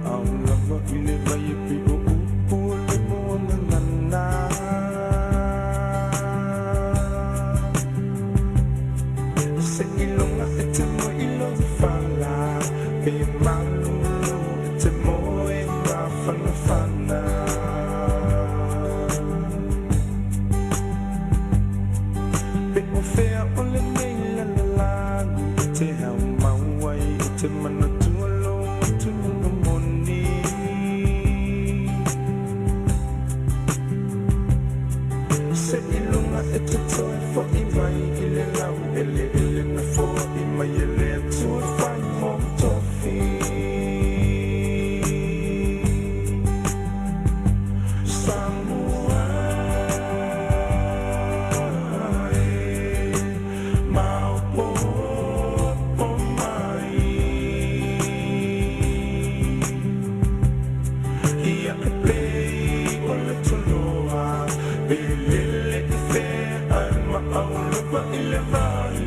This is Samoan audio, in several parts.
Lava i le vai e pei o upu o le moagagana. Seiloga e te moe i lou fala, pe malolo e te moe mafanafana. Pe o fea o lenei lalolagi e te haumau ai e te manatua lou atugaluga moni. Seiloga e te toe fo'i mai i le laueleele na foai mai e le Atua e fai mou tofi. Samoa e, maopoopo mai. Ia e pei o le toloa, pe lele i fea ae maau lava i le vai.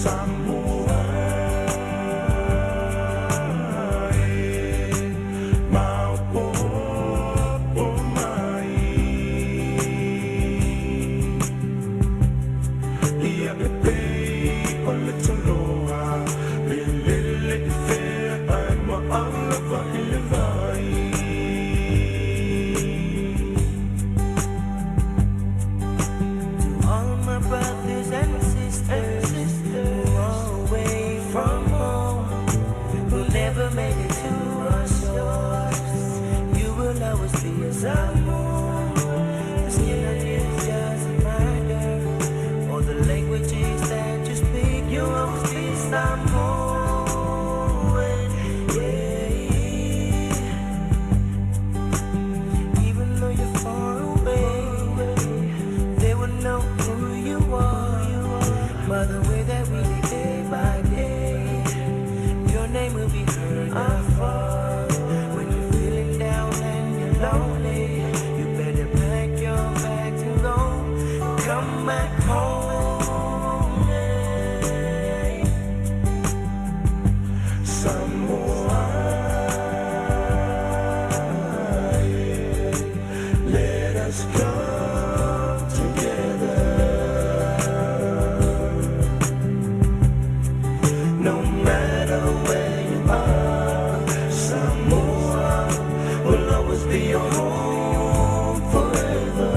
Samoa e, maopoopo mai. Ia e pei o le toloa, pe lele i fea ae maau lava i le vai. To all my brothers and sisters who are away from home, who never made it to our shores, you will always be a Samoan. The skin on you doesn't matter, or the languages that you speak, you'll always be Samoan. Yeah. Even though you're far away, they will know who you are by the way that we live day by day. Your name will be heard afar. When you're feeling down and you're lonely, you better pack your bags and go. Come back home. Yeah. Samoa e, let us come together. No matter where you are, Samoa will always be your home forever.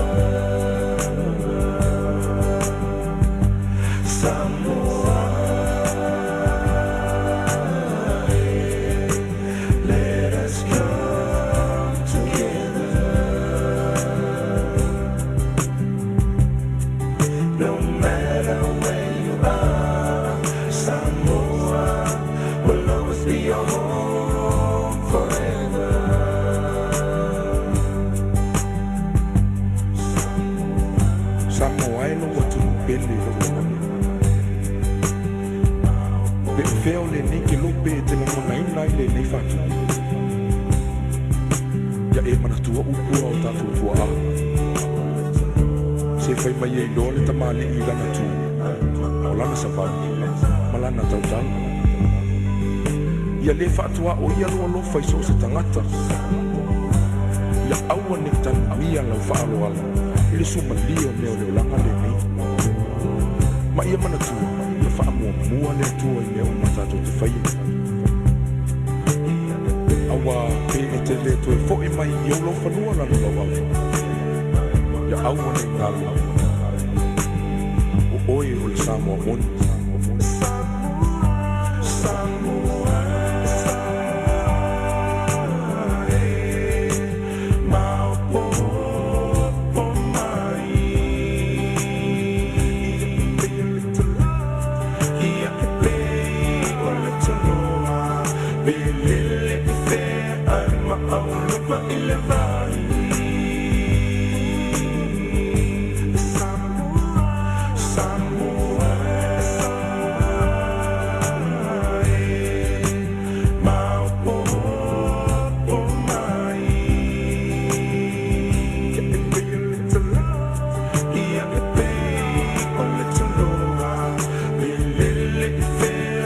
Samoa e, let us come together. No matter where you are, Samoa will always be your home forever. Samoa e lou atunuu pele i lou lagona. Pe o fea o lenei kelope e te lagonaina ai lenei faatupu. Ia e manatua upu a o tatou tuaa. Se fai mai e iloa le tamalii i lana tu, o lana savali, ma lana tautala. Ia lē faatuaoia lou alofa i so o se tagata. Ia aua nei tanuia lau faaaloalo i le sumalie o mea o le olaga lenei. Ma ia manatua, ia faamuamua le Atua i mea uma tatou te faia. Auā pe e te lē toe fo'i mai i ou laufanua lalolauau. Ia aua nei galo. O oe o le Samoa moni. Samoa e, maopoopo mai. Ia e pei o le toloa, pe lele i fea ae maau lava i le vai. Samoa e, maopoopo mai. Ia e pei o le toloa, ia e pei o le toloa, pe lele i fea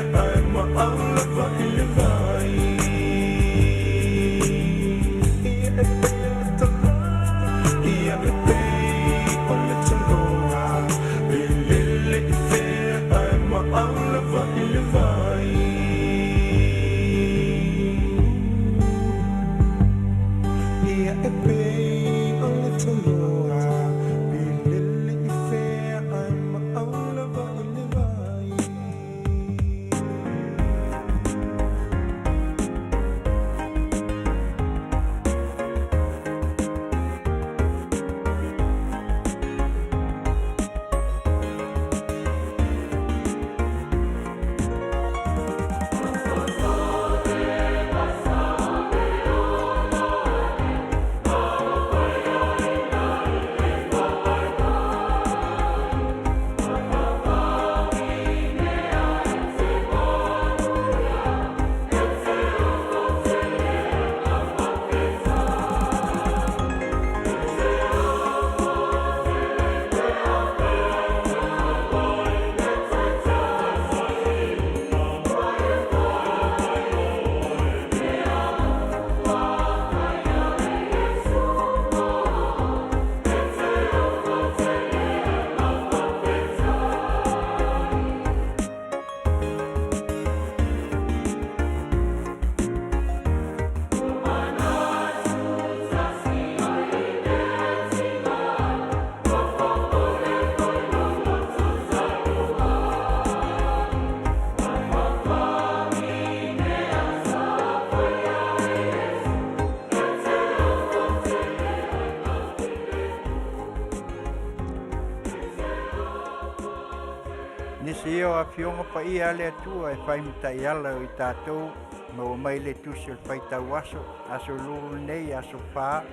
Nisi ia o afioga paia a le Atua e fai ma taiala o i tatou maua mai le tusi o le faitau aso, aso lulu lenei, aso 4,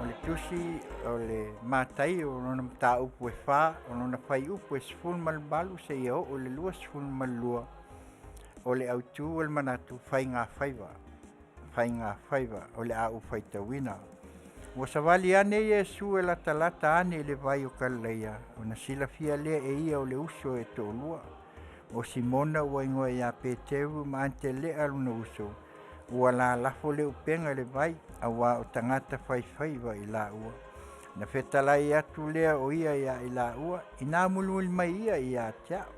o le tusi o le Mataio o lona mataupu e 4, o lona fuaiupu e 18 seia oo i le 22, o le autu o le manatu faiga faiva, faiga faiva o le a ou faitauina. Ua savali ane Iesu e latalata ane i le vai o Kalileia, ona silafia lea e ia o le uso e toalua, o Simona ua igoa ia Peteru ma Anitelea lona uso, ua lalafo le upega i le vai, auā o tagata faifaiva i laua. Na fetalai atu lea o ia ia i laua, ina mulimuli mai ia ia te au.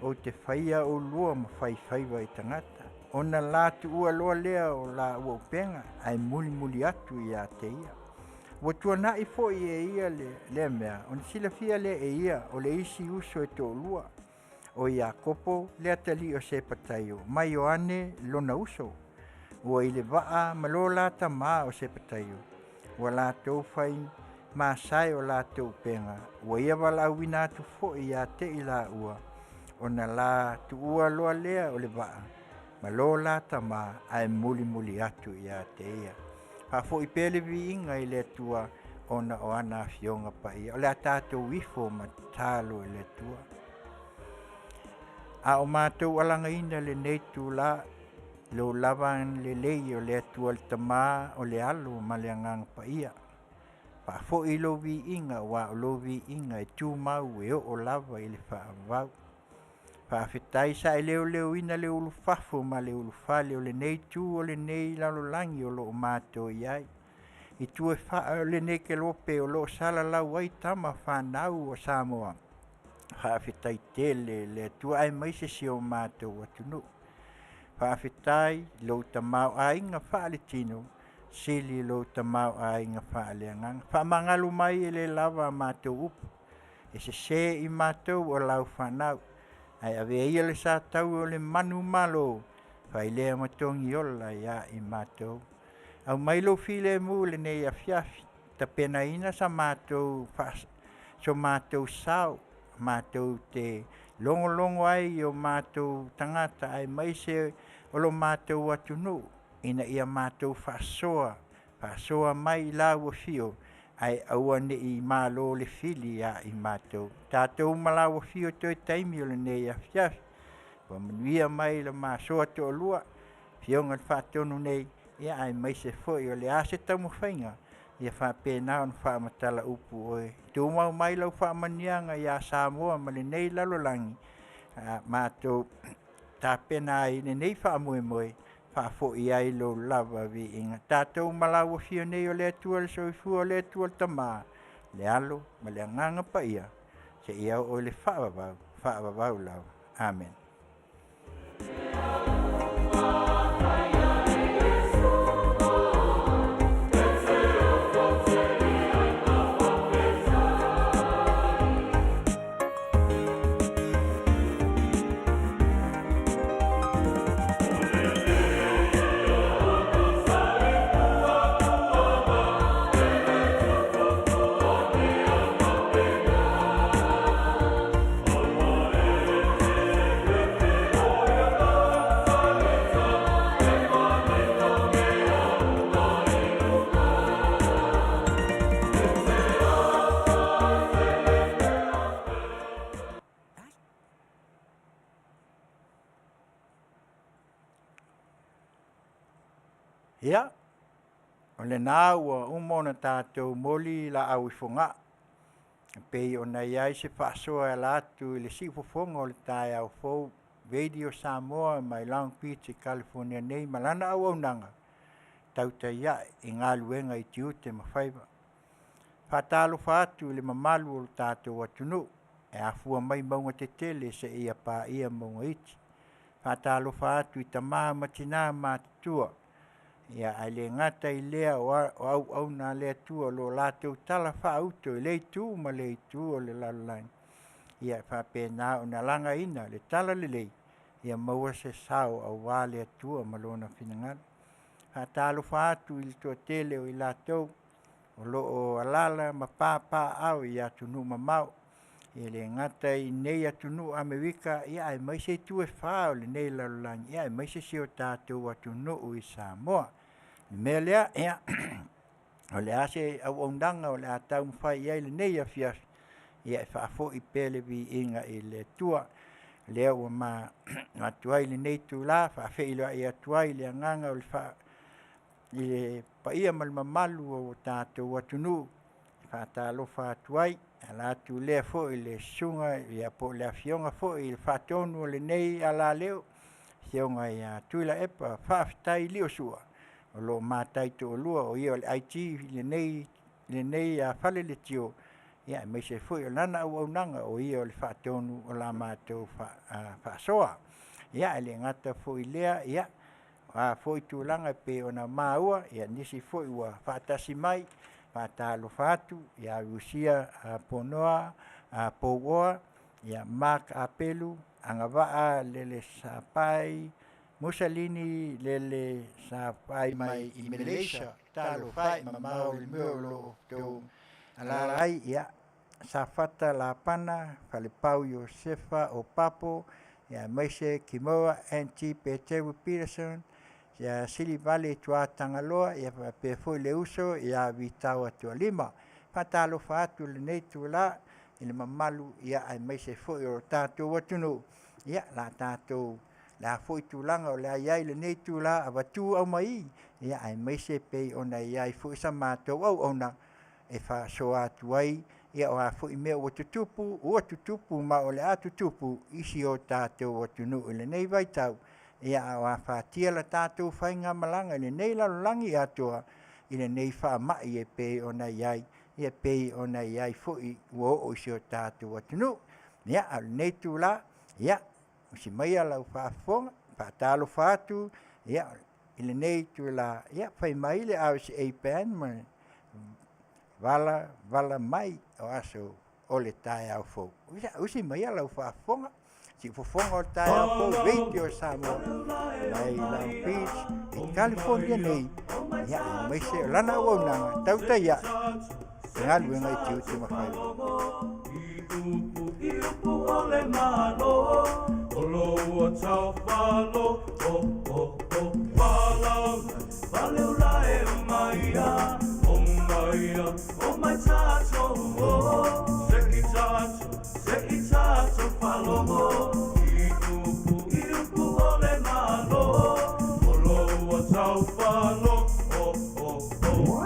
Ou te faia oulua ma faifaiva i tagata. Ona la tuua loa lea o laua upega, ae mulimuli atu ia te ia. Ua tuanai foi e ia lea mea, ona silafia lea e ia o le isi uso e toalua, o Iakopo le atalii o Sepataio, ma Ioane lona uso. Ua i le vaa ma lo la tamā o Sepataio, ua latou fai masae o latou upega, ua ia valaauina atu foi ia te i laua, ona la tuua loa lea o le vaa, ma lo la tamā, ae mulimuli atu ia te ia. Faafoi pea le viiga i le Atua, ona o ana afioga paia. O le a tatou ifo ma tatalo i le Atua. A o matou alagaina lenei itula, lou lava agalelei o le Atua le Tamā, o le Alo ma le Agaga Paia. Faafoi lou viiga, aua o lou viiga e tumau e oo lava i le faavavau. Faafetai sa e leoleoina le ulufafo ma le ulufale o lenei itu o lenei lalolagi o lo o matou i ai. I itu e faa o lenei kelope o lo o salalau ai tama fanau o Samoa. Faafetai tele le Atua aemaise si o matou atunuu. Faafetai lou tamaoaiga faaletino, sili lou tamaoaiga faaleagaga. Faamagalo mai e le lava a matou upu, e sese i matou o lau fanau, ae avea ia le sataua o le manumalo, failea ma togiola ia i matou. Aumai lou filemu i lenei afiafi, tapenaina so matou sao, matou te logologo ai i o matou tagata aemaise o lo matou atunuu, ina ia matou faasoa, faasoa mai i lau afio, ae aua ne i malo le fili ia i matou. Tatou ma lau afio toe taimi o lenei afiafi. Ua manuia mai le masoa toalua, afioga i le Faatonu nei, ia aemaise foi o le a se taumafaiga, ia faapena ona faamatala upu oe. Tumau mai lau faamanuiaga ia Samoa ma lenei lalolagi, matou tapena ai lenei faamoemoe, faafoi ai lou lava viiga. Tatou ma lau afio nei o le Atua le Soifua, o le Atua le Tamā, le Alo ma le Agaga Paia, seia oo i le faavavau, faavavau lava. Amene. Ia, o lena ua uma ona tatou moli laau i Fogaa, e pei ona i ai se faasoa e ala atu i le siufofoga o le taeao fou, Radio Samoa mai Long Beach i Kalifonia nei ma lana auaunaga, tautai ae i galuega i tiute ma faiva. Faatalofa atu i le mamalu o le tatou atunuu, e afua mai mauga tetele seia paia mauga iti. Faatalofa atu i tama ma tina matutua, ia ae le gata i lea o auauna a le Atua o lo o latou talafaauto i lea itu ma lea itu o le lalolagi, ia e faapena ona lagaina le talalelei, ia maua se sao aua le Atua ma Lona finagalo. Faatalofa atu i le toatele o i latou o lo o alaala ma papaaao i atunuu mamao. E le gata i nei atunuu Amerika, ia aemaise itu e fa o lenei lalolagi, ia aemaise si o tatou atunuu i Samoa. O le mea lea, ia o le a se auaunaga o le a taumafai i ai i lenei afiafi, ia e faafoi pea le viiga i le Atua. Lea ua manatu ai i lenei itula e faafeiloai atu ai i le agaga i le paia ma le mamalu o le tatou atunuu. E faatalofa atu ai e ala atu lea foi i le susuga po o le Afioga foi i le Faatonu o lenei alaleo, Afioga ia Tuilaepa Faafetai Liosua, o lo o ma taitoalua, o ia o le IG i lenei fale leitio, aemaise foi o lana auaunaga, o ia o le Faatonu o la matou faasoa. Ia e le gata foi i lea, o a foi tulaga e pei ona maua i nisi foi ua faatasi mai, faatalofa atu ia Rusia Ponoa Pouoa, Mark Apelu, Agavaa Lelesapai, Musalini Lelesapai mai i Malaysia. Talofa e mamao i le mea o lo o outou alaala ai. Ia, Safata Lapana, Falepau Iosefa Opapo, aemaise Kimora NT Peteru Peterson, ia Silivale Tuatagaloa, ia faapea foi le uso ia Vitau Atualima. Faatalofa atu i lenei itula i le mamalu, ia aemaise foi o le tatou atunuu, ia la tatou le a foi tulaga o le a i ai lenei itula avatu aumai, ia aemaise pei ona i ai foi sa matou auauna e faasoa atu ai, ia o a foi mea ua tutupu ma o le a tutupu i si o tatou atunuu i lenei vaitau, ia a o afatia la tatou faigamalaga i lenei lalolagi atoa i lenei faamai e pei ona i ai, e pei ona i ai foi ua oo i si o tatou atunuu. Ia, a o lenei itula, ia, usi maia lau faafofoga, faatalofa atu, ia, i lenei itula, ia, fai mai le RSA Band ma Vala Vala Mai o aso o le taeao fou. Usi maia lau faafofoga, siufofoga o le taeao fou, Radio Samoa mai Long Beach i California nei, ia, aemaise o lana auaunaga tautai ae i galuega i tiute ma faiva. I upu o le Malo, o lo taufalo, o o o palau, valeula e maia, o maia, o mai tatou, o, se i tatou, se i tatou falogo. I upu o le Malo, o lo taufalo, o o o.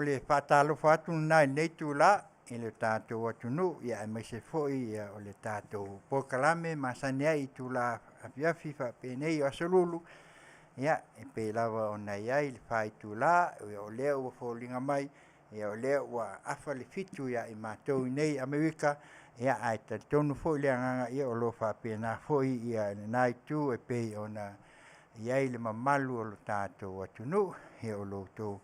o le faatalofa atu lena i lenei itulā i le tatou atunuu, ia aemaise foi o le tatou polokalame masani ai i itulā afiafi faapenei o aso Lulu, ia e pei lava ona i ai le 4 itulā, o lea ua foliga mai o lea ua afa le 7 ia i matou i Amerika, ia ae talitonu foi le agaga o lo o faapena foi lena itu e pei ona i ai le mamalu o le tatou atunuu, ia o lo o outou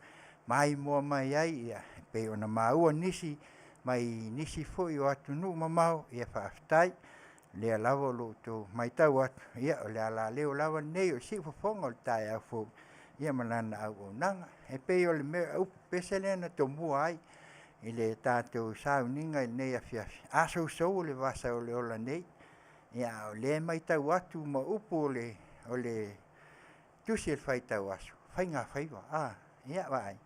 maimoa mai ai e pei ona maua nisi mai nisi foi o atunuu mamao, ia faafetai. O lea lava o lo o outou matau atu, ia o le alaleo lava lenei o le siufofoga o le taeao fou ma lana auaunaga. E pei o le pese lea na tomua ai i le tatou sauniga i lenei afiafi, a sousou o le vasa o le ola nei. Ia a o lea e matau atu ma upu o le Tusi o le Faitau Aso, faigafaiva. Ia vaai,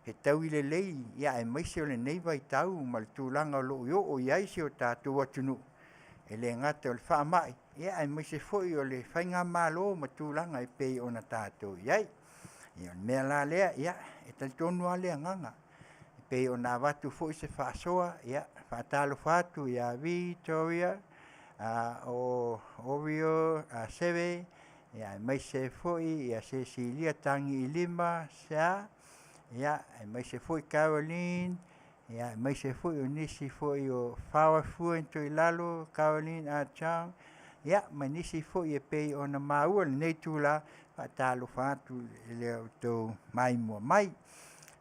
fetaui lelei aemaise o lenei vaitau ma le tulaga o lo o oo i ai si o tatou atunuu, e le gata o le faamai, aemaise foi o le faigamalo ma tulaga e pei ona tatou i ai. Ia o le mea la lea, e talitonu lava le agaga, e pei ona avatu foi se faasoa, ia e faatalofa atu ia Vitoria o Orio Seve, aemaise foi ia Sesilia Tagiilima Sea, aemaise foi Caroline, aemaise foi o nisi foi o Fawa Fuen Toilalo, Caroline Ah Chang, ia ma nisi foi e pei ona maua i lenei itula, e faatalofa atu i le tou maimoa mai.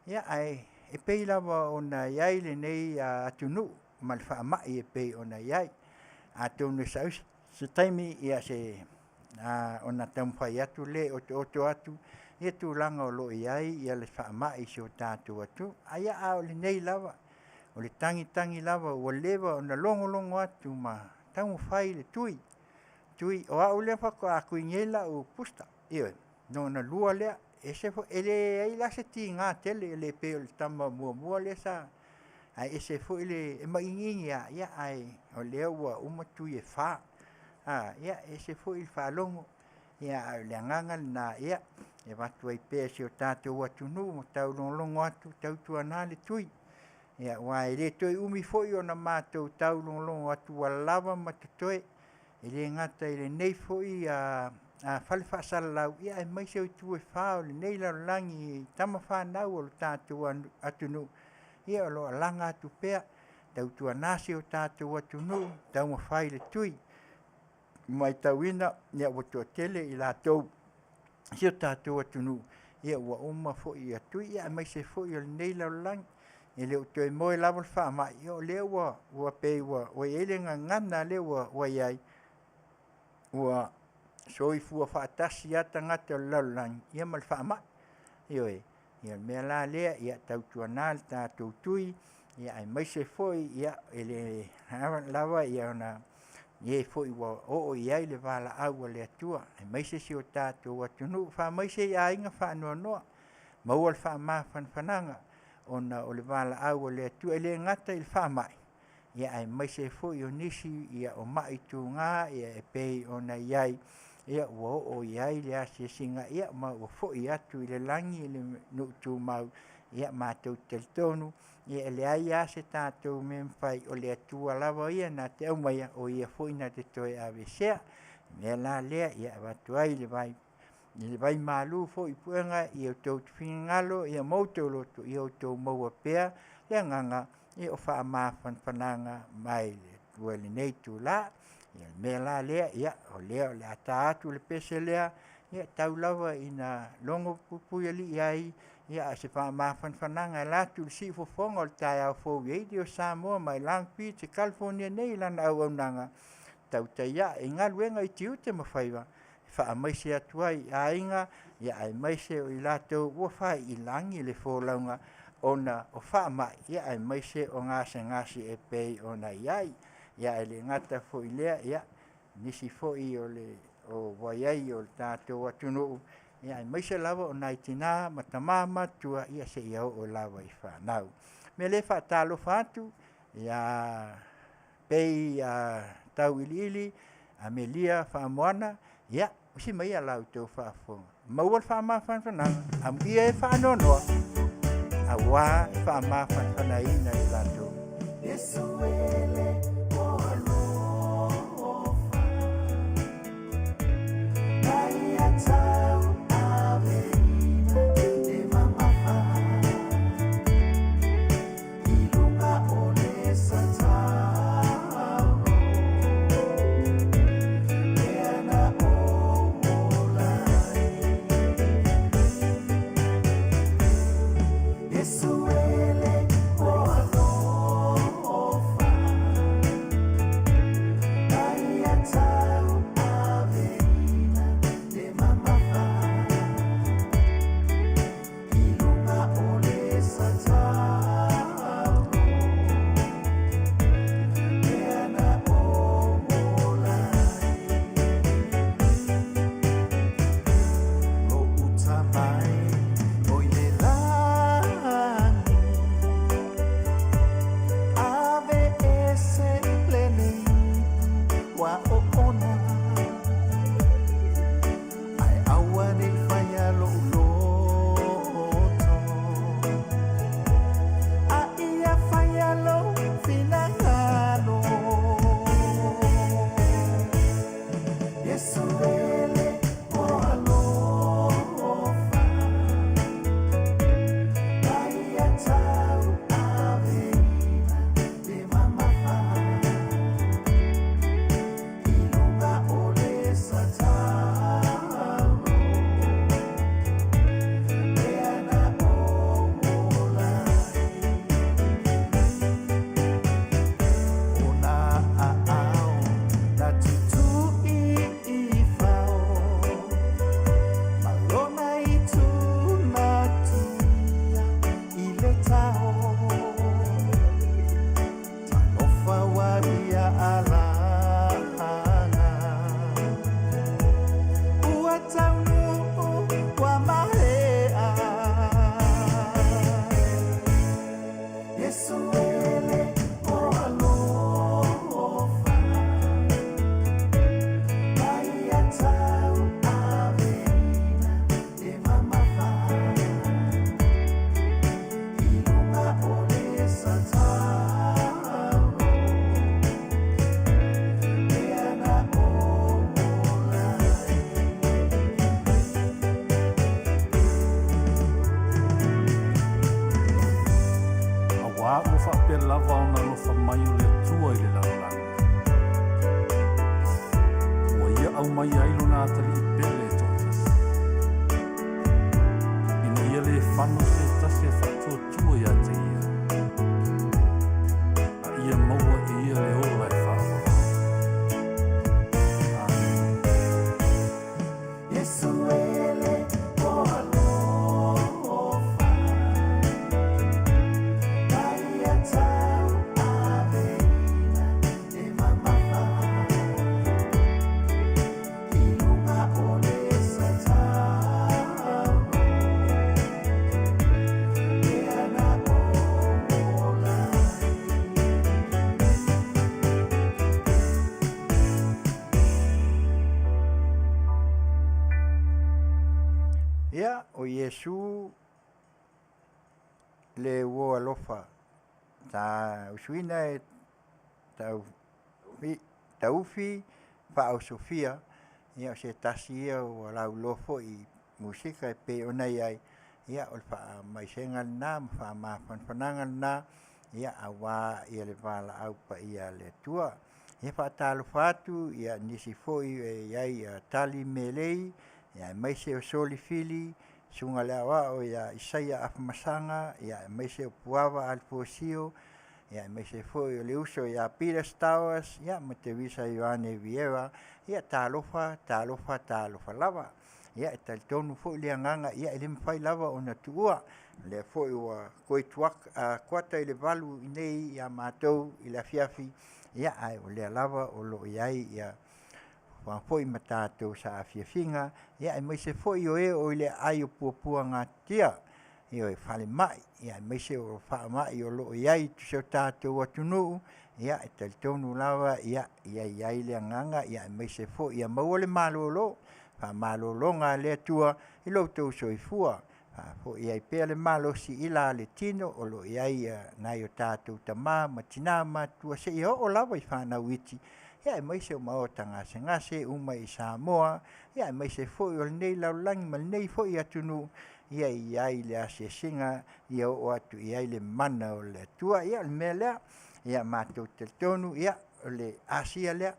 Ia ae e pei lava ona i ai lenei atunuu ma le faamai e pei ona i ai. Atonu e sau se taimi ona taumafai atu lea e otooto atu tulaga o lo o i ai le faamai i si o tatou atunuu. A o lenei lava, o le tagitagi lava ua leva ona logologo atu ma taumafai le tui. O au lea faatoa tui nei lau booster, ioe, lona lua lea. E ese foi, e leai la se tiga tele, e le pei o le tama muamua lea sa… ae ese foi le… e maigigi lava, ae o lea ua uma tui e fa. Ia e ese foi le faalogo, a o le agaga lena e avatu ai pea i si o tatou atunuu ma taulogologo atu, tautuana le tui, aua e le toe umi foi ona matou taulogologo atu ua lava ma totoe, e le gata i lenei foi fale faasalalau, aemaise o itu e fa o lenei lalolagi i tama fanau a lo tatou atunuu, ia o lo o alaga atu pea. Tautuana si o tatou atunuu, taumafai le tui. Ua matauina ua toatele i latou o si o tatou atunuu ua uma foi tui, aemaise foi o lenei lalolagi. E le o toe moe lava le faamai, o lea ua pei ua i ai le gagana lea ua i ai, ua soifua faatasi lava tagata o le lalolagi ma le faamai. Ioe. Ia o le mea la lea, ia tautuana le tatou tui, aemaise foi e le lava e foi ua oo i ai le valaau a le Atua, aemaise si o tatou atunuu. Faamaise i aiga faanoanoa, maua le faamafanafanaga ona o le valaau a le Atua, e le gata i le faamai, aemaise foi o nisi o mai tuga e pei ona i ai, ua oo i ai le asiasiga ma ua foi atu i le lagi le nuu tumau. Matou te talitonu e leai lava se tatou mea e mafai, o le Atua lava ia na te aumaia, o Ia foi na te toe aveesea. O le mea la lea e avatu ai le vaimalu foi i puega i outou finagalo ma outou loto, ia outou maua pea le agaga o faamafanafanaga mai le Atua i lenei itula. O le mea la lea, o lea o le a ta atu le pese lea, ia tau lava ina logo puipuialii ai se faamafanafanaga e ala atu i le siufofoga o le taeao fou i Radio Samoa mai Long Beach i Kalifonia nei i lana auaunaga tautai ae i galuega i tiute ma faiva e faamaise atu ai i aiga aemaise o i latou ua fai i lagi le folauga ona o faamai aemaise o gasegase e pei ona i ai. Ae le gata foi i lea, o nisi foi o ua i ai o le tatou atunuu, aemaise lava o nai tina ma tama matutua, ia seia oo lava i fanau. O le mea lea e faatalofa atu ia Pei Tauiliili Amelia Faamoana, ia usi maia la outou faafofoga, maua le faamafanafanaga, amuia e faanoanoa. Auā faamafanafanaina i latou. Auā ua faapea lava ona alofa mai o le Atua i le lalolagi, ua Ia aumaia ai Lona atalii pele e toatasi, ina ia lē fano se tasi e faatuatua iā te Ia, a ia maua e ia le ola e faavavau. Amene. Ia, o Iesu le uo alofa. Sa usuina e taufi faaosofia, ia o se tasi ia ua lauloa foi i musika e pei ona i ai, ia o le faamaisega lena ma faamafanafanaga lena, ia auā ia le valaau paia a le Atua. E faatalofa atu ia nisi foi e i ai ia Tali Melei, ia aemaise o Soli Fili, Susuga i le Aoao ia Isaia Afamasaga, ia aemaise o Puava Alefosio, ia aemaise foi o le uso ia Peter Stowers, ia ma Teresa Ioane Vieira, ia talofa, talofa, talofa lava. Ia e talitonu foi le agaga, ia e le mafai lava ona tuua. O lea foi ua toe kuata i le 8 i nei ia matou i le afiafi, ia ae o lea lava o lo o i ai ia foi ma tatou saafiafiga, ia aemaise foi o e o i le aai o puapuagatia, ioe, falemai, ia aemaise o faamai o lo o i ai i si o tatou atunuu, ia e talitonu lava ia ia i ai le agaga, ia aemaise foi ia maua le malolo, faamalologa a le Atua i lo outou soifua. Faafo'i ai pea le malosi i la le tino o lo o i ai nai o tatou tamā ma tinā matutua seia oo lava i fanau iti, ia aemaise o maota gasegase uma i Samoa, ia aemaise foi o lenei lalolagi ma lenei foi atunuu, ia i ai le asiasiga ia oo atu i ai le mana o le Atua. Ia o le mea lea, ia matou te talitonu ia o le asia lea,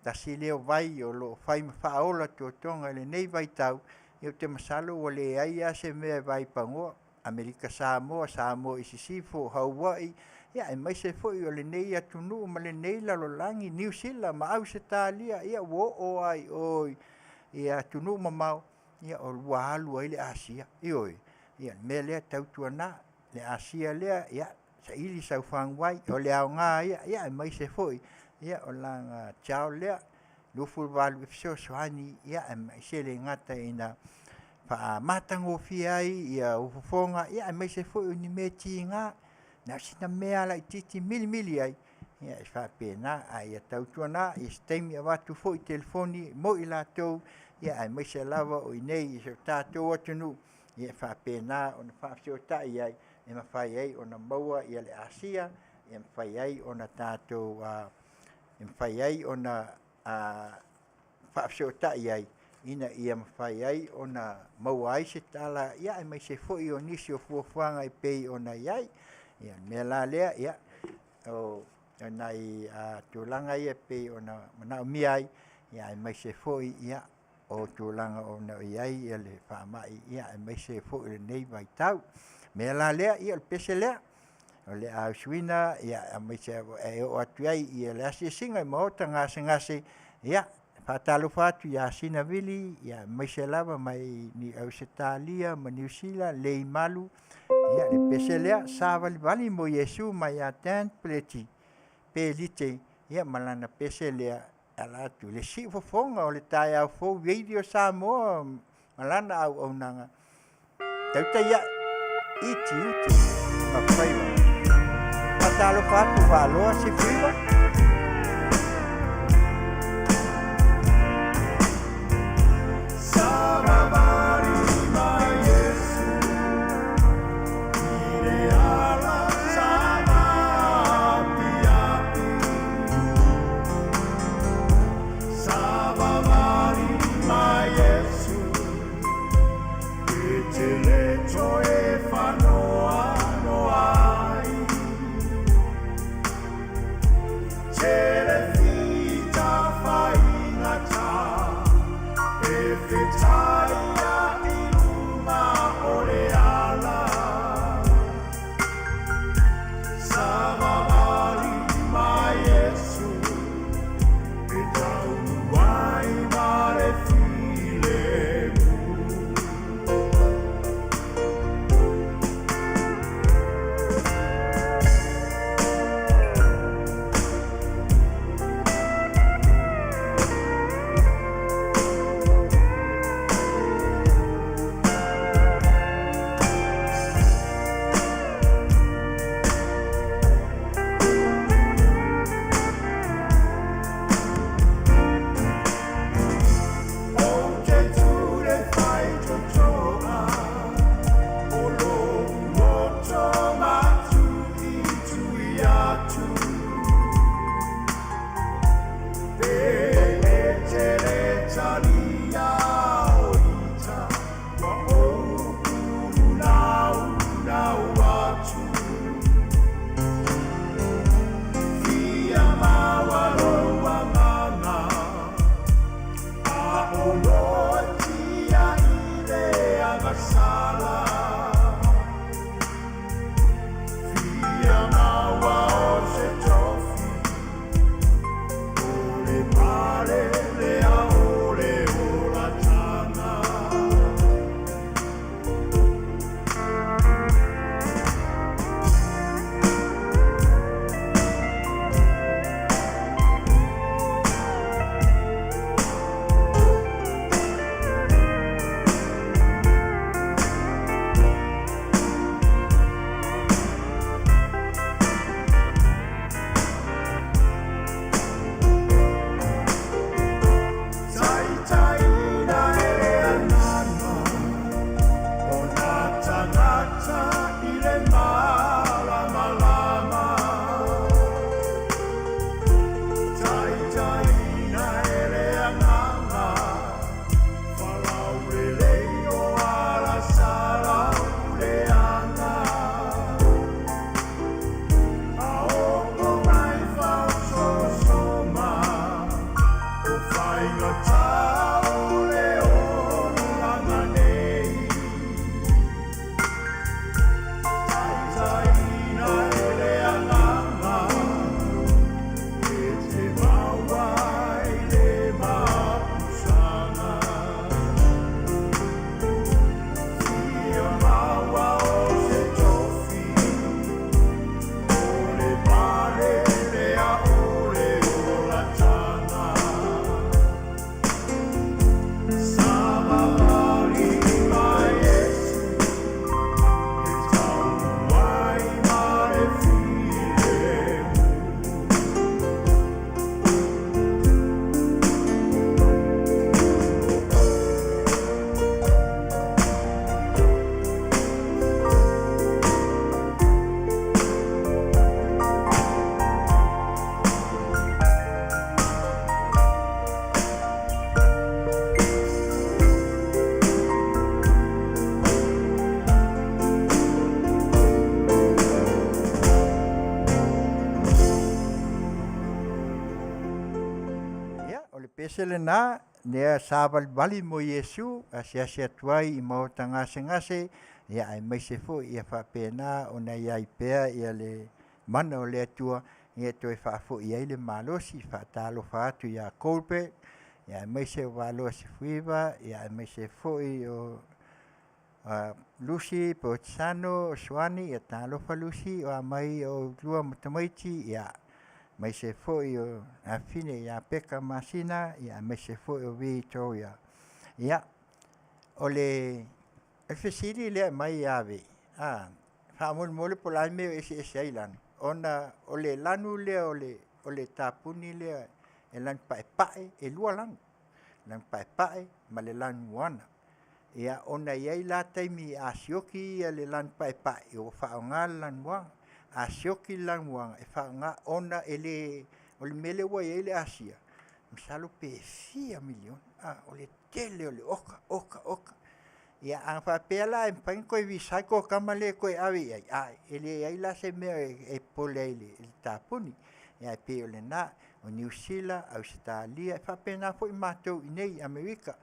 tasi lea o vai o lo o fai ma faaola totoga i lenei vaitau, ia ou te masalo ua leai lava se mea e vaipanoa, Amerika Samoa, Samoa i Sisifo, Hawaii, ia aemaise foi o lenei atunuu ma lenei lalolagi, Niu Sila ma Ausetalia, ia ua oo lava i o i atunuu mamao, ia ua alu ai le asia. Ioe, ia o le mea lea, tautuana le asia lea, ia saili sau faguvai, o le aoga ia aemaise foi o lana child lea 28 e fesoasoani aemaise e le gata ina faamatagofie ai ou fofoga, aemaise foi o ni mea tiga, na o sina mea lava laitiiti e milimili ai, ia e faapena. Ae ia tautuana, i se taimi avatu foi telefoni mo i latou, aemaise lava o i inei i si o tatou atunuu, e faapena ona faafesootai ai, e mafai ai ona maua le asia, e mafai ai ona tatou faafesootai ai, ina ia mafai ai ona maua ai se tala, aemaise foi o nisi o fuafuaga e pei ona i ai. Ia o le mea la lea, o nai tulaga ia e pei ona manaomia ai, aemaise foi o tulaga o i ai le faamai, aemaise foi o lenei vaitau. O le mea la lea, ia o le pese lea, o le a usuina aemaise e oo atu i ai le asiasiga i maota gasegase. Ia, e faatalofa atu ia Sina Vili aemaise lava mai Ausetalia ma Niu Sila, Leimalu, ia le pese lea, Savalivali mo Iesu mai ia Dan Peleti, Pelite, ia ma lana pese lea e ala atu i le siufofoga o le taeao fou Radio Samoa ma lana auaunaga. Tautai ae i tiute ma faiva. Faatalofa atu Valoa Sefuiva. pese lenā lea savalivali mo Iesu asiasi atu ai i maota gasegase ia aemaise foi ia faapena ona i ai pea le mana o le Atua e toe faafoi ai le malosi. E faatalofa atu ia Colbert aemaise o Valoa Sefuiva aemaise foi o Lucy Posano Suani, ia talofa Lucy, o a mai o oulua ma tamaiti aemaise foi o le afafine ia Peka Masina aemaise foi o Vitoria. Ia, o le fesili lea e aumai ia Vei, faamolemole po o le a le mea e eseese ai lanu ona o le lanu lea o le tapuni lea e lanu paepae, e lua lanu, lanu paepae ma le lanu moana. Ia ona e i ai la taimi a sioki le lanu paepae ua faaaoga le lanu moana. A sioki le lanu moana e faaaoga ona e le… O le mea lea ua i ai le asia masalo pe fia miliona o le tele o le oka, oka, oka. Ia a faapea la e mafai ona toe recycle le tama lea e toe ave i ai, e leai la se mea e popole ai i le tapuni. Ae pei o lena. O Niu Sila, Ausetalia, e faapena foi matou i inei i Amerika,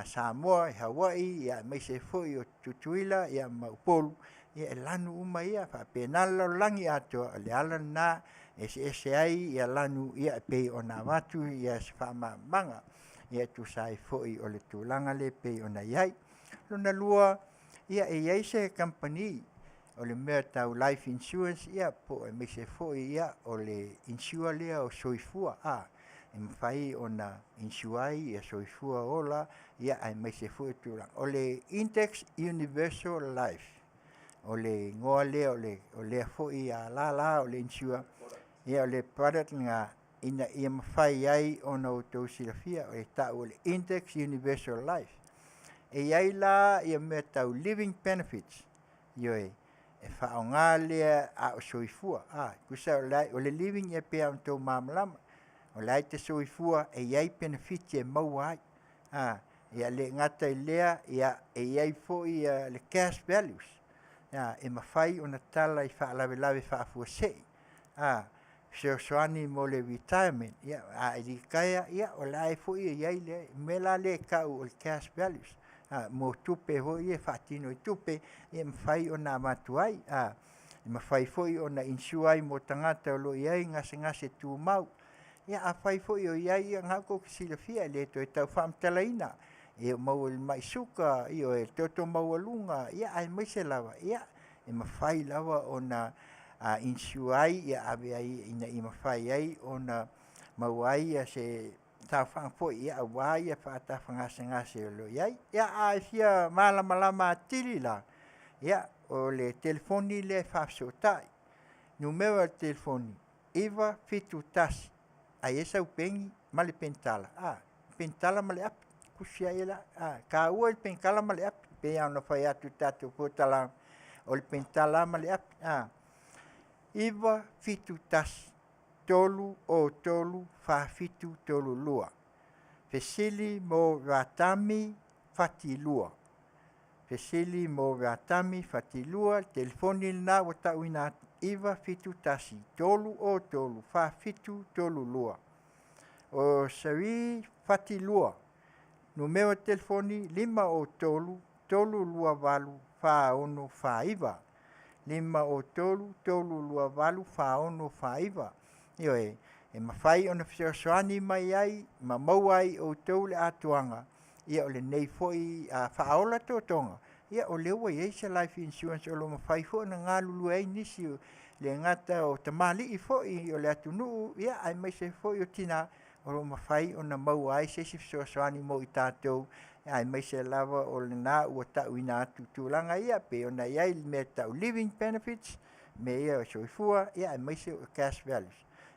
Samoa i Hawaii aemaise foi o Tutuila ma Upolu, ia e lanu uma ia, e faapena le lalolagi atoa. O le ala lena e eseese ai lanu e pei ona avatu se faamalamalamaga e tusa ai foi o le tulaga lea e pei ona i ai. Lona lua, ia e i ai se kamupani o le mea tau life insurance aemaise foi o le insure lea o soifua e mafai ona insure ai soifua ola aemaise foi tulaga. O le Index Universal Life, o le igoa lea o lea foi lala o le insure, o le product lena ina ia mafai ai ona outou silafia, e tau o le Index Universal Life. E i ai la mea tau living benefits, ioe, e faaaoga lea a o soifua. Tusa o le living e pei lava ona outou malamalama, o la e te soifua e i ai penefiti e maua ai. E le gata i lea, e i ai foi le cash values e mafai ona tala i faalavelave faafuasei, fesoasoani mo le retirement. A e litaea o la foi e i ai le mea la lea e tau o le cash values mo tupe foi ia e faatino ai tupe e mafai ona avatu ai. E mafai foi ona insure ai mo tagata o lo o i ai gasegase tumau. Ia afai foi o i ai, ia o lena tou te silafia e le toe tau faamatalaina, e maua i le mai suka, ioe, toto maualuga, aemaise lava e mafai lava ona insure ai, ave ai ina ia mafai ai ona maua ai se saofaga foi aua faatafa gasegase o lo o i ai. Ia, a e fia malamalama atili la, ia o le telefoni lea e faafesootai, numera o le telefoni 971, a i ai sau peni ma le penitala, penitala ma le api, tusi ai la, e taua le penitala ma le api. E pei lava ona fai atu i le tatou polokalame, o le penitala lava ma le api. 971 303 4732. Fesili mo Ratami Fatilua. Fesili mo Ratami Fatilua, le telefoni lena ua tauina atu, 971 303 4732. O Seri Fatilua, numera o telefoni 503 328 4649. 503 328 4649. Ioe, e mafai ona fesoasoani mai ai ma maua ai e outou le atoaga o lenei foi faaola totoga, o lea ua i ai se life insurance o lo o mafai foi ona galulue ai nisi, e le gata o tamalii foi o le atunuu, aemaise foi o tina o lo o mafai ona maua ai se isi fesoasoani mo i tatou, aemaise lava o lena ua tauina atu tulaga ia pei ona i ai le mea e tau o living benefits, mea ia o soifua, aemaise o cash values.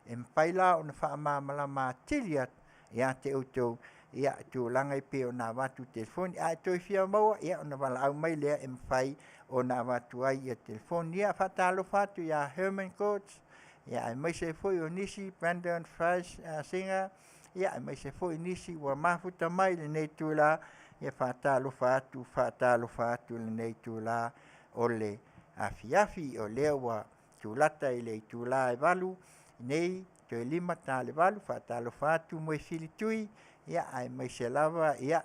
E mafai la ona faamalamalama atili atu ia te outou tulaga e pei ona avatu i telefoni. A e toe fia maua, ia ona valaau mai lea e mafai ona avatu ai telefoni. Ia, e faatalofa atu ia Herman Coach, aemaise ai foi o nisi, Brandon Price Singer, aemaise foi nisi ua mafuta mai i lenei itula. Ia faatalofa atu, faatalofa atu i lenei itula o le afiafi. O lea ua tulata i le itula e 8 nei. Toe 5 ta le 8 faatalofa atu mo e filitui, ia aemaise lava ia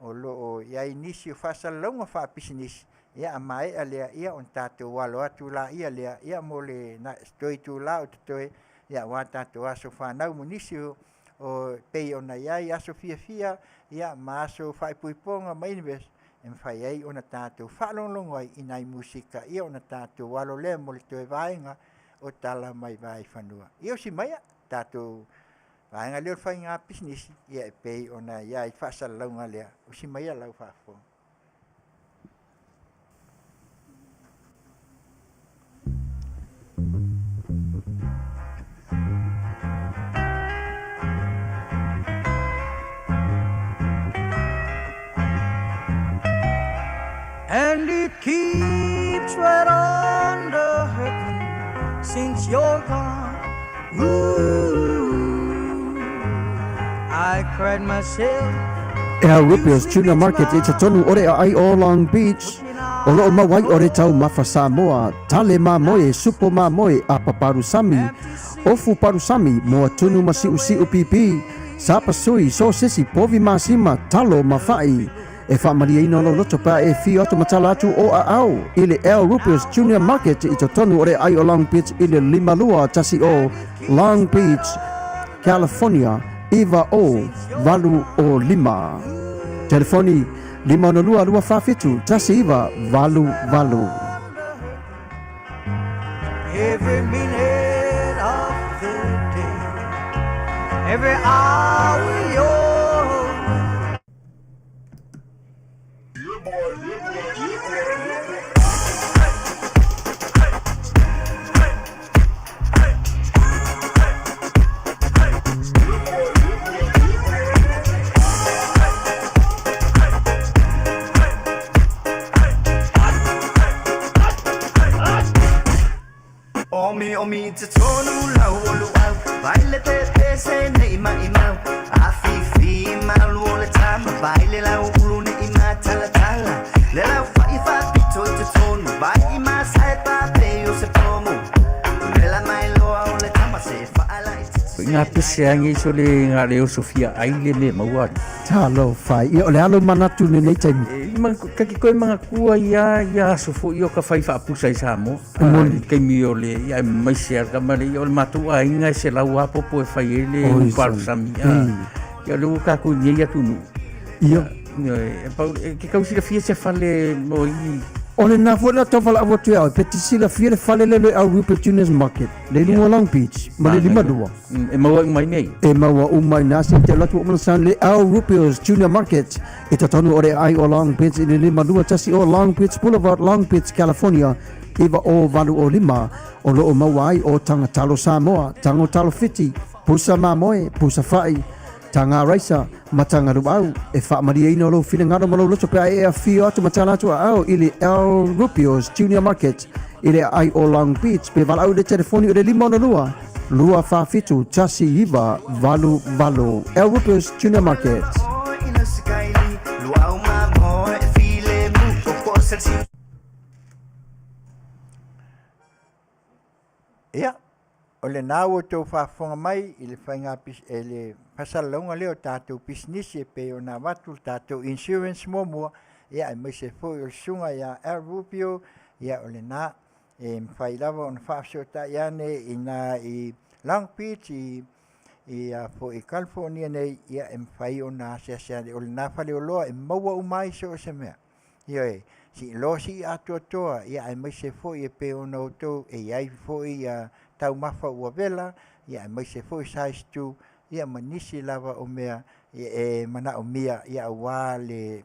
o loo iai nisi o faasalalauga faapisinisi, ia a maea lea ia ona tatou alo atu laia lea ia mo le toe itulā o totoe, ia auā tatou aso fanau ma nisi o pei ona i ai aso fiafia ia ma aso faaipoipoga ma anniversary e mafai ai ona tatou faalogologo ai i nai musika, ia ona tatou alo lea mo le toe vaega o Tala Mai Vaifanua. Ia usi maia tatou vaega lea o le faiga pisinisi, ia e pei ona i ai faasalalauga lea, usi maia lau faafofoga. And it keeps right on the hurting since you're gone. Ooh, I cried myself. Al Rupio's Tuna Market i totonu o le aai o Long Beach, o loo mau ai o le taumafa Samoa, tale mamoe, supo mamoe, apa parusami, ofu parusami, moa tunu ma siusiu pipi, sapasui, sosesi, povi masima, talo ma fa'i. E faamalieina lou loto pe a e afio atu ma tala atu o aao i le Al Rupius Junior Market i totonu o le aai o Long Beach i le 5210 Long Beach, California 90805. Telefoni 562 247 1988. Every minute of the day, every hour you're Omi omi te tonu lau o luau Vai le te pese nei mai mau A fi malu o le tama Vai le lau ulu nei ma tala tala Le lau fai fa pito i te tonu Vai i ma sai pa pe o se pomu Le la mai loa o le tama se whaala i te Ngā pese angi so le ngā leo Sofia ai le me maua. Talofa. Ia o le alo manatu lenei taimi. E, ma, kaki koe mga kua ia, ia aso fo i o ka whai whaapusa i Samoa. Moni. Kaimi o le, ia maise a kama le, ia o le mātou ainga e se lau apopo e whai e le Oi, uparusami. Ia le ua kākou nei atu nu. Ia. E, pau, e, ke kau silafia se fale mo i. O le na foi la tau fala atu ai, pe te silafia le fale le le au Rupert Junior's Market, le lunga Long Beach, ma le 52. E maua mai nei. E maua uma i nā se te latu o mana san le au Rupios Junior Market i totonu o le ai o Long Beach i le 52 o Long Beach Boulevard, Long Beach, California, 90805, o loo maua ai o tanga talo Samoa, tango talo Fiti, pusa mamoe, pusa fa'i, tanga raisa, ma tanga luau, e faamalieina lou finagalo ma lou loto pe a e afio atu ma tala atu aao i le Al Rupios Junior Market i le aai o Long Beach pe valaau i le telefoni o le 562 247 1988. Al Rupios Junior Market. Ia, o lenā ua outou faafofoga mai i le faiga e le faasalalauga lea o tatou pisinisi e pei ona avatu le tatou insurance muamua, ia aemaise foi o le susuga ia Al Rubio, ia o lenā e mafai lava ona faafesootai ane i nā i Long Beach i i a foi i California nei, ia e mafai ona asiasi ane o lenā faleoloa e maua uma ai so o se mea. Ioe, sii loa sii atoatoa, ia aemaise foi e pei ona outou e i ai foi ia taumafa ua vela, ia aemaise foi size 2, ia ma nisi lava o mea e manaomia ia auā le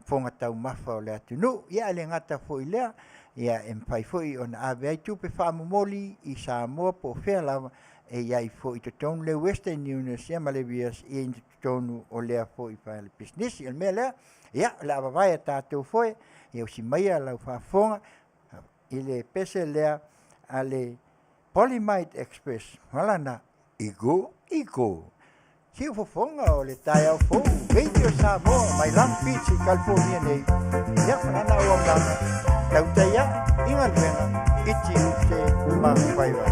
fofoga taumafa o le atunuu. Ia ae le gata foi i lea, ia e mafai foi ona ave ai tupe faamomoli i Samoa po o fea lava e i ai foi i totonu le Western Union ia ma le VIAS i totonu o lea foi fale pisinisi. O le mea lea, ia o le a vavae a tatou foe, ia usi maia lau faafofoga i le pese lea a le Polymite Express malana igo igo. Siu fofoga o le taeao fou, Radio Samoa mai Long Beach i California nei. Ia malana auaunaga, tautai ae i galuega i tiute ma faiva.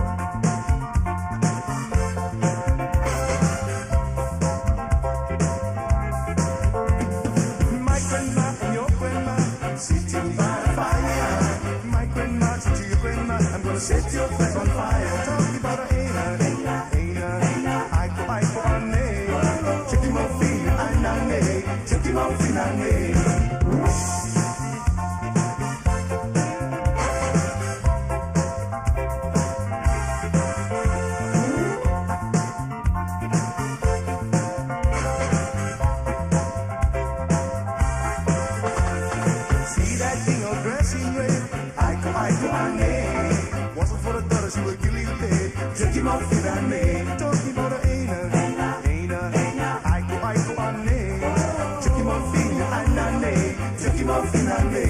mo finane. Talking about a ina, ina, aiko aiko ane. Chucky mo fina anane, chucky mo finane.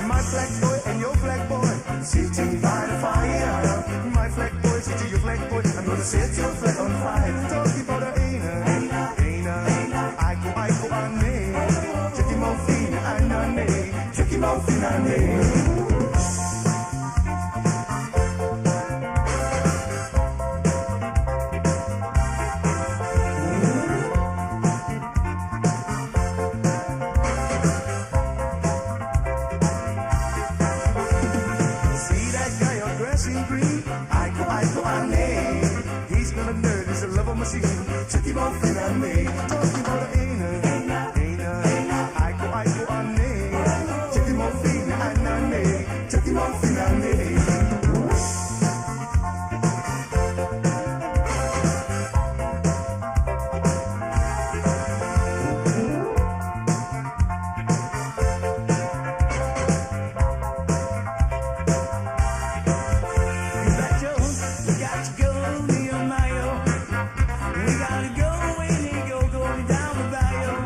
My black boy and your black boy sitting by the fire. My black boy say to your black boy, I'm gonna set your flag on fire. Talking about a ina, ina, aiko aiko ane. Chucky mo fina anane, chucky mo finane. See that guy all dressed in green? Aiko, aiko, ane. He's not a nerd, he's a lover machine. Chucky mo finane. Talking about a ina, ina, aiko, aiko, ane. Chucky mo fina anane, chucky mo finane. Black Joe, we got to go, Nehemiah. We gotta go, we need go, going down the bayou.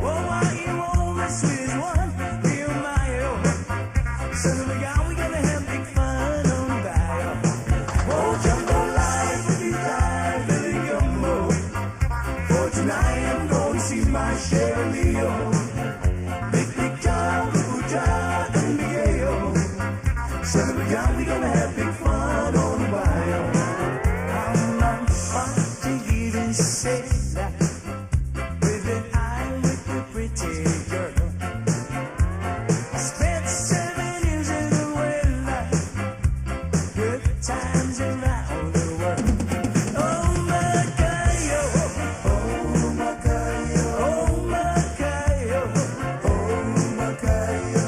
Oh, why you want the sweetest one, Nehemiah? Son of a gun, we gonna have big fun on the bayou. Oh, jumbo life, we be life, Billy Gumbo. For tonight, I'm gonna see my Shirley. Big, big John, Little John, and Miguel. Son of a gun, we gonna have big fun on the bayou. I'm on to sailor with an eye with a pretty girl. I spent 7 years in the whaler, good times around the world. Oh Macayo, oh Macayo, oh Macayo, oh Macayo.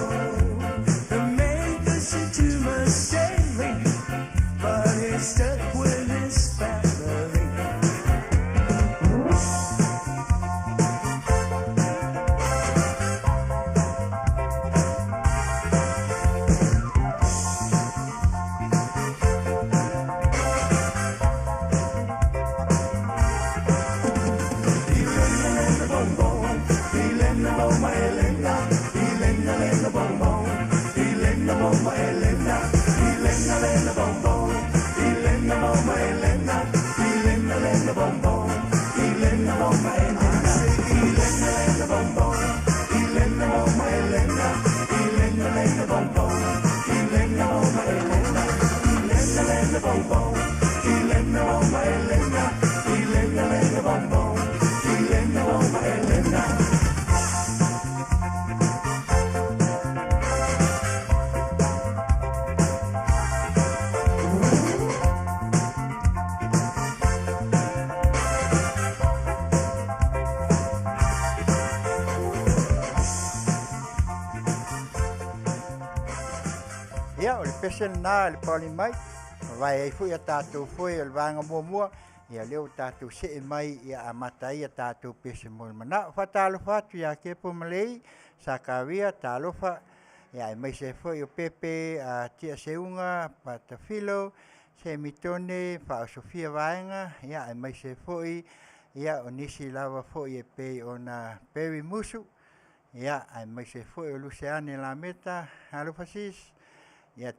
The man listened to my sailing, but he's stuck with his family. Ia, o le pese lena le paoli mai, vai ai foi a tātou foi o le vaega muamua, ia lea ua tātou see mai ia amata ai a tātou pese mo le manao. Faatalofa atu ia Kepo Malei, Sakavia, talofa, ia aemaise foi o Pepe, a Tia Seuga, Patafilo, Semitone, Faaosofia Vaega, ia aemaise foi, ia o nisi lava foi e pei ona Perry Musu, ia aemaise foi o Luseane Lameta, alofa sis, ia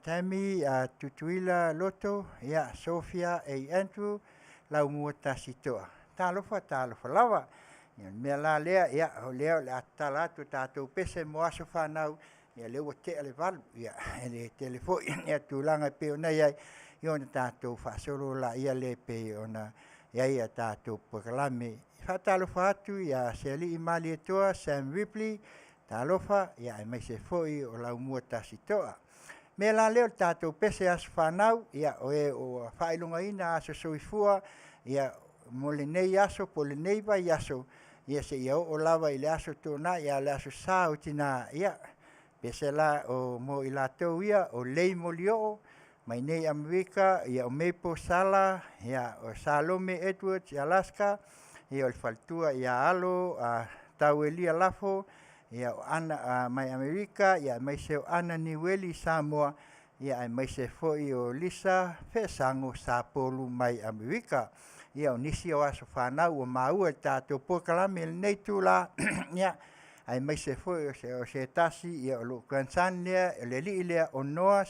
Tammy, Tutuila Loto, ia Sofia A. Andrew, Laumua Tasitoa. Talofa, talofa lava. Ia mea la lea, ia o lea o le a tatala atu tātou pese mo aso whanau, ia lea ua tea le 8, ia e le tele foi, ia tulaga e pei ona iai, ia ona tātou faasolo la ia le pei ona iai a tātou polokalame. Faatalofa atu ia Seali'i Malietoa, Sam Ripley, talofa, ia aemaise foi o Laumua Tasitoa. Mea la lea o le tātou pese aso whanau, ia o e o faailogaina aso soifua, ia mo lenei aso, po lenei vai aso, ia se ia oo lava i le aso tōna, ia le aso sā o tina, ia, pese la o mo i latou ia, o lei molioo, mai nei Amerika, ia o Maple Sala, ia o Salome Edwards i Alaska, ia o le faletua ia Alo Tauelia Lafo, ia o Ana mai Amerika, ia aemaise o Ana Niueli i Samoa, ia aemaise foi o Lisa Feesago Sapolu mai Amerika. Ia o nisi o aso fanau ua maua i le tatou polokalame i lenei itulā, ia aemaise foi o se tasi, ia o lou grandson lea, o le alii lea o Noa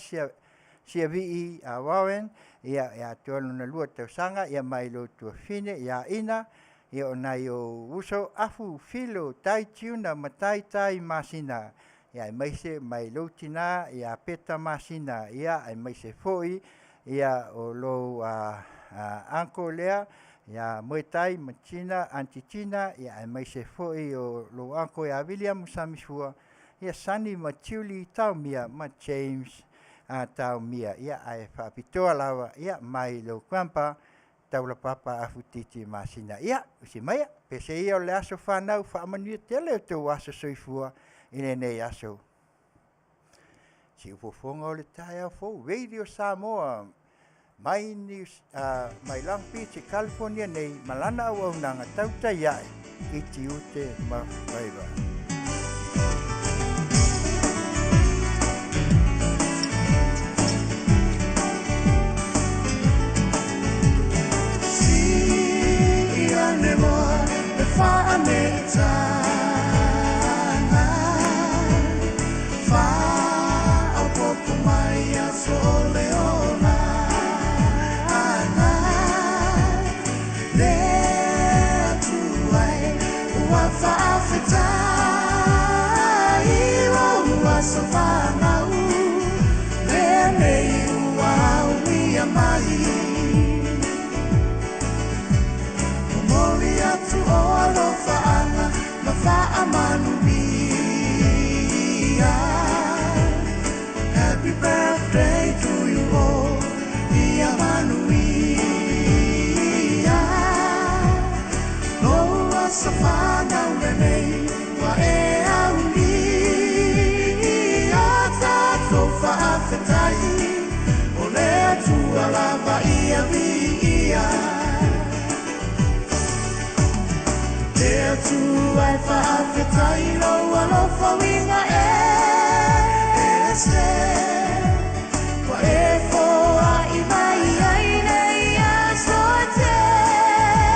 Siavii Warren, ia e atoa lona 2 tausaga, ia mai lou tuafafine ia Ina, ia o nai ou uso Afu, Filo, Tai Tiuna ma Tai Tai Masina, ia aemaise mai lou tinā ia Peta Masina, ia aemaise foi ia o lou uncle lea ia Moetai ma Tina, Aunty Tina, ia aemaise foi o lou uncle ia William Samifua, ia Sani ma Tiuli Taumia ma James Taumia, ia ae faapitoa lava ia mai lou grandpa Taulapapa Afutiti Masina. Ia, usi maia, pese ia o le aso fanau faamanuia tele o tou aso soifua i lenei aso. Siufofoga o le taeao fou, Radio Samoa, mai, mai Long Beach i California nei, ma lana auaunaga tautai ae i tiute ma faiva. Happy birthday to you all, ia manuia. Lou aso fanau lenei, ua e aulia. Tatou faafetai, o le Atua lava ia viia. Le Atua e faafetai lou alofa uiga ese. Ua e foai mai ai nei aso e tele.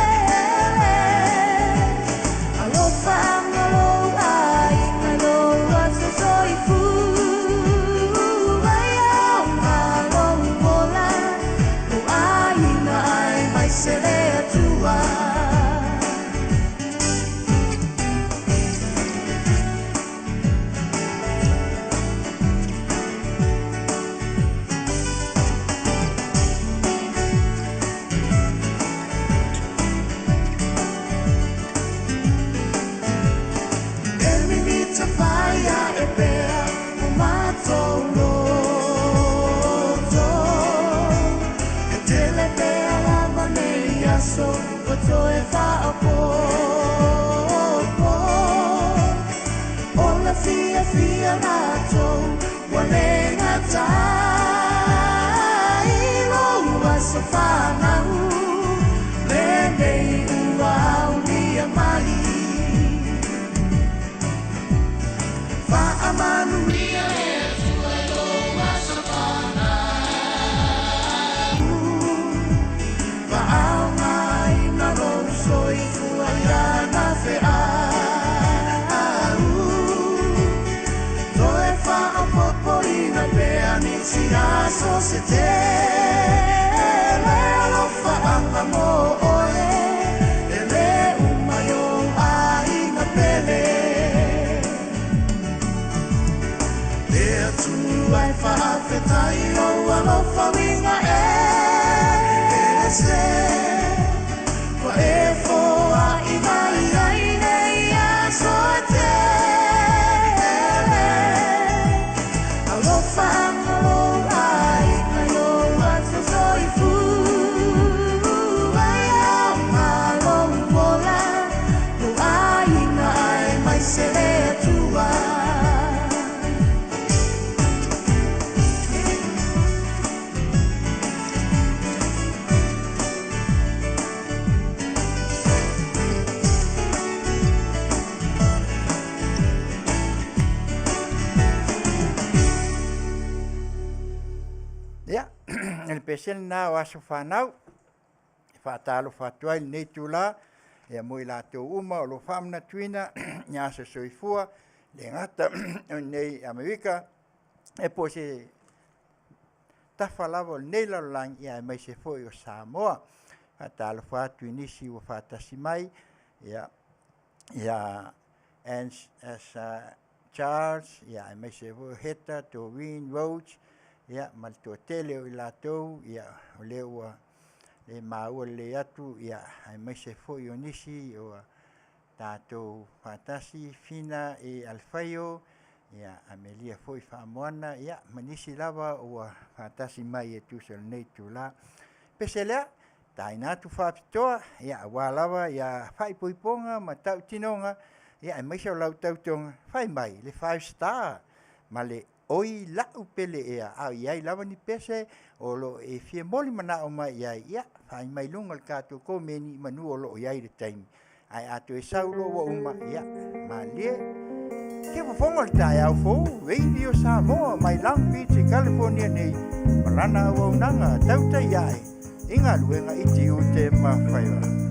Alofa anga lou aiga, lou aso soifua. Ia aoga lou ola, lou aiga aemaise le Atua. E mimita faia e pea o matou loto. E tele pea lava nei aso ua toe faaopoopo. O le fiafia latou ua le gatai lou aso fanau. Lenei ua aulia mai. Faamanuia le Atua i lou aso fanau. Faaaogaina lou soifua i lana feau. Toe faaopoopoina pea nisi aso se tele. Alofa pese lena o aso fanau e faatalofa atu ai lenei itulā ia mo i latou uma o loo faamanatuina i aso soifua le gata o nei Amerika e po o se tafa lava o lenei lalolagi ia aemaise foi o Samoa. Faatalofa atu i nisi ua faatasi mai ia ia as Charles ia aemaise foi o Heta, Doreen, Rhodes ia ma le toatele o i latou ia o lea ua le maua lelei atu ia aemaise foi o nisi ua tatou faatasi Fina e Alfaio ia Amelia foi Faamoana ia ma nisi lava ua faatasi mai e tusa o lenei itulā. Pese lea, taina atu faapitoa ia aua lava ia faaipoipoga ma tautinoga ia aemaise o lau tautoga fai mai le five star ma le oi la'u pele ea a o i ai lava ni pese o lo o e fia molimanaʻo mai i ai ia fai mai luga o le tatou komeni manu o lo o i ai le taimi ae a toe sau loa ua uma ia malie ke fofoga o le taeao fou Radio Samoa mai Long Beach i California nei ma lana auaunaga tautai ae i galuega i tiute ma faiva.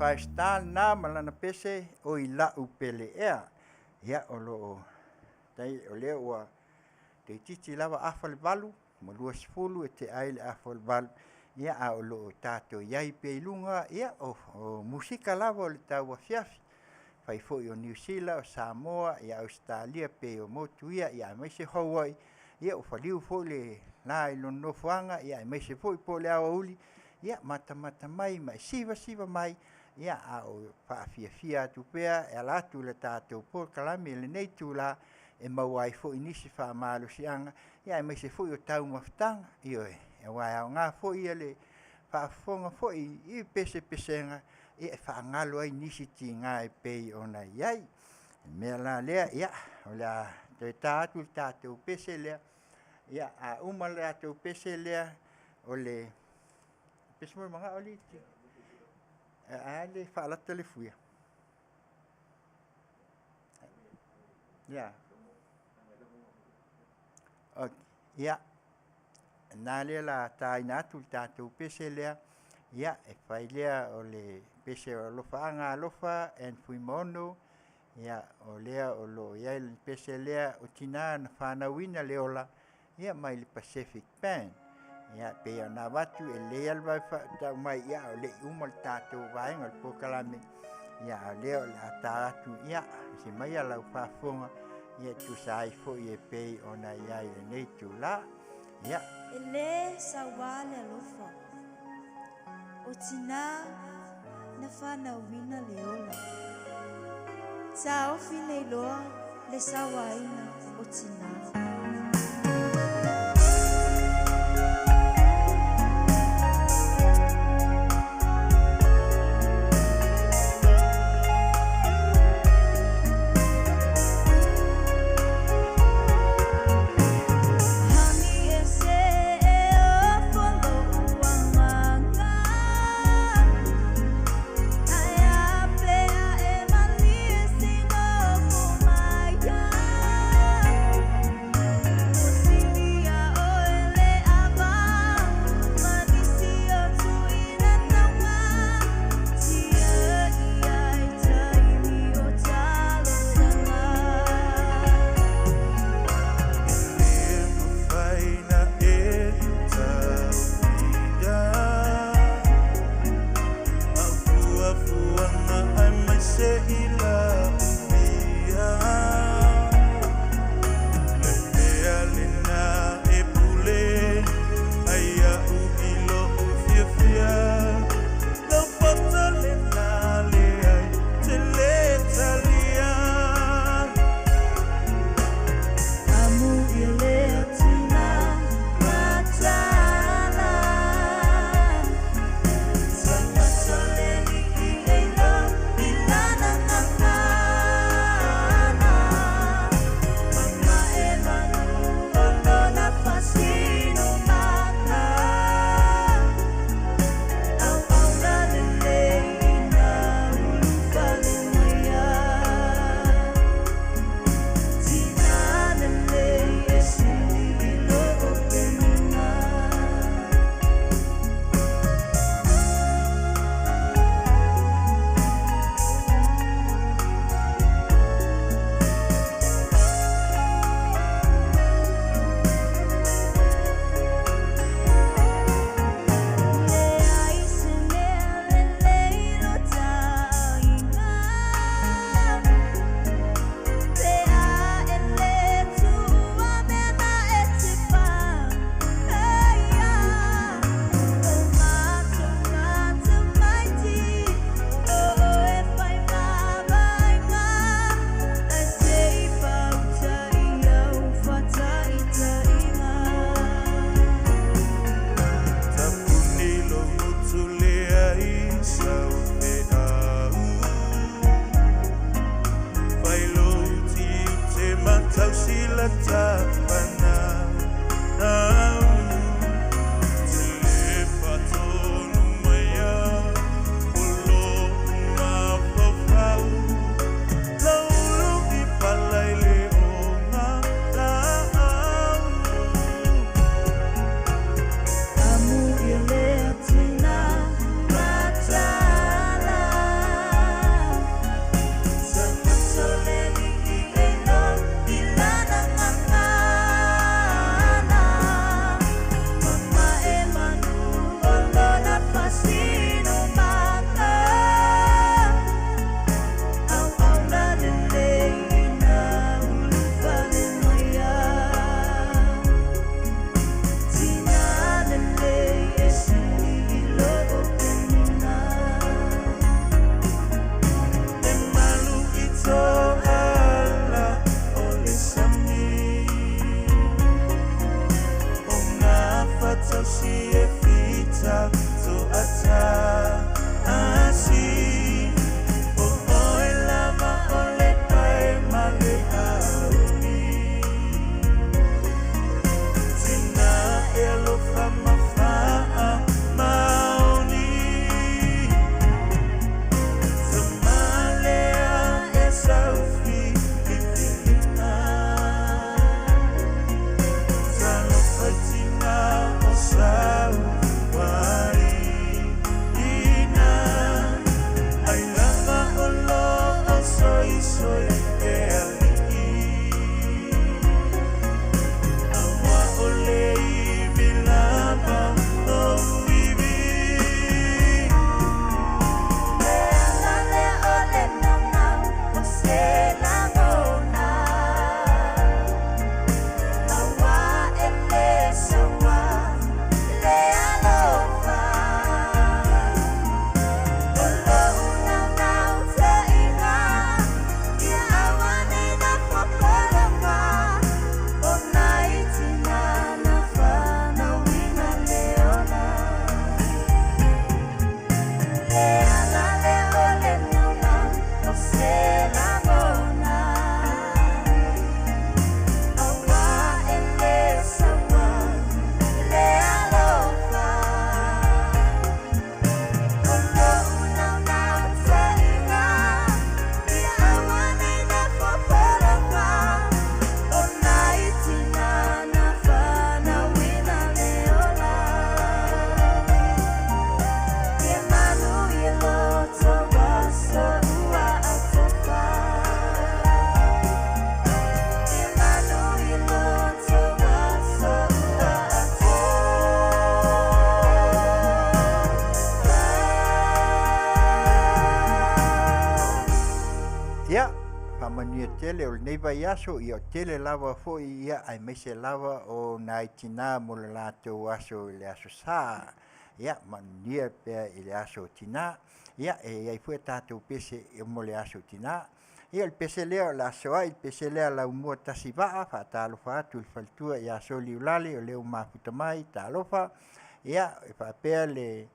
Five Star lena ma lana pese o i la'u pele ea. Ia o loo tai o lea ua toeitiiti lava afa le 8 ma 20 e te'a ai le afa o le 8. Ia a o loo tatou iai pea i luga ia o musika lava o le tauafiafi fai fo'i o Niu Sila, o Samoa, ia Ausetalia pei o motu ia, ia aemaise Hawaii. Ia ua faliu foi le la i lona nofoaga, ia aemaise foi po o le aoauli, ia matamata mai ma e sivasiva mai, ia a o faafiafia atu pea e ala atu i le tatou polokalame i lenei itulā e maua ai fo'i nisi faamalosi'aga, ia aemaise foi o taumafataga. Ioe, auā e aogā foi ia le faafofoga foi i pesepesega, ia e faagalo ai nisi tigā e pei ona i ai le mea la lea. Ia o le a toe tā atu le tatou pese lea. Ia a uma le tatou pese lea o le pese moemagao alii a le faalata le fuia. Ia ok, ia na lea la tāina atu le tatou pese lea. Ia e fai lea o le pese o Alofaaga Alofa and Fuimaono. Ia o lea o loo i ai le pese lea o tinā na fanauina le ola, ia mai le Pacific Band. Ia pei ona avatu e lelei lava le vave faatau mai, ia o lei uma le tatou vaega o le polokalame. Ia a o lea o le a tā atu, ia se mai lau faafofoga, ia e tusa ai foi e pei ona i ai lenei itulā. Ia E lē sauā le alofa o tinā na fanauina le ola. Taofi nei loa le sauaina o tinā. Hani e se e ofo lo'u agaga Ae a pea e malie se nofo mai ai. Ia, faamanuia tele o lenei vaiaso, ia o tele lava foi ia aemaise lava o nai tinā mo le latou aso i le Aso Sa. Ia, manuia pea i le Aso o Tinā. Ia, e i ai foi a tatou pese mo le Aso o Tinā. Ia, o le pese lea o le aso ai, le pese lea a Laumua tasi vaa, faatalofa atu i le faletua ia Soliulale o lea ua mafuta mai, talofa. Ia, e faapea le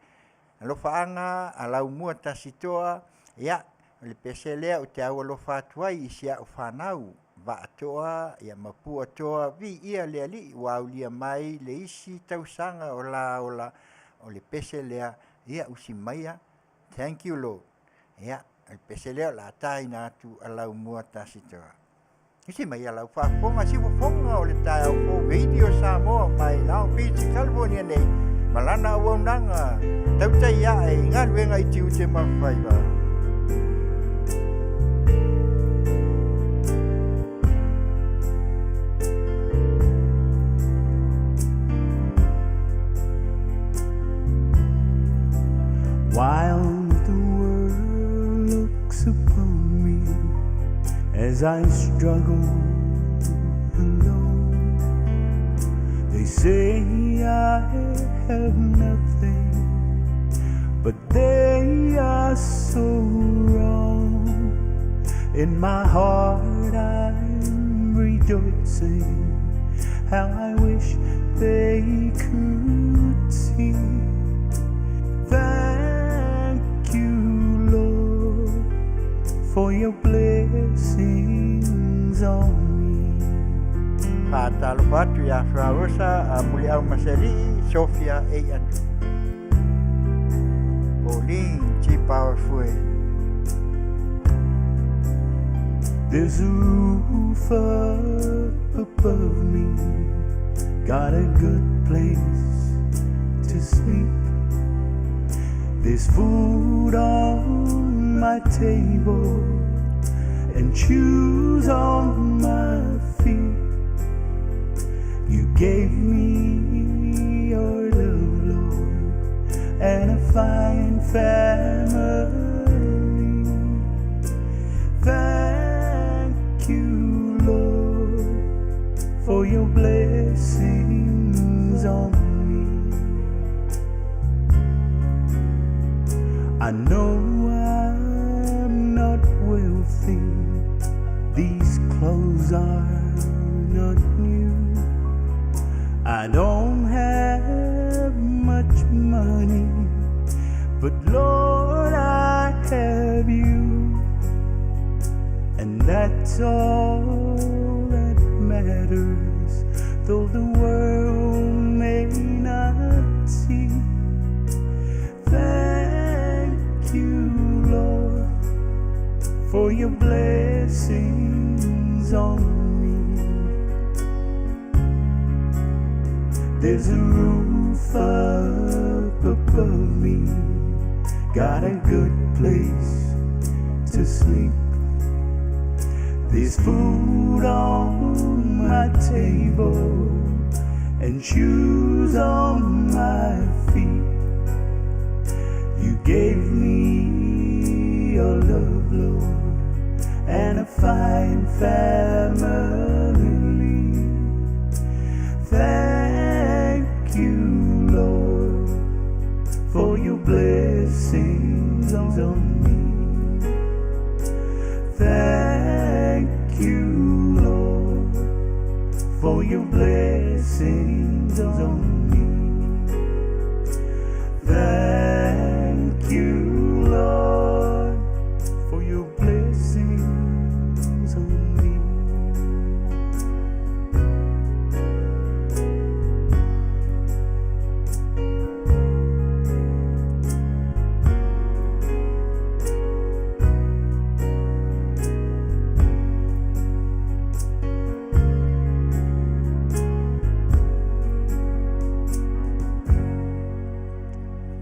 alofaaga a Laumua tasi toa, ia, o le pese lea ou te aualofa atu ai i si au fanau, Vaatoa ia ma Puatoa, viia le Alii ua aulia mai le isi tausaga o la ola, o le pese lea, ia usi maia, thank you Lord. Ia, o le pese lea o le a taina atu a Laumua tasi toa. Usi maia lau faafofoga siufofoga o le taeao fou Radio Samoa mai Long Beach, California nei, ma lana auaunaga tautai ae i galuega i tiute ma faiva. While the world looks upon me as I struggle alone, they say I have nothing, but they are so wrong. In my heart I'm rejoicing, how I wish they could see. Thank you, Lord, for your blessings on me. Faatalofa atu ia Flarosa a Muliau Masali'i Sofia A. Atu. Pauline G. Power Fue. There's a roof up above me, got a good place to sleep. There's food on my table and shoes on my feet. You gave me your love, Lord, and a fine family. Thank you, Lord, for your blessings on me. I know I'm not wealthy, these clothes are not new. I don't have much money, but Lord, I have you, and that's all that matters, though the world may not see. Thank you, Lord, for your blessings on me. There's a roof up above me, got a good place to sleep. There's food on my table and shoes on my feet. You gave me your love, Lord, and a fine family. Thank you, Lord, for your blessings on me. Thank you, Lord, for your blessings on me. Thank you, Lord, for your blessings on me.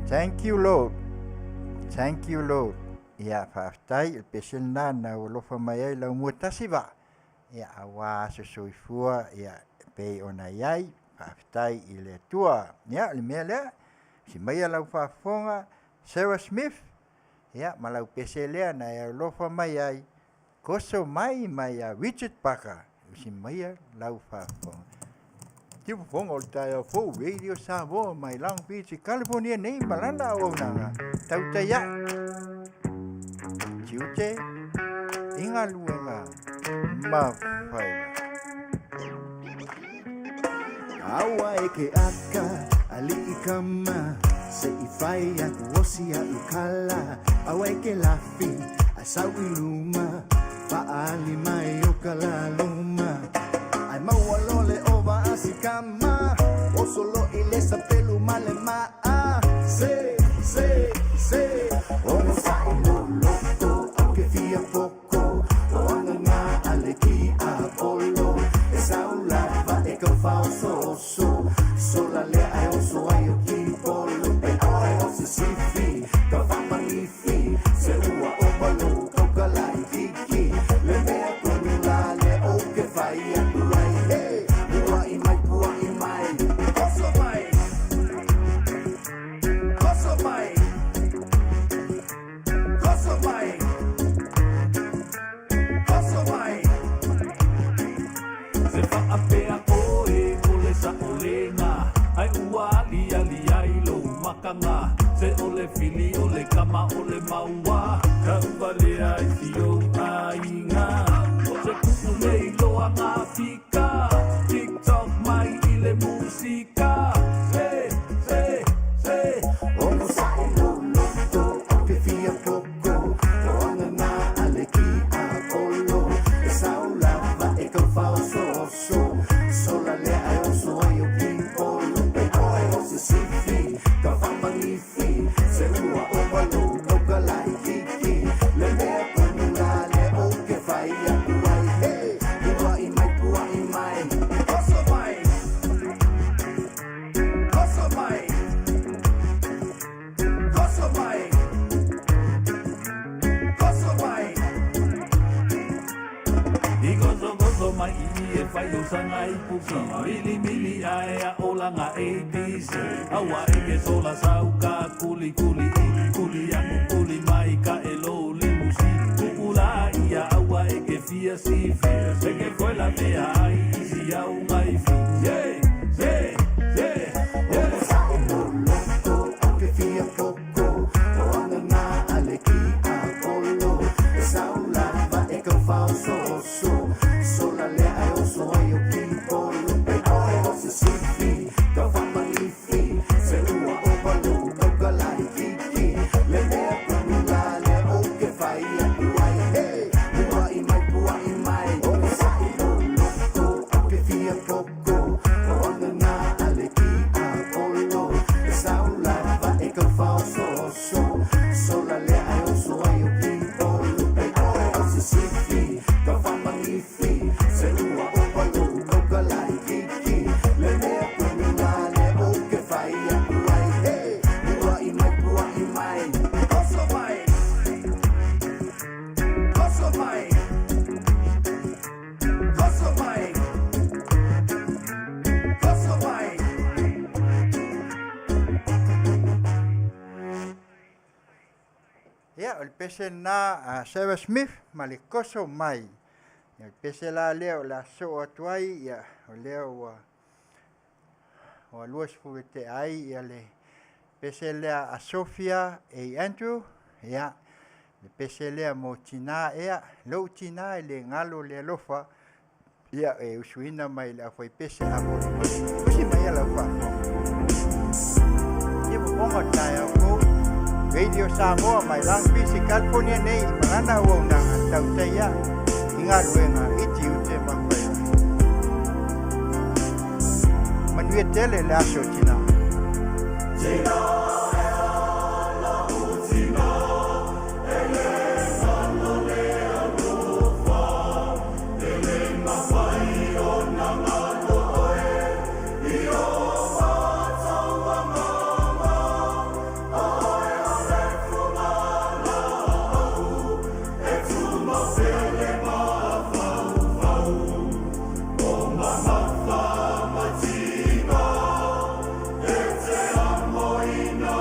Thank you, Lord. Thank you, Lord. Ia, faafetai i le pese lena na ua alofa mai ai Laumua tasi vaa. Ia, auā aso soifua, ia, e pei ona i ai, faafetai i le Atua. Ia, o le mea lea, si maia lau faafofoga, Sarah Smith, ia, ma lau pese lea na e alofa mai ai, Koso mai mai a Richard Parker, usi maia lau faafofoga. Tiufofoga o le taeao fou Radio Samoa mai Long Beach, California nei ma lana auaunaga tautai ae. Tiute i galuega ma faiva. Aua e ke aka ali'i kama Se i fai aku osi a ukala Aua e ke lafi a sau i luma Paali mai o ka laluma Ai maua lole o vaasi kama O solo i le sapelu ma le ma'a Se, se, se Ono sa'i lo loko au ke fia poko O anga ngā ale ki a polo E sau lava e kau fāosooso Sola lea ae oso ai o ki polo E oe o se sifi Ka whapanifi Se ua o malo kau ka lai kiki Le mea tonu la le o ke whai aku ai Hey, pua'i mai, pua'i mai Koso mai Koso mai Koso mai Koso mai Se faapea oe ko le saolega Ae ua aliali ai lou makaga Se o le fili o le kama o le maua Tauvalea i si ou aiga Se kuʻu nei loa ngā fika TikTok mai i le musika Se, se, se Ono sa'i lo loto au ke fia poko O anga ngā ale ki a polo E sau lava e kau fāosooso Sola lea ae oso ai o ki polo E oe o se sifi ka whapanifi Se ua o malo kau ka lai kiki Le mea tonu la le o ke whai aku ai Hey, pua'i mai, pua'i mai Koso mai Koso mai Koso mai Koso mai I gosogoso mai i e fai o sanga i puki Mili mili ae a olanga ABC Aua e ke sola sau ka kuli kuli i Kuli aku kuli mai ka e lo limusi Ku'ula ia aua e ke fia sifi Se ke koe la mea ai isi au ngai fi Yeah, yeah, yeah, yeah Ono sa'i lo loko au ke fia poko O anga ngā ale ki a polo E sau lava e kau fāosooso Sola lea ae oso ai o ki polo E oe o se sifi ka whapanifi Se ua o malo kau ka lai kiki Le mea tonu la le o ke whai aku ai Hey, pua'i mai, pua'i mai Ono sa'i lo loko au ke fia poko O anga ngā ale ki a polo E sau lava e kau fāosooso Sola lea ae oso ai o ki polo E oe o se sifi ka whapanifi Se ua o malo kau ka lai kiki Le mea tonu la le o ke whai aku ai Hey, pua'i mai, pua'i mai Koso mai Koso mai Koso mai Koso mai Ia, o le pese lena a Sarah Smith ma le Koso mai. Ia, o le pese la lea o le a soo atu ai, ia, o lea ua ua 20 e tea ai ia le pese lea a Sophia A. Andrew, ia, le pese lea mo tinā ea, lou tinā e le galo le alofa, ia, e usuina mai le aufaipese a molimoli. Usi mai lau faafofoga. Ia fofoga o le taeao fou. Radio Samoa mai Long Beach i California nei i malana auaunaga tautai ae i galuega i tiute ma faiva. Manuia tele le aso tinā. Ina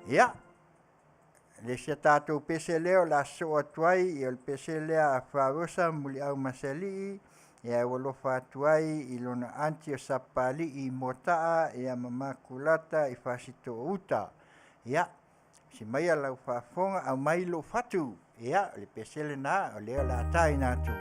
Ia, le isi a tatou pese lea o le a sosoo atu ai, ia o le pese lea a Faaosa Muliau Masealii, ia e ua alofa atu ai i lona aunty o Sapapalii i Moataa, ia ma Makulata i Fasitoo-uta. Ia, si maia lau faafofoga, aumai lou fatu. Ia, o le pese lena, o lea o le a taina atu.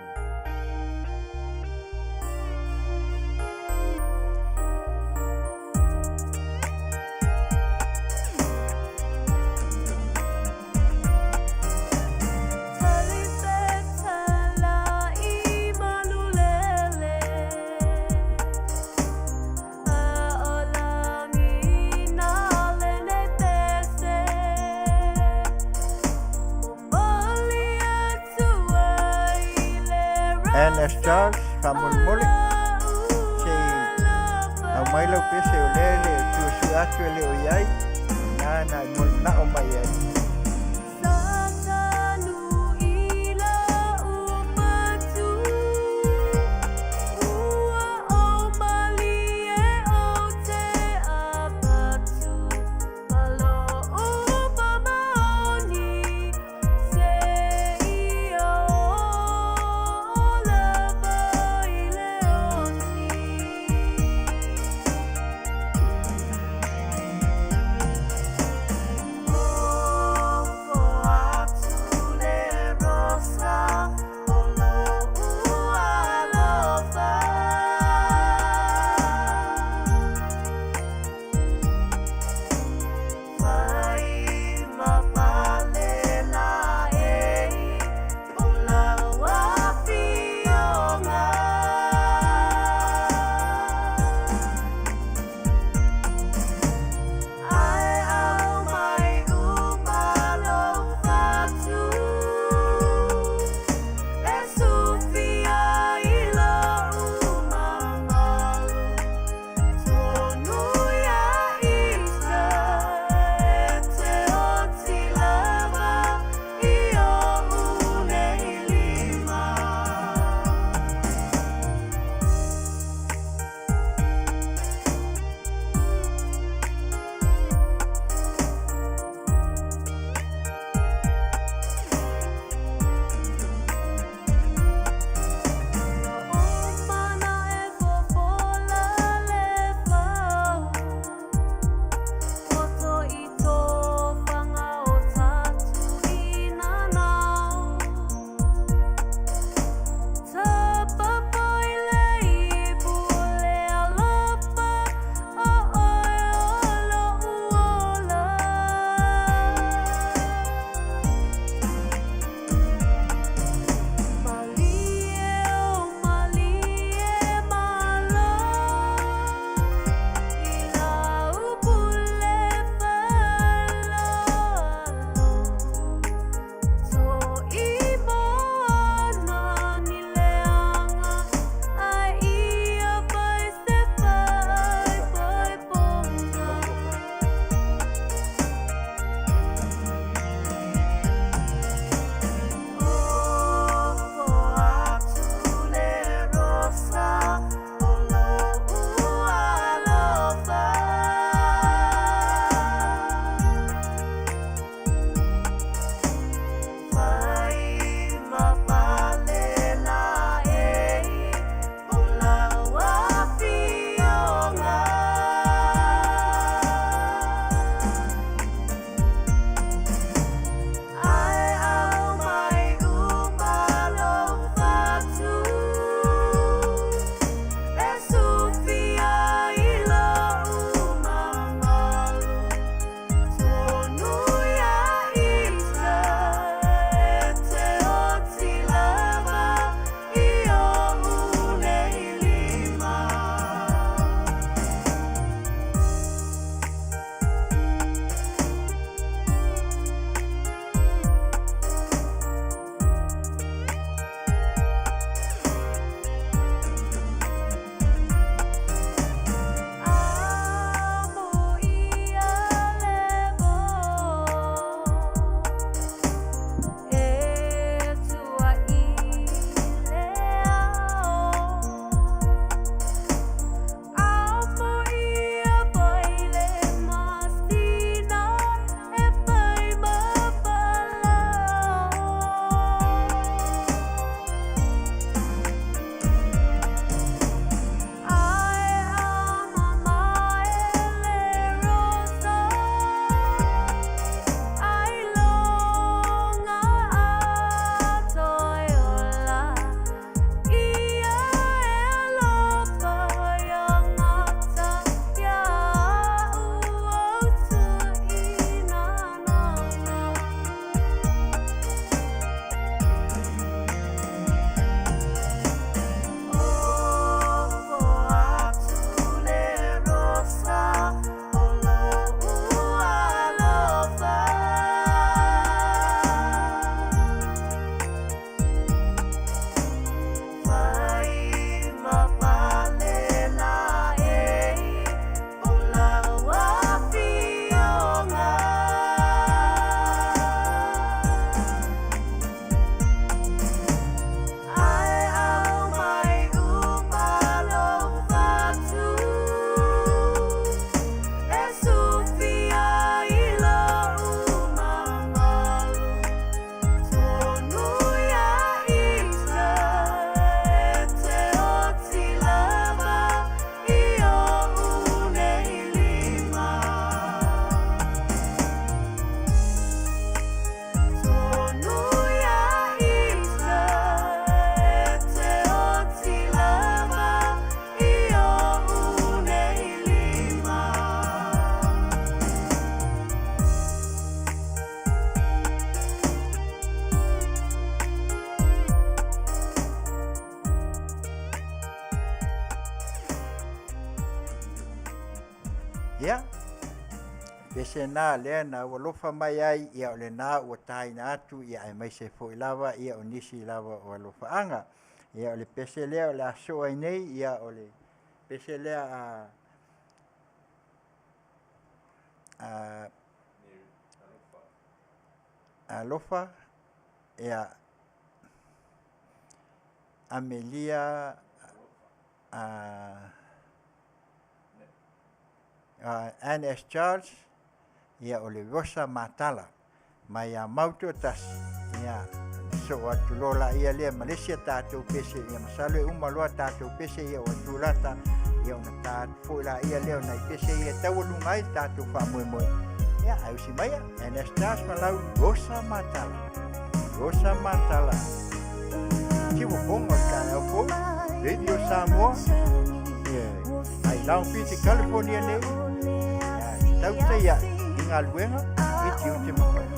NS Charles, faamolemole, se i aumai lau pese o lea e le o suesue atu e le o i ai, na na e molimao mai ai. Pese na lea na ua alofa mai ai, ia o lena ua taina atu, ia aemaise foi lava ia o nisi lava o alofaaga. Ia o le pese lea o le a soo ai nei, ia o le pese lea a a alofa ia Amelia a Ann S. Charles, ia o le Rosa Matala mai ia Mautoatasi, ia soo atu loa laia lea ma le isi a tatou pese, ia masalo e uma loa tatou pese ia ua tulata, ia ona ta atu foi laia lea o nai pese ia e taualuga ai le tatou faamoemoe. Ia ae usi maia Ann S. Charles ma lau Rosa Matala. Rosa Matala. Tiuafoga o le taeao fou, Radio Samoa, ia, mai Long Beach, California nei, ia, tautai ae i galuega i tiute ma faiva.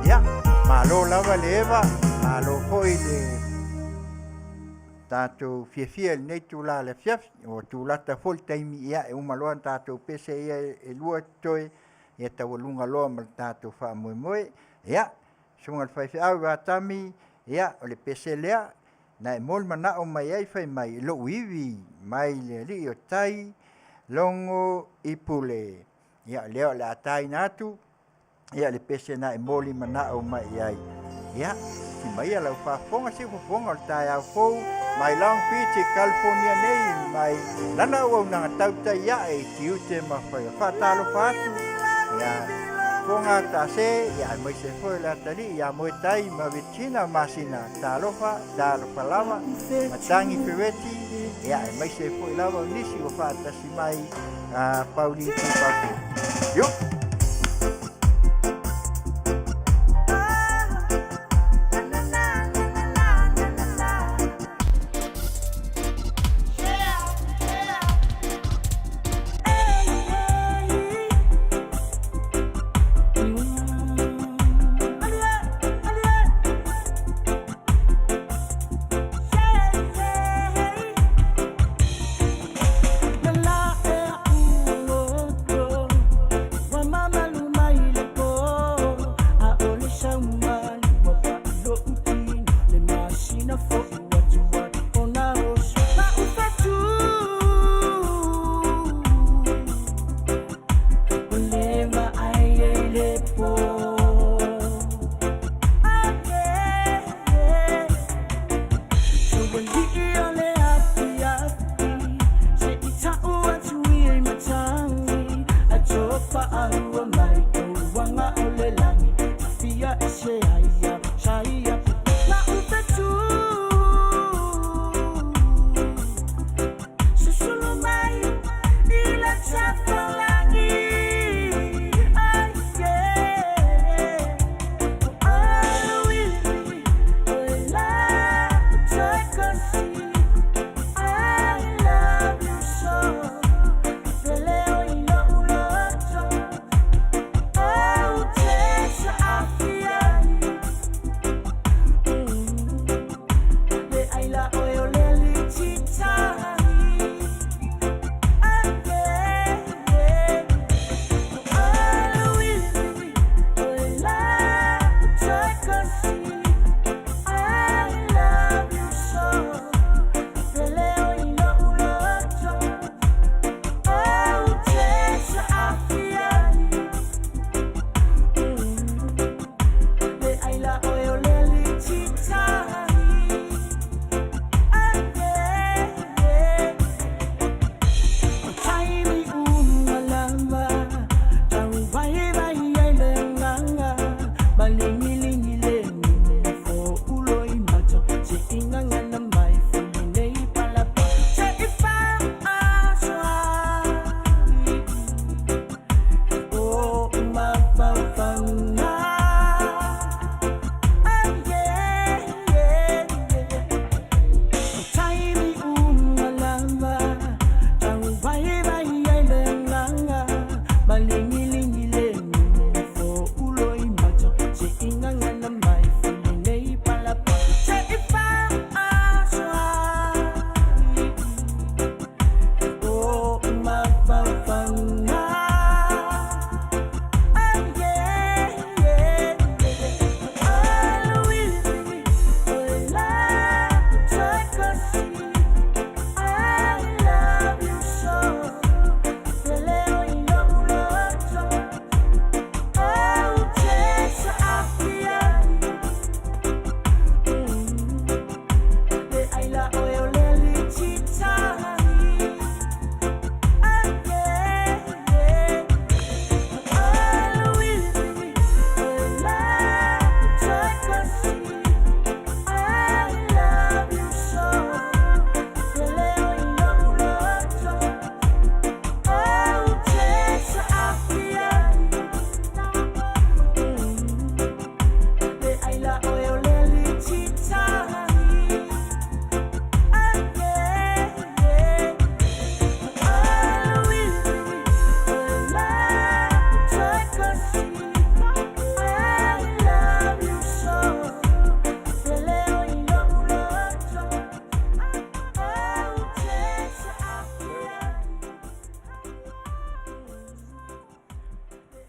Ia, malo lava le Eva, malo foi le tatou fiafia i lenei itula i le afiafi. Ua tulata foi le taimi, ia, e uma loa ona tatou pese ia e lua totoe, ia taualuga loa ma le tatou faamoemoe. Ia, susuga i le faifeau Vatami, ia o le pese lea na e molimanao mai ai fai mai lou ivi mai le alii o tai logo i pule. Ia lea o le a taina atu ia le pese na e molimanao mai i ai. Ia, si maia lau faafofoga si fofoga o le taeao fou mai Long Beach i California nei, mai lana auaunaga tautai ae i tiute ma faiva. Faatalofa atu ia Foga Tase, ia aemaise foi le atalii ia Moetai ma Virginia Masina. Talofa, talofa lava, Matangi Fereti, ia aemaise foi lava o nisi ua faatasi mai a Pauli Tupaku. Yo!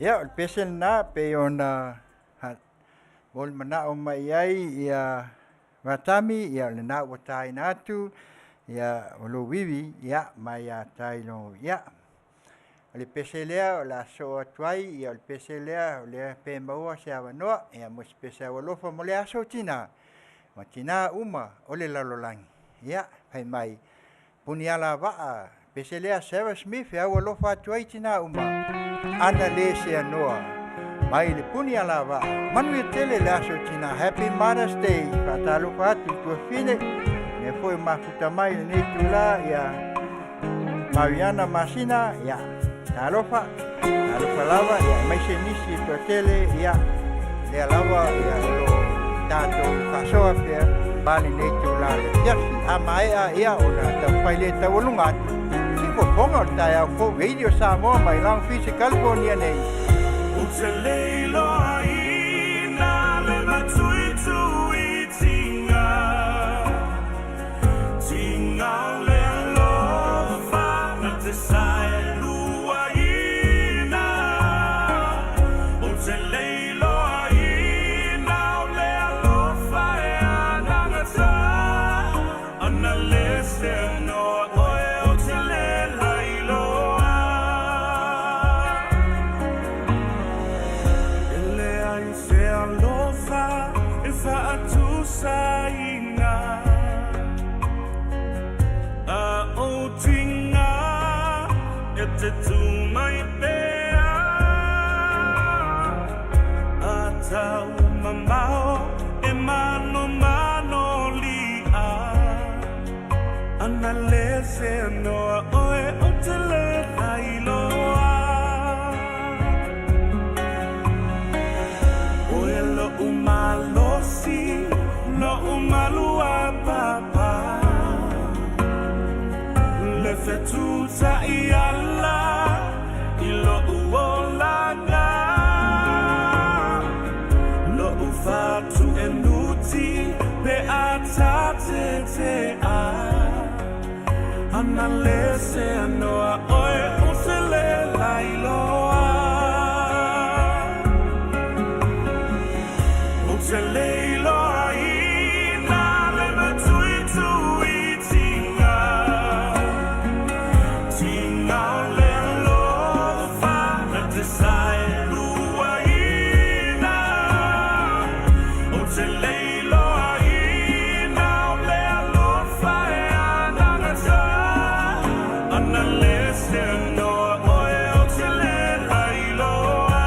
Ia, o le pese lena pei ona molimanaʻo mai ai ia Vatami, ia o lena ua taina atu ia o lou ivi ia mai ia tai lo ia. O le pese lea o le a soo atu ai, ia o le pese lea o lea pe maua se avanoa ia mo se pese aualofa mo le aso tinā ma tinā uma o le lalolagi. Ia fai mai puni ala vaa pese lea Sarah Smith e aualofa atu ai tinā uma ana le seanoa mai le puni ala vaa. Manuia tele le aso tinā. Happy Mother's Day. Faatalofa atu i tuafine mea foi mafuta mai lenei itulā ia Mariana Masina, ia talofa, talofa lava, ia aemaise nisi e toatele, ia lea lava ia o loo tatou faasoa pea ma lenei itulā le afiafi. A maea ia ona taumafai lea e taualuga atu se fofoga o le taeao fou Radio Samoa mai Long Beach, California nei. Ou te le iloaina le matuituitiga, tiga o le alofa na te saeluaina. Ou te le iloaina o le alofa e anagata, ana le seanoa oe ou te le lailoa. E leai se alofa e faatusaina, a o tiga e te tu mai pea, a tau mamao e manomano li'a, ana le seanoa oe ou te le lailoa. Oe lo'u malosi, lo'u maluapapa, le fetuta'i ala i lo'u olaga, lo'u fatu'enuti pe a tatete'a, ana le seanoa oe ou te le lailoa. Ou te le iloaina le matuituitiga, tiga o le alofa na te saeluaina. Ou te le iloaina o le alofa e anagata, ana le seanoa oe ou te le lailoa.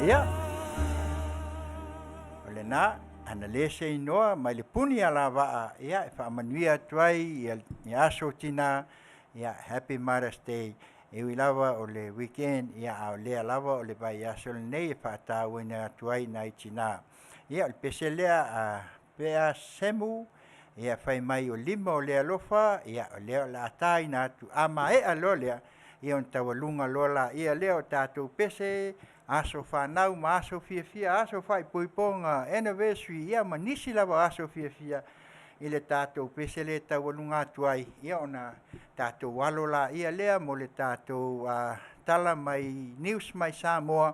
Ia, o lena, ana lē se inoa mai le puni alavaa, ia e faamanuia atu ai ia, ia aso o tinā, ia Happy Mother's Day. E ui lava o le weekend, ia a o lea lava o le vaiaso lenei e faatauaina atu ai nai tinā. Ia o le pese lea a Pea Semu, ia fai mai o lima o le alofa, ia o lea o le a tāina atu a maea loa lea, ia ona taualuga loa laia lea o tatou pese, aso fanau ma aso fiafia, aso faaipoipoga, anniversary, ia ma nisi lava o aso fiafia i le tatou pese lea e taualuga atu ai, ia ona tatou alo laia lea mo le tatou tala mai news mai Samoa,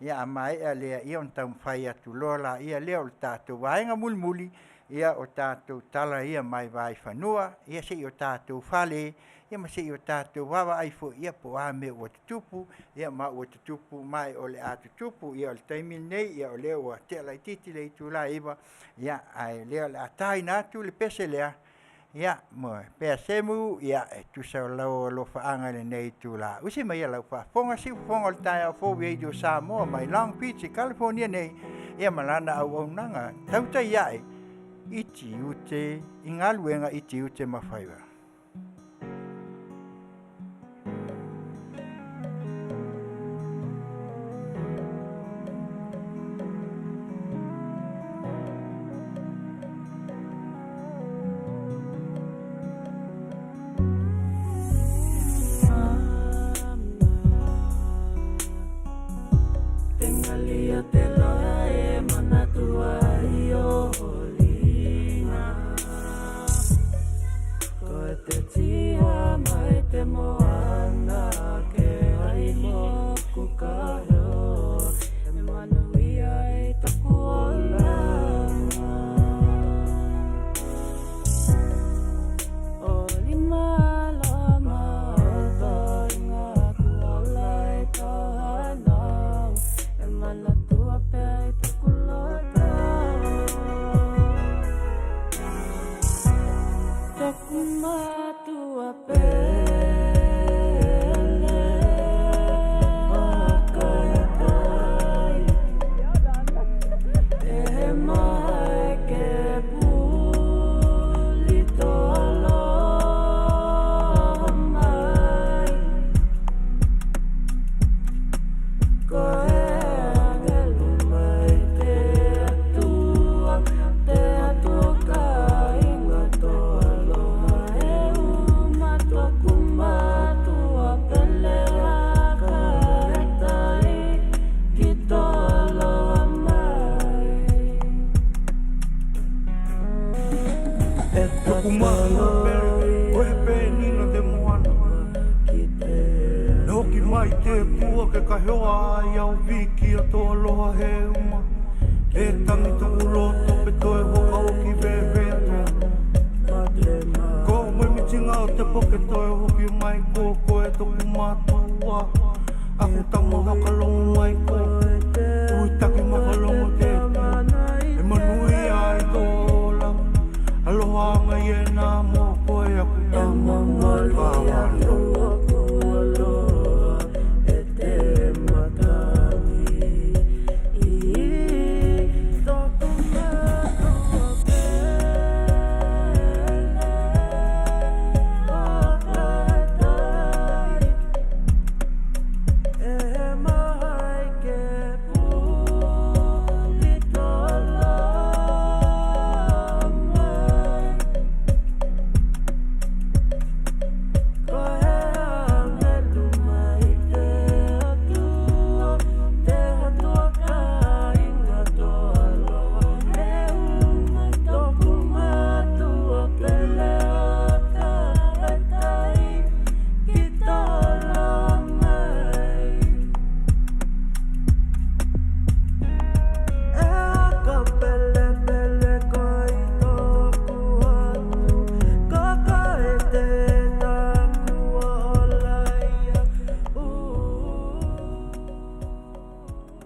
ia a maea lea, ia ona taumafai atu loa laia lea o le tatou vaega mulimuli, ia o tatou tala ia mai vaifanua, ia seia o tatou fale, ia ma seia o tatou vaavaai foi, ia po o a mea ua tutupu, ia ma ua tutupu ma o le a tutupu. Ia o le taimi lenei, ia o lea ua tea laitiiti le itula e 9, ia ae o lea o le a tāina atu le pese lea, ia mo Pea Semu, ia e tusa o lau alofaaga i lenei itula. Usi mai lau faafofoga siufofoga o le taeao fou Radio Samoa mai Long Beach i California nei, ia ma lana auaunaga tautai ae i tiute i galuega i tiute ma faiva.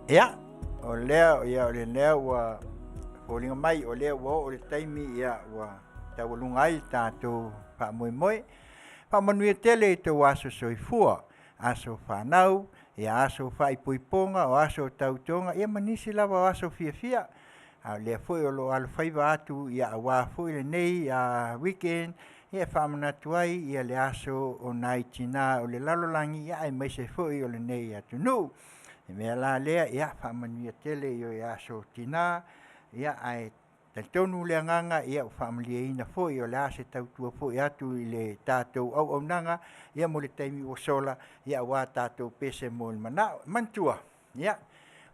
Ia, o lea, ia o lea ua foliga mai, o lea ua oo le taimi, ia ua taualuga ai le tatou faamoemoe. Faamanuia tele i tou aso soifua, aso fanau, Ia aso faaipoipoga o aso o tautoga ia ma nisi lava o aso fiafia. A o lea foi o loo alofaiva atu ia auā foi lenei weekend ia e faamanatu ai ia le aso o nai tinā o le lalolagi ia aemaise foi o lenei atunuu. O le mea la lea ia faamanuia tele i oe aso tinā ia ae talitonu le agaga ia ua faamalieina foi o le a se tautua foi atu i le tatou auaunaga ia mo le taimi ua sola ia aua tatou pese mo le manao. Manatua, ia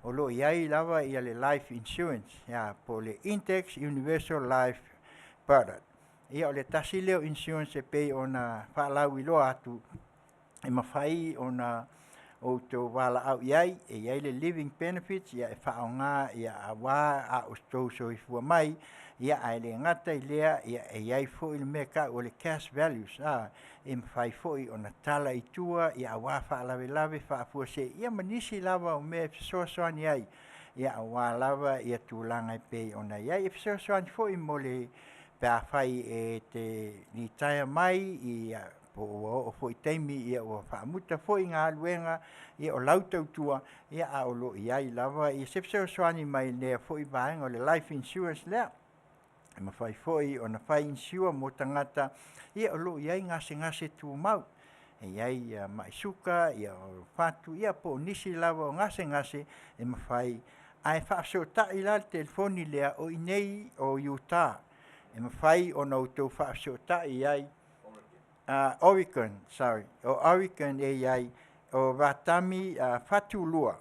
o loo i ai lava ia le life insurance po o le Index Universal Life Product. Ia o le tasi lea o insurance e pei ona faalauiloa atu e mafai ona outou valaau i ai. E i ai le living benefits ia e faaaoga ia aua a o outou soifua mai ia ae le gata i lea ia e i ai foi le mea e tau o le cash values e mafai foi ona tala i tua ia aua faalavelave faafuasei ia ma nisi lava o mea e fesoasoani ai ia aua lava ia tulaga e pei ona i ai. E fesoasoani foi mo le pe afai e te litaea mai ia po ua oo foi i taimi ia ua faamuta foi galuega ia o lau tautua ia a o lo o i ai lava ia se fesoasoani mai lea foi vaega o le life insurance lea. E mafai foi ona fai insure mo tagata ia o lo o i ai gasegase tumau, e i ai ia mai suka, ia o fatu ia po o nisi lava o gasegase e mafai. Ae faafesootai la i le telefoni lea o i inei o Utah e mafai ona outou faafesootai i ai, Oregon, sorry, o Oregon e i ai o Vatami Fatilua,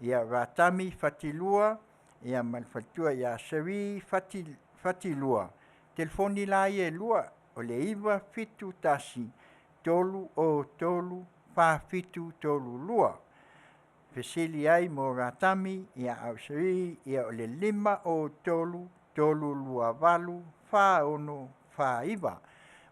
ia Vatami Fatilua ia ma le faletua ia Cherie Fatilua. Telefoni la ia e lua o le 971 303 4732. Fesili ai mo Vatami ia a o Cherie ia o le 503 328 4649.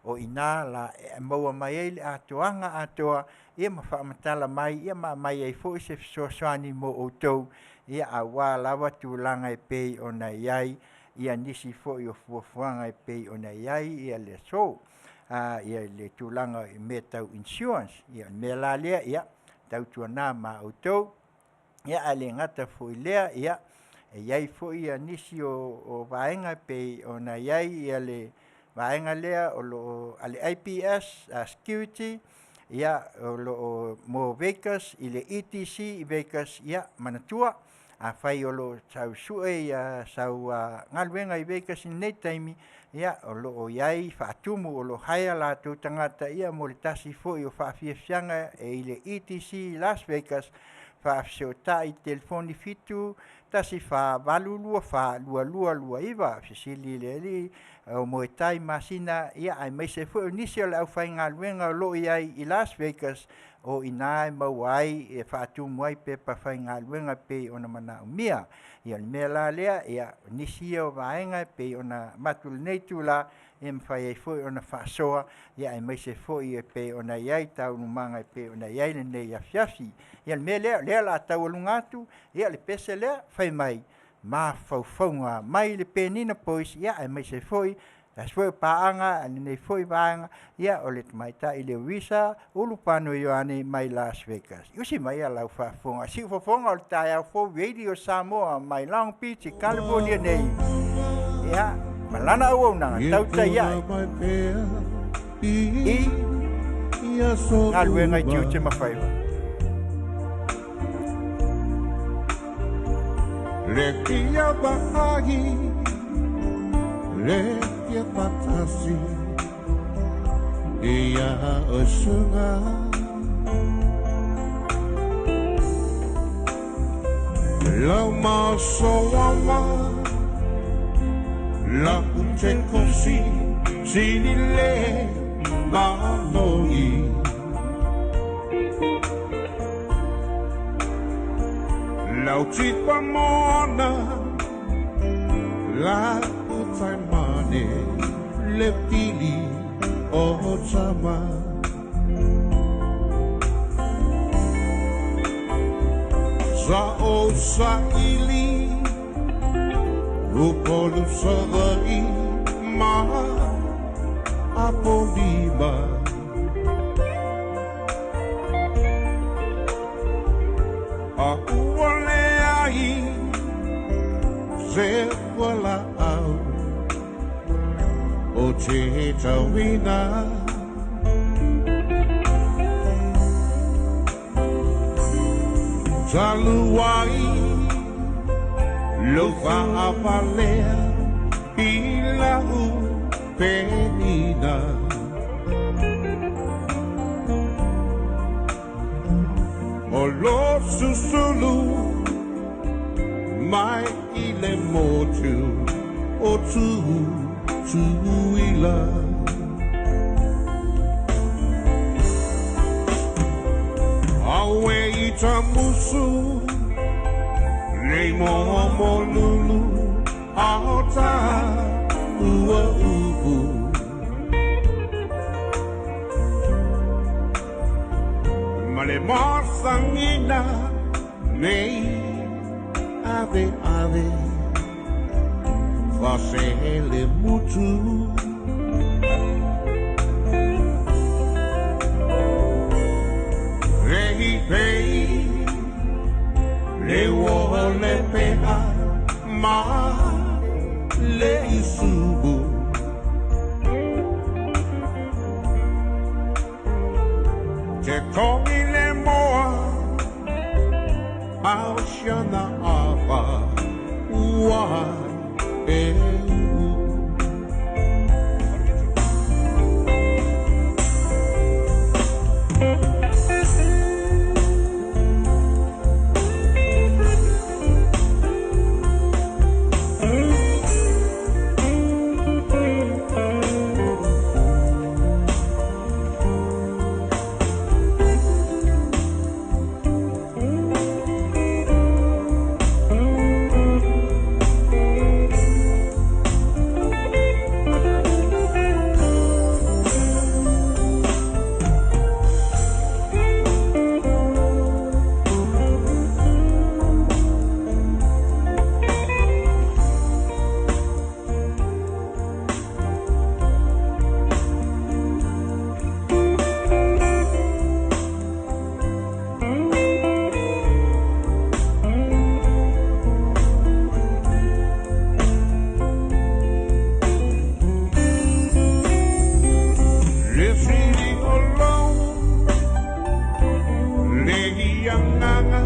O i ina la e maua mai ai le atoaga atoa ia ma faamatala mai ia ma aumai ai foi se fesoasoani mo outou ia aua lava tulaga e pei ona i ai ia nisi foi o fuafuaga e pei ona i ai ia le aso ia le tulaga i mea tau insurance. Ia o le mea la lea ia tautuana ma outou ia ae le gata foi i lea ia e i ai foi ia nisi o vaega e pei ona i ai ia le vaega lea o lo o a le IPS Security ia o lo o mo Vegas i le ETC i Vegas. Ia manatua afai o lo o tau sue ia sau galuega i Vegas i lenei taimi ia o lo o i ai faatumu o lo o hire latou tagata ia mo le tasi foi o faafiafiaga e i le ETC i Las Vegas. Faafesootai telefoni 7 14 8 24 2229. Fesili i le alii o Moetai Masina ia aemaise foi o nisi o le aufaigaluega o lo o i ai i Las Vegas. O i ina e maua ai e faatumu ai pepa faigaluega e pei ona manaomia. Ia o le mea la lea ia o nisi ia o vaega e pei ona avatu i lenei itula e mafai ai foi ona faasoa ia aemaise foi e pei ona i ai taualumaga e pei ona i ai lenei afiafi. Ia o le mea lea o lea o le a taualuga atu ia le pese lea fai mai mafaufauga mai le Penina Boys ia aemaise foi tasi foi o paaga a lenei foi vaega ia o le tamaitai Leuisa Ulupano Ioane mai Las Vegas. Usi mai lau faafofoga siufofoga o le taeao fou Radio Samoa mai Long Beach i California nei ia ma lana auaunaga tautai ae i galuega i tiute ma faiva. Le kia vaai, le kia patasi, ia osunga. Lau masoawa, la te kosi, sini le manoi. Lau tipa mona, la utai mane, le pili o tama. Sa o sa ili, upolu sa ma apolima. Ua leai se fualaau o te tauina. Talu ai lou faavalea i lau penina. O lo susulu mai i le motu o Tutuila. Aue i tamusu nei mo mo lulu aota ua upu. Ma le masangina nei ave ave fasele mutu. Rei pei le o le peha ma le isubu. Te kongi le moa au siana afa ua e u. Le sili o lou le iagaga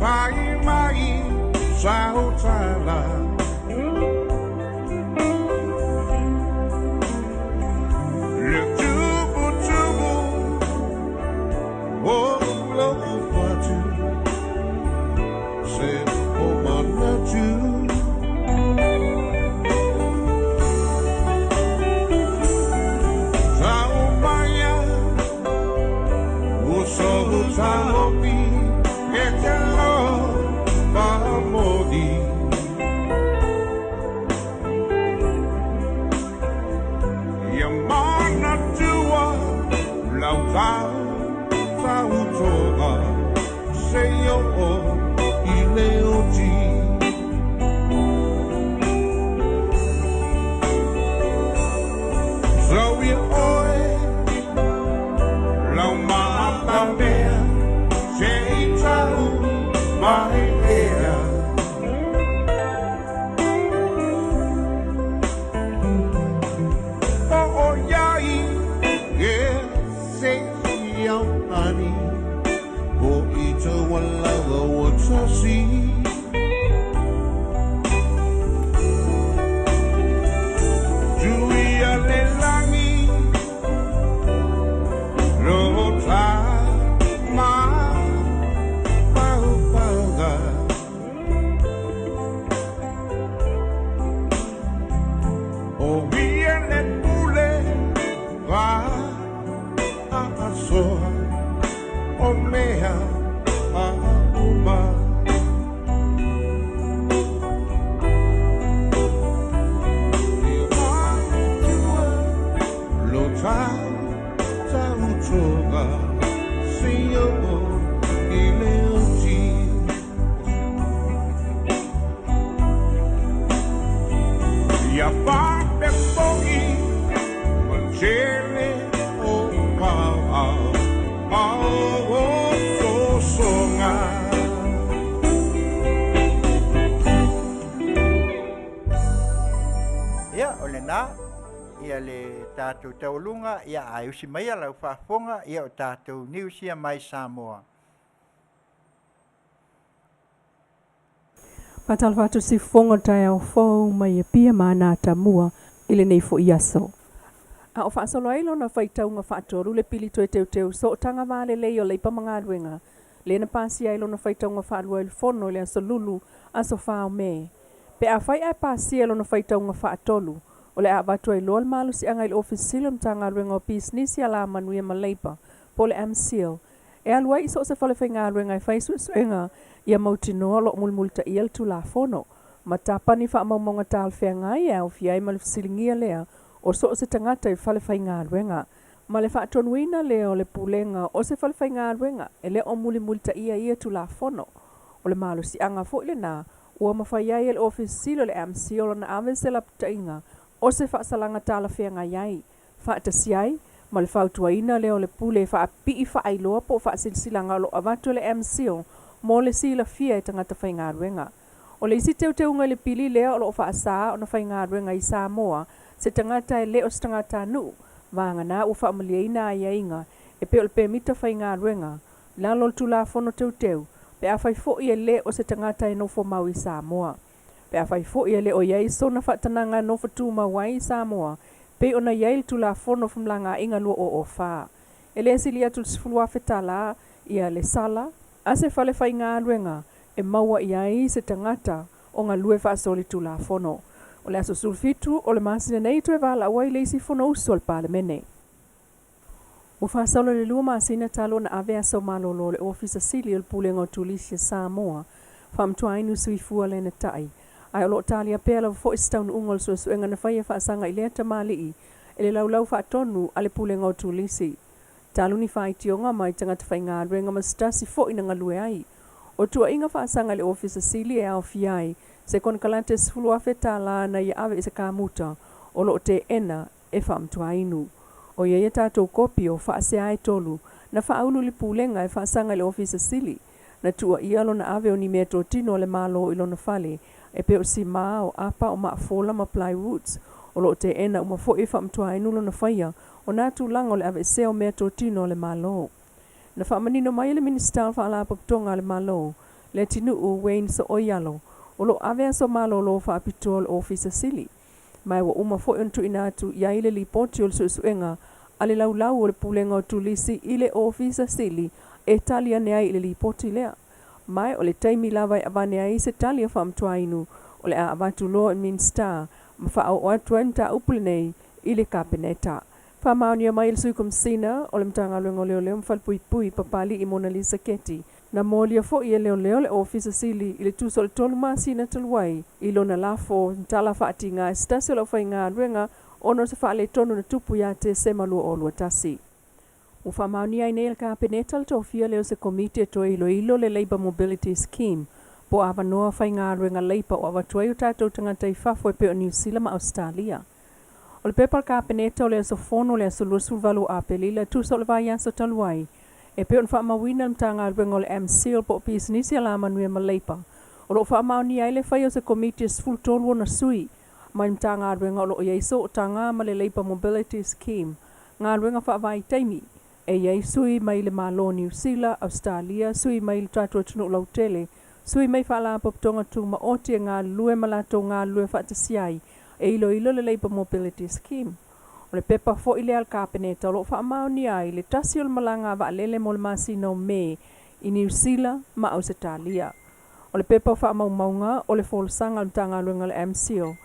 fai mai sautala. Le tubutubu o lou fatu se o manatu. Tau maia o sou taopi e te lo famodi. Ia manatua lau tau tautoga se o'o i le oti. Sau ia oe lau matamea se i tau mai ea. O o iai e se iau ani o i taualaga ua tasi. Tuia le lagi lo ta ma paupauga. O ia le pule va a asoa o mea a uma. Lo tau tautoga se o'o i le oti. Ia faapea fo'i ma tele o paa ao o sosoga. faapena ia le tatou taualuga, ia ae usi maia lau faafofoga, ia o tatou news ia mai Samoa. Faatalofa atu siufofoga o le taeao fou mai Apia ma Anatamua i lenei foi aso. A o faasolo ai lona faitauga faatolu le pili toe teuteu sootaga va lelei o Leipa ma Galuega, lea na pasia ai lona faitauga faalua i le Fono i le aso Lulu, aso 4 o Me. Pe afai ae pasia lona faitauga faatolu, o le a avatu ai loa le malosiaga i le Ofisa Sili o le Matagaluega o Pisinisi, Alamanuia ma Leipa, po o le MCIL, e alu ai i so o se falefaigaluega e fai suesuega ia mautinoa o lo o mulimulitaia le Tulafono ma tapa ni faamaumauga talafeagai e aofia ai ma le fesiligia lea o so o se tagata i falefaigaluega ma le faatonuina lea o le Pulega o se falefaigaluega e le o mulimulitaia ia Tulafono. O le malosiaga foi lena ua mafai ai e le Ofisa Sili o le MCIL ona ave se lapataiga o se faasalaga talafeagai ai faatasi ai ma le fautuaina lea o le Pule e faapipii faailoa po o faasilasilaga o lo o avatu e le MCIL mo le silafia e tagata faigaluega. O le isi teuteuga i le pili lea o lo o faasa ona faigaluega i Samoa se tagata e le o se tagatanuu, vagana ua faamalieina aiaiga e pei o le pemita faigaluega i lalo o le Tulafono Teuteu pe afai foi e le o se tagata e nofo mau i Samoa. Pe afai foi e le o i ai sona faatanaga e nofo tumau ai i Samoa, pei ona i ai le Tulafono o Femalagaaiga 2004. E le sili atu i le $10,000 tala ia le sala a se fale faigaluega e maua i ai se tagata o galue faasolitulafono. O le aso 17 o le masina nei toe valaau ai le isi Fonousu a le Palemene. Ua faasolo i le lua masina talu ona ave aso malolo o le Ofisa Sili o le Pulega o Turisi a Samoa, Faamatuainu Suifua Lenatai, ae o lo o talia pea lava foi se taunuuga o le suesuega na faia faasaga i lea tamalii i le laulau faatonu a le Pulega o Turisi. Talu ni faitioga mai tagata faigaluega ma se tasi foi na galue ai. O tuuaiga faasaga i le Ofisa Sili e aofia ai se konekarate $10,000 tala na ia ave i se kamuta o lo o teena e Faamatuainu. O i ai a tatou kopi o faasea e tolu na faaulu i le Pulega e faasaga i le Ofisa Sili. Na tuuaia lona ave o ni meatotino a le Malo i lona fale e pei o simā, o apa, o maafola ma plywoods. O lo o teena uma foi e Faamatuainu lona faia o nā tulaga o le aveesea o meatotino a le Malo. Na faamanino mai e le Minisita o le Faalapotopotoga a le Malo, Leatinuu Wayne So'oialo, o lo o ave aso malolo faapitoa o le Ofisa Sili. Ma ua uma foi ona tuuina atu i ai le lipoti o le suesuega a le laulau o le Pulega o Turisi i le Ofisa Sili e tali ane ai i le lipoti lea. Ma o le taimi lava e avane ai se tali a Faamatuainu o le a avatu loa i le Minisita ma faaoo atu ai le mataupu lenei i le Kapeneta. Faamaonia mai e le Sui Komesina o le Matagaluega o Leoleo ma Falepuipui, Papali'i Monalisa Keti, na molia foi e leoleo le Ofisa Sili i le tusa o le tolu masina talu ai i lona lafo tala faatiga i se tasi o le aufaigaluega ona o se faaletonu na tupu ia Tesema 2021. Ua faamaonia ai nei e le Kapeneta le tofia lea o se Komiti e toe iloilo le Labour Mobility Scheme po o avanoa faigaluega leipa o avatu ai o tatou tagata i fafo e pei o Niu Sila ma Ausetalia. O le pepa a le Kapeneta o le aso Fono o le aso 28 o Aperila e tusa o le vaiaso talu ai, e pei ona faamauina e le Matagaluega o le MCIL po o Pisinisi Alamanuia ma Leipa, o lo o faamaonia ai le faia o se Komiti e 13 ona sui mai le Matagaluega o lo o i ai sootaga ma le Labour Mobility Scheme, galuega faavaitaimi, e i ai sui mai le Malo o Niu Sila, Ausetalia, sui mai le tatou atunuu lautele, sui mai Faalapotopotoga Tumaoti e galulue ma latou galulue faatasi ai e iloilo le Labour Mobility Scheme. O le pepa foi lea a le Kapeneta o lo o faamaonia ai le tasi o le malaga a vaalele mo le masina o Me i Niu Sila ma Ausetalia. O le pepa o faamaumauga o le folasaga a le Matagaluega a le MCIL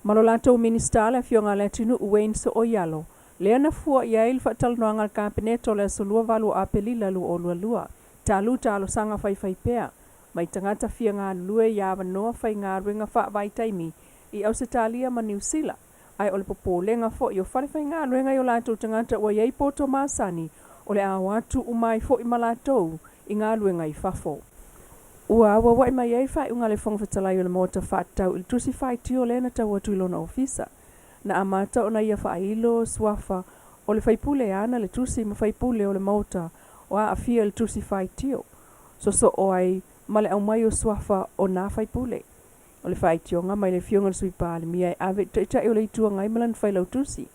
ma lo latou Minisita le Afioga ia Leatinuu Wayne Sooialo, lea na fua i ai le faatalanoaga a le Kapeneta o le aso 28 o Aperila 2022. Talu talosaga faifaipea mai tagata fia galulue i avanoa faigaluega faavaitaimi i Ausetalia ma Niu Sila, ae o le popolega foi o falefaigaluega i o latou tagata ua i ai poto masani o le a o atu uma ai foi ma latou i galuega i fafo. Ua auauai mai ai faaiuga a le Fofoga Fetalai o le Maota faatatau i le tusi faitio lea na tau atu i lona ofisa. Na amata ona ia faailo suafa o le faipule e ana le tusi ma faipule o le Maota o aafia i le tusi faitio, sosoo ai ma le aumai o suafa o nā faipule. O le faaitioga mai le Afioga i le Sui Palemia e ave i le Taitai o le Itu Agai ma lana Failautusi,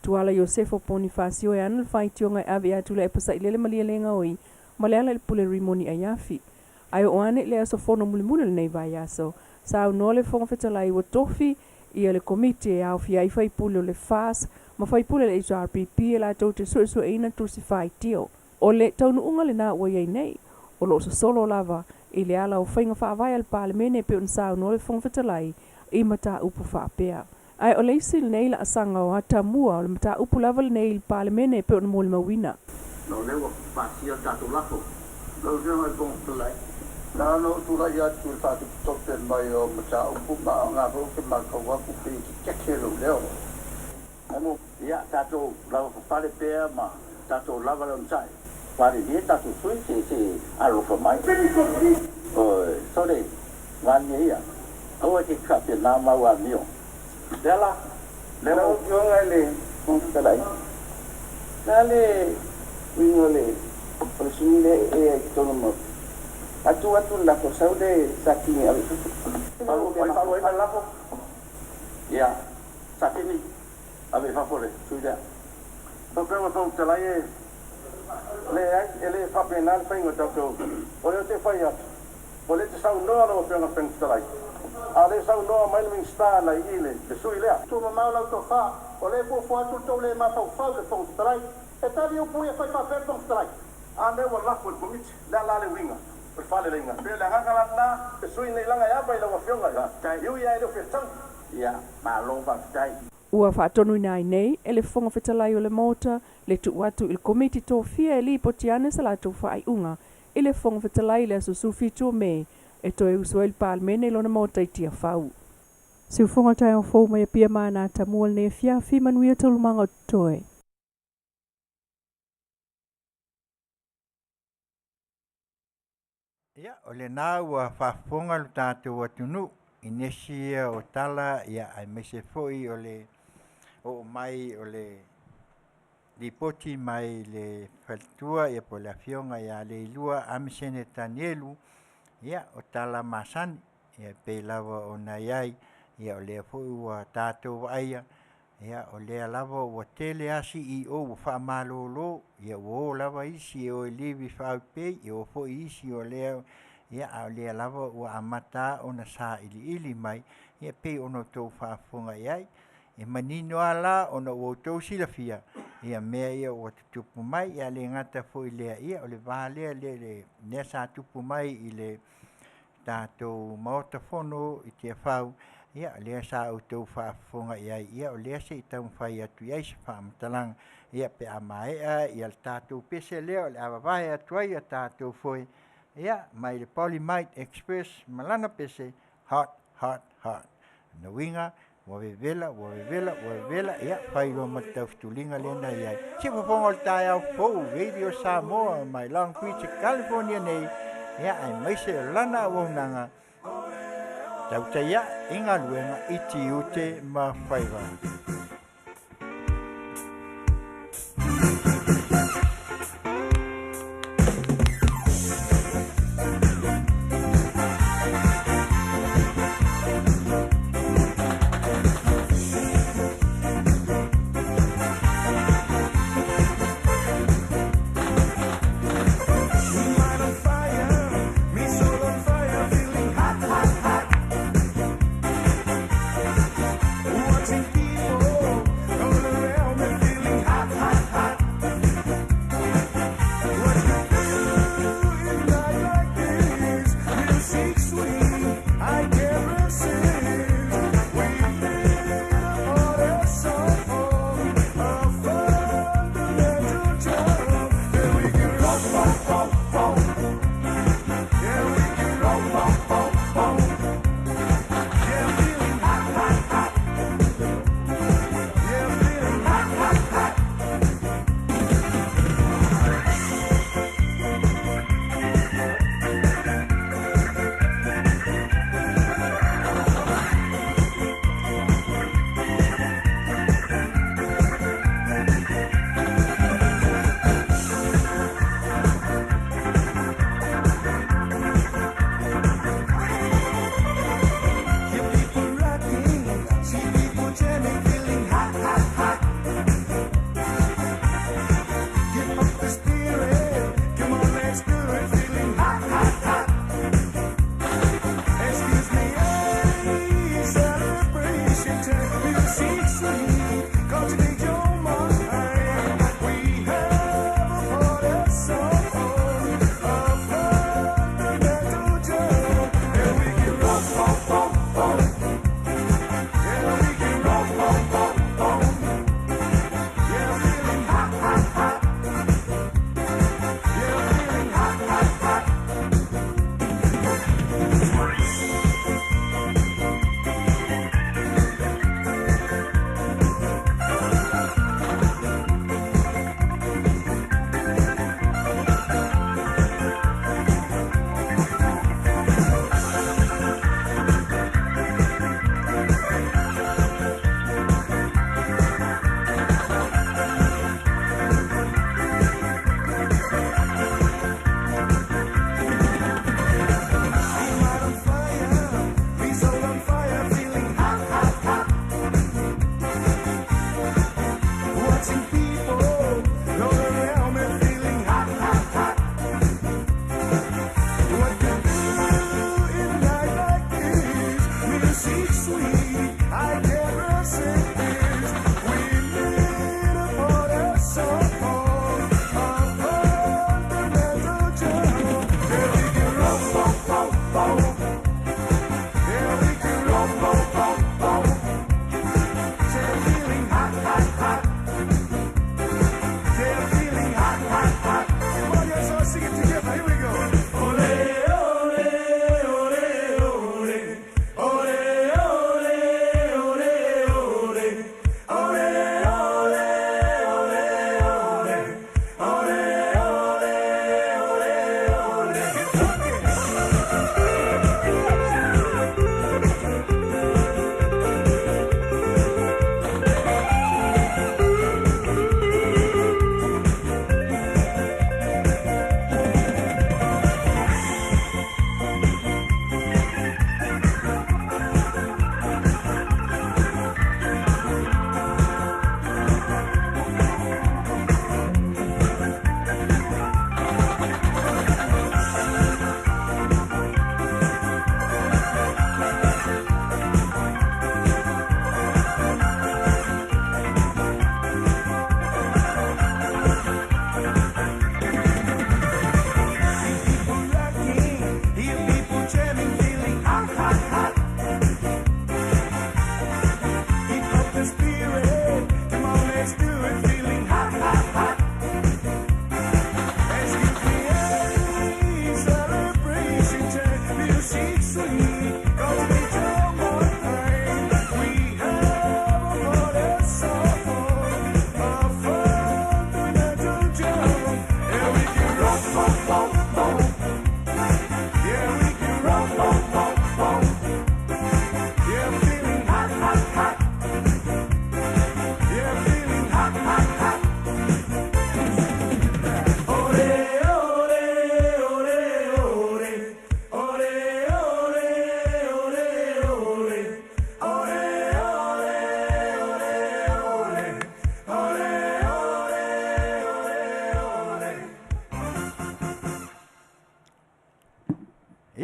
Tuala Iosefo Ponifasio e ana le faaitioga e ave ia Tuilaepa Sailele Malielegaoi ma Lealailepule Rimoni Aiafi. Ae oo ane i le aso fono mulimuli o lenei vaiaso, saunoa le Fofoga Fetalai ua tofi ia le Komiti e aofia ai faipule o le FAS ma faipule o le HRPP e latou te suesueina tusi faitio. O le taunuuga lena ua i ai nei, o lo o sosolo lava i le ala o faiga faavae a le Palemene e pei ona saunoa le Fofoga Fetalai i mataupu faapea. Ae o le isi lenei laasaga o atamua o le mataupu lava lenei i le Palemene e pei ona molimauina. Ona o lea ua pasia le tatou lafo. Lau Afioga i le Fofoga Fetalai, na ona ou tulai atu i le faatopetope mai o mataupu ma o na foi ou te matau atu pei e tetete lou leo. Ia tatou lavapapale pea ma tatou lava le onosai. Malilie tatou sui se se alofa mai. Oi, sole, malilie ia. Aua e te faapena mau amio. Leala, lea Lau ua. Afioga i le Fofoga Fetalai, o le a le uiga o le o le sui lea e ea i totonu o le Maota? A tuu atu le lafo, sau le Satini e ave i fafo. Faalu, Le ai faaluaina mafaufau. le lafo? Ia, Satini, ave i fafo le sui lea. Lau Afioga i le Fofoga Fetalai, e leai, e le faapena le faiga o tatou. O lea ou te fai atu, o lea e te saunoa lau Afioga i le Fofoga Fetalai, a o lea e saunoa mai le Minisita agai i le sui lea. Tumamao lau tofa, o lea e fuafua atu le tou le mafaufau i le Fofoga Fetalai. E tali upu ia fai faapea le Fofoga Fetalai. A lea ua lafo e le Komiti, o le a la le uiga o le faaleleiga? E pei o le agaga la lena, le sui usufono lenei leaga e ava i lau Afioga, Faafetai. e ui lava e le o fetaui. Ia, malo faafetai. Ua faatonuina ai nei e le Fofoga Fetalai o le Maota le tuu atu i le Komiti tofia e lipoti ane sa latou faaiuga i le Fofoga Fetalai i le aso 17 o Me e toe usu ai le Palemene i lona Maota i Tiafau. Siufofoga taeao fou mai Apia ma Anatamua lenei afiafi, manuia taualumaga o totoe. Ia, o lena ua faafofoga lo tatou atunuu i nisi ia o tala, ia aemaise foi o le oo mai o le lipoti mai le faletua ia po o le Afioga ia Leilua Amisene Tanielu. Ia, o tala masani e pei lava ona i ai, ia o lea foi ua tatou vaaia, ia o lea lava ua tele lava CEOs ua faamalolo, ia ua o lava isi e o e livi faa-pay, ia o foi isi o lea, ia a o lea lava ua amata ona sailiili mai, ia pei ona outou faafofoga i ai. E manino lava la ona ua outou silafia ia mea ia ua tutupu mai, ae le gata foi i lea, ia o le va lea lea sa tupu mai i le tatou Maota Fono i Tiafau, ia lea sa outou faafofoga i ai, ia o lea se i taumafai atu i ai se faamatalaga, ia pe a maea le tatou pese lea o le a vavae atu ai a tatou foe, ia mai le Polymite Express ma lana pese, hot, hot, hot. Lona uiga, ua vevela, ua vevela, ua vevela, ia fai loa ma le taufetuliga lea na i ai. Siufofoga o le taeao fou, Radio Samoa mai Long Beach, California nei, ia aemaise o lana auaunaga, tautai ae i galuega i tiute ma faiva. Mind on fire, me soul on fire, feeling hot, hot, hot. Watching people.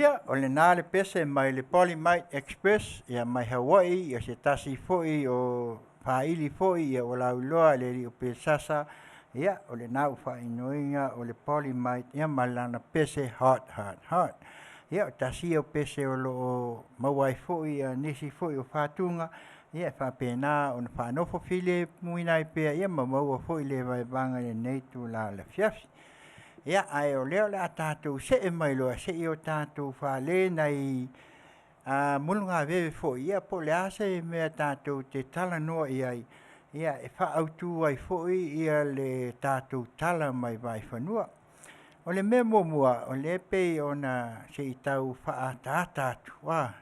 Ia, o lena le pese mai le Polymite Express, ia mai Hawaii, ia se tasi foi o faaili foi ia ua lauiloa i le alii o Pelesasa, ia o lena ua faainoina o le Polymite ia ma lana pese hot hot hot. Ia o tasi ia o pese o lo o maua ai foi ia nisi foi o fatuga, ia e faapena ona faanofo filemuina ai pea ia ma maua foi le vaevaga i lenei itula o le afiafi. Ia ae o lea o le a tatou see mai loa se i o tatou fale nai a mologaveve foi ia po o le a se mea tatou te talanoa i ai ia e faaautu ai foi ia le tatou tala mai Vaifanua. O le mea muamua o lea e pei ona se i tau faaataata atu a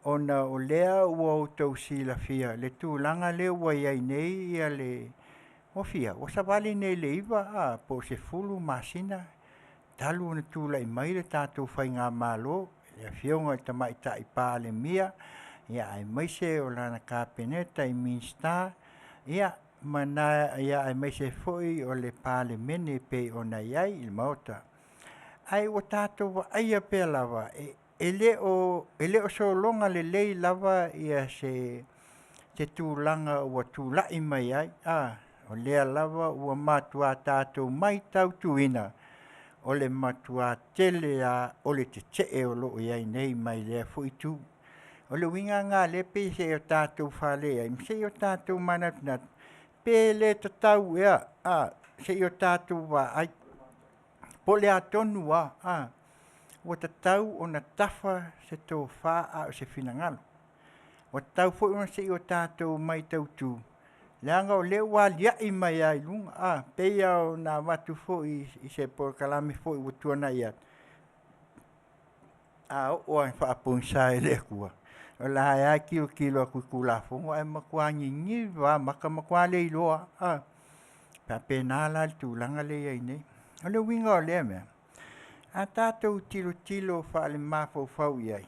ona o lea ua outou silafia le tulaga lea ua i ai nei ia le ua fia ua savali nei i le 9 a po o 10 masina talu ona tulai mai le tatou faigamalo le Afioga i le Tamaitai Palemia ia aemaise o lana Kapeneta i Minisita ia ma na ia aemaise foi o le Palemene e pei ona i ai i le Maota. Ae ua tatou vaaia pea lava e le o sologa lelei lava ia se tulaga ua tulai mai ai a o lea lava ua matua tatou matautuina o le matua tele lava o le tetee o lo o i ai nei mai lea foi itu. O le uiga lena lea pei se i o tatou fale ai ma se i o tatou manatunatu pe le tatau ea a se i o tatou vaai po o le a tonu lava a ua tatau ona tafa se tofa a o se finagalo. Ua tatau foi ona se i o tatou matautu leaga o lea ua alia'i mai lava i luga a pei lava ona avatu foi i se polokalame foi ua tuanai atu, a oo lava ina faapogisa e le Atua, o la e lava e tilotilo atu i Tulafono ae matua niniva lava maka, matua le iloa lava. E faapena la le tulaga lea e i ai nei. O le uiga o lea mea, a tatou tilotilo faale-mafaufau i ai,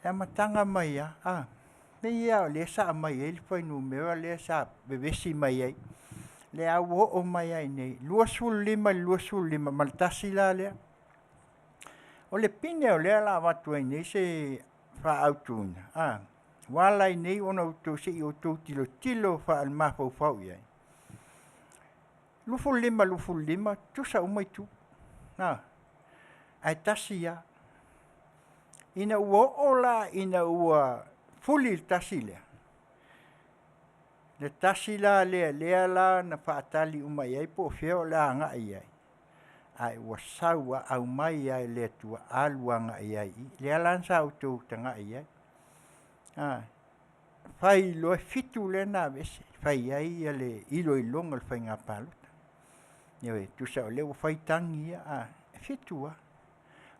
e amataga mai lava, a, pei lava o lea sa aumai ai le fuainumera lea sa vevesi mai ai, lea ua oo mai lava i inei, 25 i le 25 ma le tasi la lea. O le pine o lea o le a avatu ai nei se faaautuina, a, ua ala ai nei ona outou se i outou tilotilo faale-mafaufau i ai. 25 25, tutusa uma itu, a, ae tasi lava. Ina ua oo la ina ua fuli le tasi lea, le tasi la lea lea la na faatali uma i ai po o fea o le a agai i ai, ae ua sau lava aumai lava e le Atua alu agai i ai i i. Lea la sa outou tagai i ai. A, fai loa e 7 lea na aveese, fai ai le iloiloga o le faiga palota. Ioe, tusa o lea ua fai tagi ia, a, e 7 lava.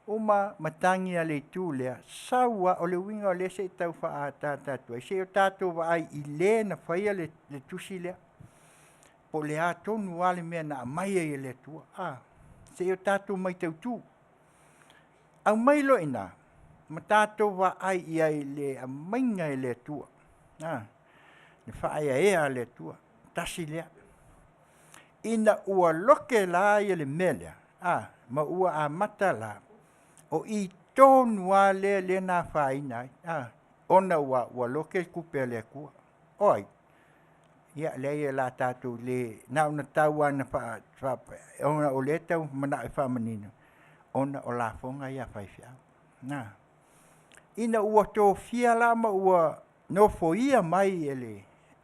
Uma ma tagi a le itu lea, sau lava, o le uiga o lea se i tau faaataata atu ai, se i o tatou vaai i le na faia le tusi lea, po o le a tonu lava le mea na aumai ai e le Atua, a, se i o tatou matautu. Aumai loa i ina, ma tatou vaai i ai i le aumaiga e le Atua, a, le faaeaea a le Atua, tasi lea. Ina ua loke la ia le mea lea, a, ma ua amata la, o i tonu lava lea lea na afaina ai, a, ona ua loke le tupe a le Atua. O ai? Ia, leai o le a tatou le, na ona tau lava ina faa, ona o lea e tau manao e faamanino, ona o lafoga ia a faifeau. Na. Ina ua tofia la ma ua nofoia mai e le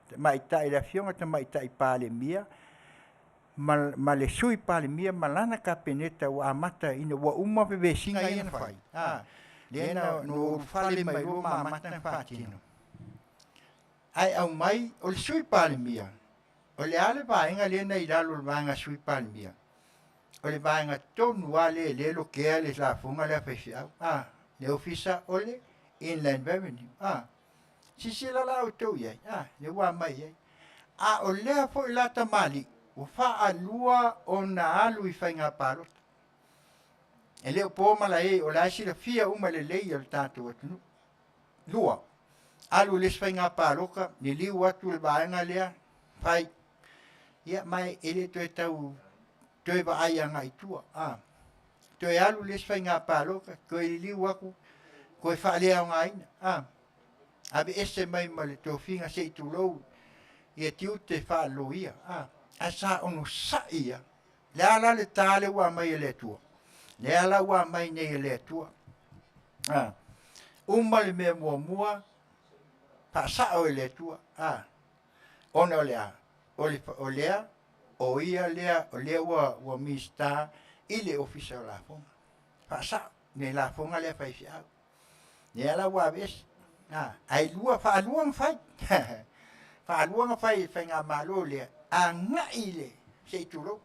tamaitai, le Afioga i le Tamaitai Palemia ma le Sui Palemia ma lana Kapeneta ua amata ina ua uma vevesiga ia na fai, a, lea na ulufale mai loa ma amata ona faatino. Ae aumai o le Sui Palemia, o le a le vaega lea na i lalo o le vaega Sui Palemia? O le vaega tonu lava lea lea e lokea le lafoga lea a faifeau, a, le Ofisa o le Inland Revenue, a. Silasila la outou i ai, a, lea ua aumai i ai. A o lea foi la tamalii, ua faalua ona alu i faiga palota. E le o po malae, o la e silafia uma lelei e le tatou atunuu. Lua, alu i le isi faiga palota, liliu atu le vaega lea, fai. Ia, ma e le toe tau toe vaai agai i tua. A. Toe alu le isi faiga palota, toe liliu atu, toe faaleaogaina, a, aveese mai ma le tofiga se i tulou ia tiute faaloia, a, ae sa onosai lava. Le a la le ta lea ua aumai e le Atua? Lea la ua aumai nei e le Atua. A, uma le mea muamua, faasao e le Atua. A, ona o le a? O lea, o ia lea o lea ua Minisita i le Ofisa o Lafoga. Faasao le lafoga lea a faifeau. Lea la ua aveese. Ae lua, faalua ona fai. Faalua ona fai e le faigamalo lea agai i le, se i tulou.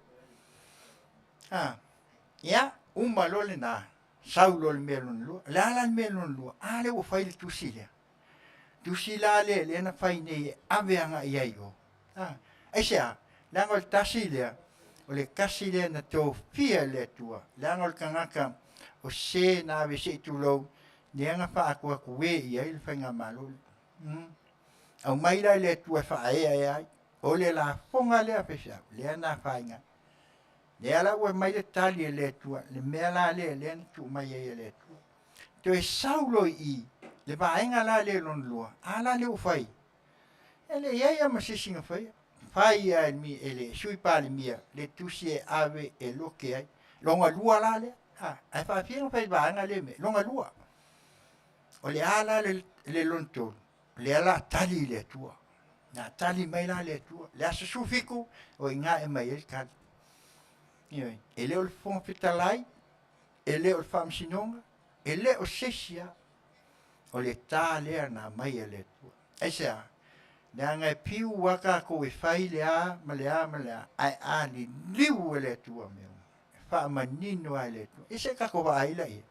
Ia, uma loa lena, sau loa le mea lona lua. O le a la le mea lona lua? A lea ua fai le tusi lea. Tusi la lea lea na fai nei e ave agai i ai i o. Aisea? Leaga o le tasi lea, o le tasi lea na tofia e le Atua, leaga o le tagata o se na ave se i tulou, lea na faaatuatu e i ai le faigamalo lea. Aumai la e le Atua e faaeaea ai, o le lafoga lea a faifeau, lea na afaina ai. Lea la ua aumai le tali a le Atua, le mea la lea lea na tuu mai ai e le Atua. Toe sau loa i i le vaega la lea lona lua, a la lea ua fai? E le i i ai lava ma se isi na faia. Fai lava e le Sui Palemia le tusi e ave e loke ai. Lona lua la lea, ae faafia ona fai e le vaega lea mea? Lona lua. O le a la le lona tolu? O lea o le a tali le Atua. O le a tali mai la le Atua. Le aso 17, o i ina e aumai ai le tali. Ioe. E le o le Fofoga Fetalai, e le o le Faamasinoga, e le o se isi lava. O le ta lea na aumai e le Atua. Aisea? Leaga e fiu lava tatou e fai le a ma le a ma le a, ae a liliu e le Atua mea uma, e faamanino lava e le Atua. Ia se i tatou vaai laia.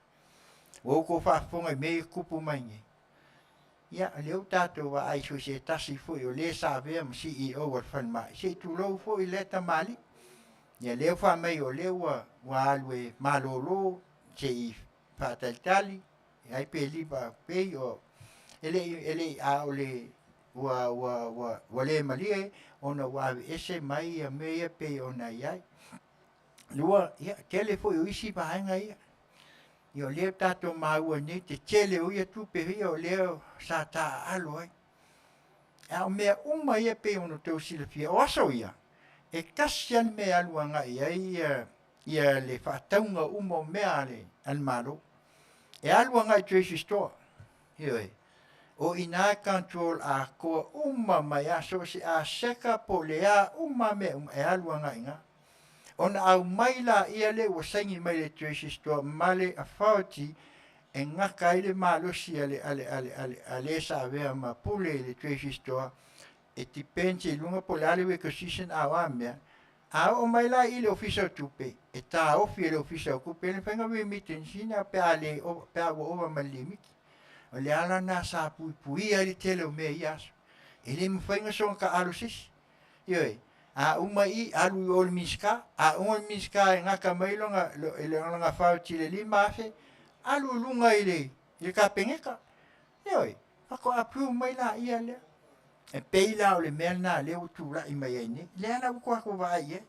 Ua outou faafofoga i mea ia e tutupu mai nei. Ia, o lea ua tatou vaai i so o se tasi foi o le sa avea ma CEO o le falemai, se i tulou foi lea tamalii. Ia lea ua fai mai o lea ua alu e malolo se i faatalitali, ai pe leave pay o e le i e le i a o le ua ua ua ua le malie ona ua aveese mai ia mea ia pei ona i ai. Lua, ia tele foi o isi vaega ia. Ia o lea tatou maua nei tetele o ia tupe ia o lea sa taaalo ai. A o mea uma ia pei ona outou silafia, o aso ia, e tasi lava le mea e alu agai i ai ia le faatauga uma o mea a le Malo. E alu agai i Treasury Store, ioe, o i ina e control atoa uma mai lava, so o se aseta po o le a uma lava mea uma, e alu agai i ina. Ona aumai laia lea ua saini mai le Treasury Store ma le authority e gata ai le malosi a le, a le, a le, a le, a le sa avea ma pule i le Treasury Store, e depends i luga po o le a le requisition a o a mea. A oo mai la i le Ofisa o Tupe, e taofi e le Ofisa o Tupe le faiga remittance ina pe a le pe a ua ova ma le limiti. O le ala lena sa puipuia ai le tele o mea i ia aso. E le mafai ona soona taaalo se isi. Ioe, a uma i i, alu i o i le Minisita, a uma le Minisita e gata mai lona, lona authority i le $5,000, alu i luga i le, i le Kapeneta. Ioe, faatoa approve mai laia lea. E pei la o le mea lena lea ua tulai mai ai nei. Lea la ua tatou vaai i ai,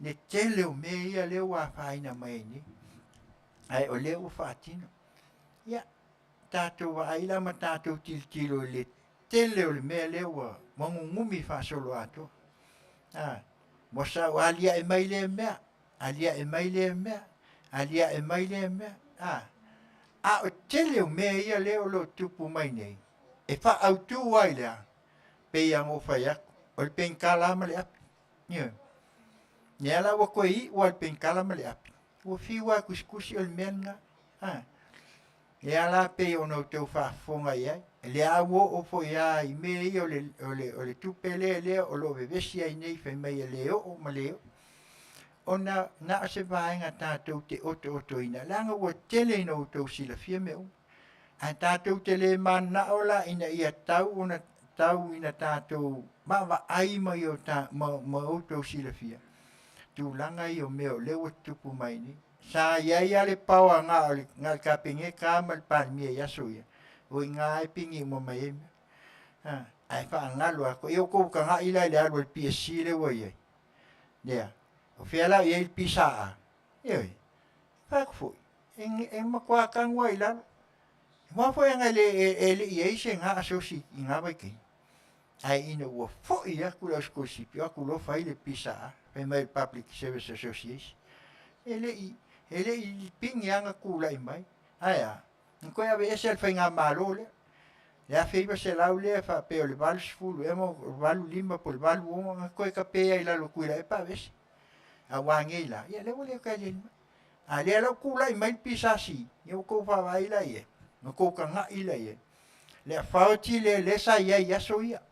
le tele o mea ia lea ua afaina mai ai nei. Ae o lea ua faatino. Ia, tatou vaai la ma tatou tilotilo i le tele o le mea lea ua nunumi faasoloatoa. A, ua sau aliae mai lea mea, aliae mai lea mea, aliae mai lea mea. A, a o tele o mea ia lea o lo o tupu mai nei, e faaautu ai le a? Pei lava ona ou fai atu, o le penikala lava ma le api. Ioe. Lea la ua toe iu lava i le penikala ma le api, ua fiu lava e tusitusi o le mea lena. A, lea la pei ona outou faafofoga i ai, lea ua oo foi lava i mea ia o le, o le, o le tupe lea, lea o lo o vevesi ai nei fai mai e le oo ma le oo. Ona na o se vaega tatou te otootoina, leaga ua tele ina outou silafia mea uma. Ae tatou te le mananao la ina ia tau ona tau ina tatou vaavaai ma, o ta, ma, ma outou silafia tulaga ia o mea o lea ua tutupu mai nei. Sa i ai lava le power na o le, na o le Kapeneta lava ma le Palemia i aso ia, o i ina e pigi uma mai ai mea. A, ae faagalo atu. Ia outou tagai la i le alu a le PSC lea ua i ai. Lea. O fea la o i ai le PSA? Ioe. Fai atu foi, e matua tanu lava i lalo. Aua foi ana e le i i ai se na asosi i na vaitaimi, ae ina ua foi atu le au sikolasipi o atu loa fai le PSA, fai mai le Public Service Association. E le i e le i pine lava ona tulai mai. Ae a? Na toe aveese lava e le faigamalo lea, le 1900 lea faapea o le 80 ea po o le 85 po o le 86 na toe tape lava i lalo e Tuilaepa aveese. A ua a nei la? Ia lea ua le toe mai. A lea la ua tulai mai le PSC, ia ua outou vaavaai la i ai, ma outou tagai la i ai. Le authority lea lea sa i ai i aso ia,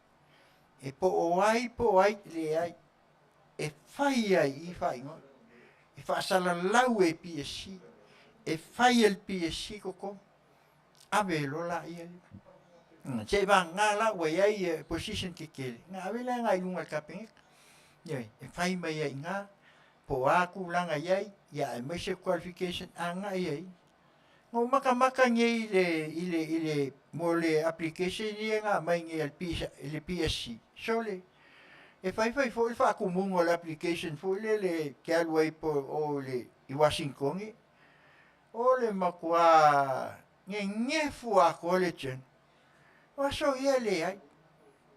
e po o ai po o ai, leai, e fai lava i i faaiuga. E faasalalau e le PSC, e fai e le PSC totogi, ave loa laia seiavagana la ua i ai position tetele, ona ave lea agai i luga i le Kapeneta. Ioe, e fai mai ai i ina po o a tulaga e i ai, aemaise qualification agai ai. Na ou matamata nei i mo le application ia na aumai nei a le PSC, sole, e fai fai foi le faatumuga o le application foi lele e te alu ai po o i Uasinitone, o le matua nenefu atoa le journey. O aso ia e leai.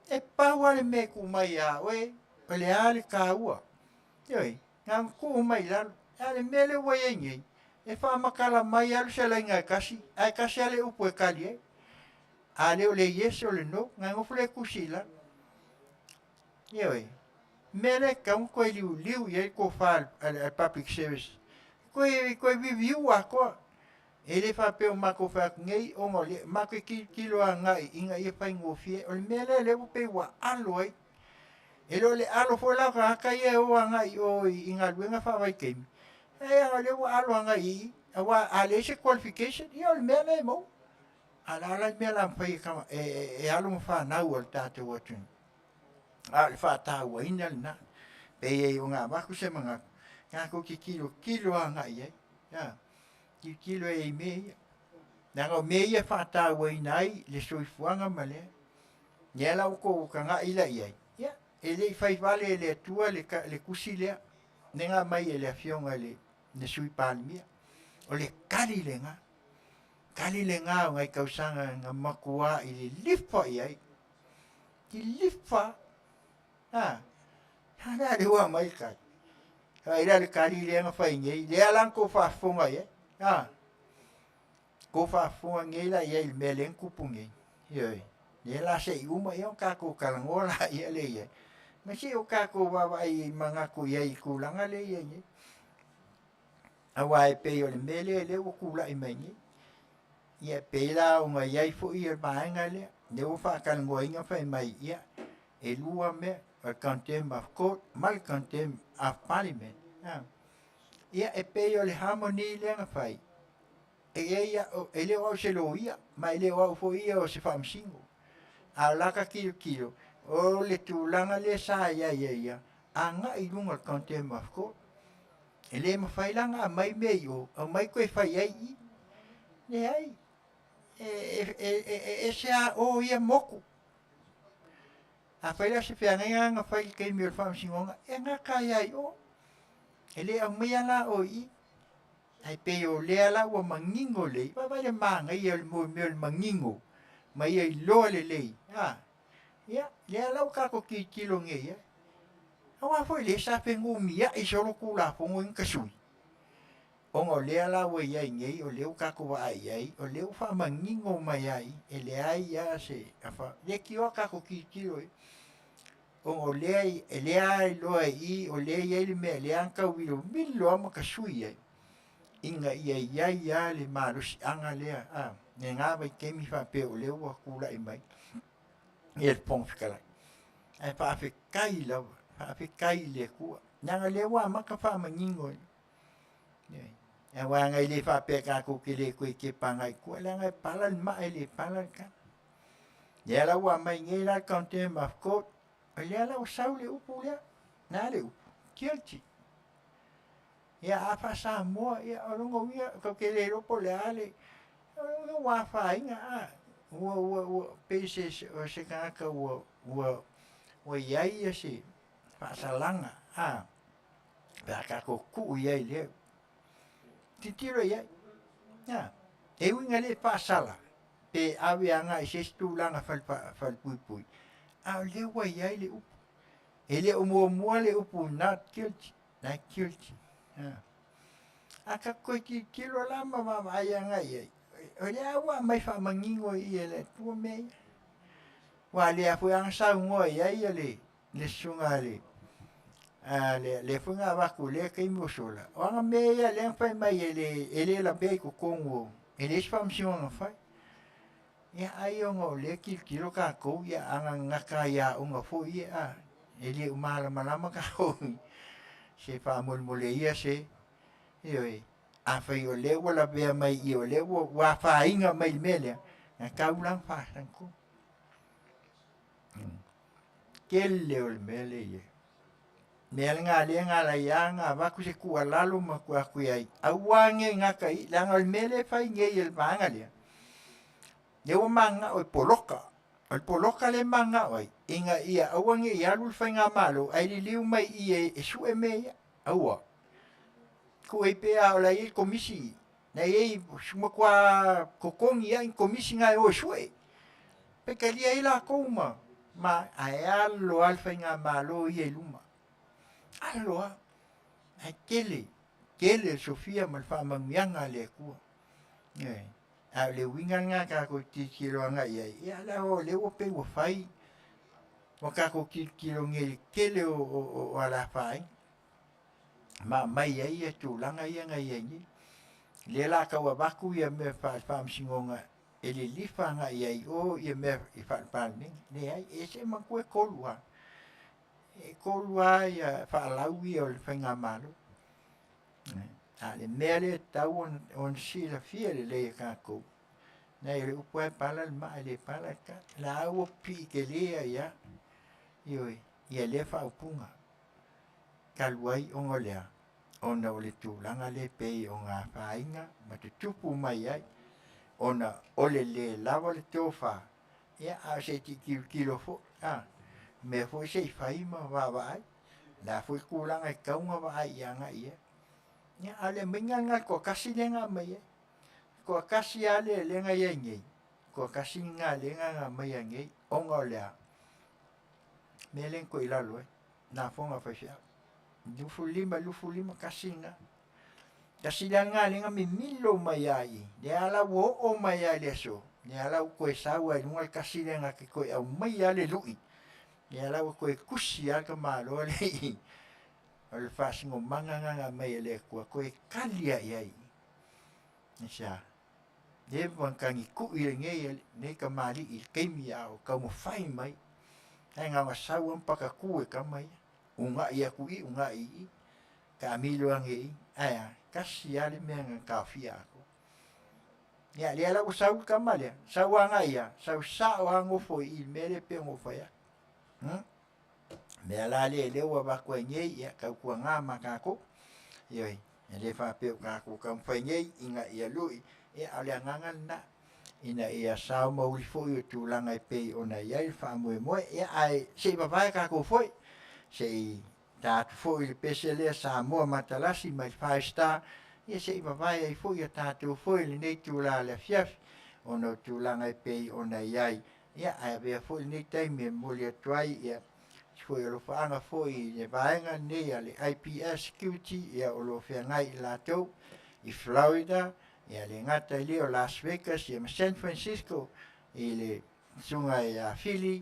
E pau lava le mea e tuu mai ia oe, o le a le taua. Ioe, na ona tuu mai i lalo. A o le mea lea ua i ai nei, e faamatala mai lava le fetalaiga e tasi, ae tasi lava le upu e tali ai. A le o le yes o le no, ona nofo lea tusi i lalo. Ioe, o le mea lea e tatau ona toe liuliu i ai le tofa a le Public Service, toe review atoa. E le faapea ua matou fai atu nei ona o le... matou te tilotilo agai ina ia faigofie. O le mea lea lea ua pei ua alo ai. E le o le alo foi la o tagata ia e o agai i o i galuega faavaitaimi, ae o lea ua alo agai i i, aua a leai se qualification, ia o le mea lena e maua. A o le a la le mea o le a mafai e alo ma fanau a le tatou atunuu? A o le faatauaina lena. E pei ona avatu se manatu, tatou te tilotilo agai i ai, a, tilotilo i ai i mea ia. Leaga o mea ia e faatauaina ai le soifuaga ma le... Lea la ua outou tagai la i ai, ia, e le i fai vale e le Atua le tusi lea, lea na aumai e le Afioga i le Sui Palemia. O le tali lena, tali lena o nai tausaga na matuai lilifa i ai, lilifa a, a lea ua aumai le tali. Vaai la i le tali lea na fai nei, lea la na outou faafofoga i ai, a, tou faafofoga nei la i ai i le mea lea na tupu nei, ioe, lea o le a se i uma ona tatou talanoa lea i ai, ma se i o tatou vaavaai manatu i ai i le tulaga lea e i ai nei. Aua e pei o le mea lea lea ua tulai mai nei. Ia e pei la ona i ai foi le vaega lea, lea ua faatalanoaina fai mai, ia, e lua mea, o le contempt of court ma le contempt of parliament. Ia e pei o le harmony lea na fai, e e le o au o se loia, ma e le o au foi ia o se faamasino. A o la ta tilotilo, o le tulaga lea sa i ai ia agai i luga o le contempt of court. E le mafai la ona aumai mea i o, aumai toe fai ai i i. Leai, e ese lava o ia motu. Afai la o se feagaiga na fai i le taimi o le faamasinoga, e gata ai lava i o. E le aumaia la o i i. Ae pei o lea la ua manino lelei, vaavaai i le manaia o le mea o le manino ma ia iloa lelei, a, ia, lea la ua tatou tilotilo nei i ai. Aua foi lea sa fenumiai solo Tulafono ia na tasui, ona o lea la ua i ai nei, o lea ua tatou vaai i ai, o lea ua faamanino mai lava i i, e leai lava se leitioa tatou tilotilo i ai, ona o lea e lea e iloa i i o lea e i ai le mea lea na tau vilomilo lava ma tasui ai, ina ia i ai lava le malosiaga lea i lena vaitaimi faapea o lea ua tulai mai le Fofoga Fetalai. Ae faafetai lava, faafetai i le Atua, leaga o lea ua amata faamanino. Aua e le faapea tatou te le toe tepa agai i tua, leaga e pala le maa e le pala le tala. Lea la ua aumai nei la le contempt of court, o lea la ua sau le upu lea. O le a le upu? Guilty. Ia a faa-Samoa, ia o lona uiga tatou te le iloa po o le a le... o lona uiga ua afaina, ua pei o se tagata ua i ai se faasalaga pe a tatou tuu i ai i lea. Tilotilo i ai. Ia, e uiga le faasala pe ave agai i se isi tulaga falepuipui, a o lea ua i ai le upu. E le o muamua le upu not guilty, na e guilty. A tatou toe tilotilo la ma vaavaai agai i ai, o lea ua aumai faamanino i i e le Atua mea ia. Aua o lea foi na saunoa i ai le le susuga a le lea foi na avatu i lea taimi ua sola, o ana mea ia lea na fai mai e le lavea i totonu o, e leai se faamasinoga na fai. Ia ai ona o lea e tilotilo tatou, ia ana gata ai aoga foi ia a, e le o malamalama tatou i se faamolemole ia se, ioe, afai o lea ua lavea mai i i o lea ua afaina mai i le mea lea, na tau la ona faatagitonu. Tele o le mea lea e i ai. O le mea lena lea na ala ai lava ona avatu se tuualalo ma tuu atu i ai, aua ne i gata i i, leaga o le mea lea e fai nei e le vaega lea, lea ua mananao e poloka. O le poloka lea e mananao ai, ina ia aua ne i alu le faigamalo ae liliu mai i i e sue mea ia. Aua. Tuu ai pea o la e i ai le komisi, la e i ai, matua totogi lava ni komisi na e o e sue. Faitalia ai latou ma, ma ae alo lava le faigamalo ia i luma. Alo lava. Ae tele, tele le sofia ma le faamanuiaga a le Atua. Ioe. A o le uiga lena tatou te tilotilo agai i ai, ia leaga o lea ua pei ua fai, ua tatou tilotilo nei i le tele o alafaina ma aumai ai ia tulaga ia na i ai nei. O lea o le a tau avatu ia mea faale-faamasinoga e lilifa agai i ai i o ia mea i faale-Palemene. Leai, e ese manatua e 3 lava. E 3 lava ia faalau ia o le faigamalo. A o le mea lea e tatau ona silafia lelei e tatou, leai o le upu lava e pala le maa e le pala le tala. O la ua pipii tele ai lava, ioe, ia lea faaupuga talu ai ona o le a? Ona o le tulaga lea e pei ona afaina ma tutupu mai ai ona o le le lava o le tofa, ia a o se i tilotilo foi, a, mea foi se i fai ma vaavaai. O le a foi le tulaga e tatau ona vaai agai i ai. Ia, a o le aumaiga lena o le toatasi lea na aumai ai. E toatasi lava le lea na i ai nei, toatasi lena lea na aumaia nei, ona o le a? mea lea na toilalo ai, lafoga a faifeau. 25, 25, tasi lena. Tasi la lena lea na mimilo mai lava i i, lea la ua oo mai lava i le aso, lea la ua toe sau lava i luga le tasi lea na te toe aumaia lava le lui, lea la ua toe tusi lava le tamaloa lea i i. O le faasinomaga lena na aumai e le Atua, toe tali lava i ai i i. Aisea? Leva ona tagitui lenei tamalii i le taimi a o taumafai mai, ae na ona sau lava ma patatu e tama ia, uunai atu i i, uunai i i, taamilo ane i i, ae a? Tasi lava le mea na taofia atoa. Ia, lea la ua sau le tama lea, sau agai ia, sau sao lava nofo i i i le mea lea pei ona ou fai atu. Hmm? Mea la lea lea ua avatu ai nei, ia tautuana ma tatou. Ioe, e le faapea ua tatou taumafai nei ina ia lui, ia a o le agaga lena, ina ia sao ma uli foi o tulaga e pei ona i ai le faamoemoe. Ia ae se i vavae tatou foi, se i ta atu foi i le pese lea Samoa Matalasi mai le Five Star, ia se i vavae ai foi a tatou foi i lenei itula o le afiafi, ona o tulaga e pei ona i ai. Ia ae avea foi lenei taimi e momoli atu ai ia se foi alofaaga foi i le vaega lenei a le IPS Security ia o lo o feagai i latou i Florida, ia le gata i lea o Las Vegas ia ma San Francisco i le susuga ia Fili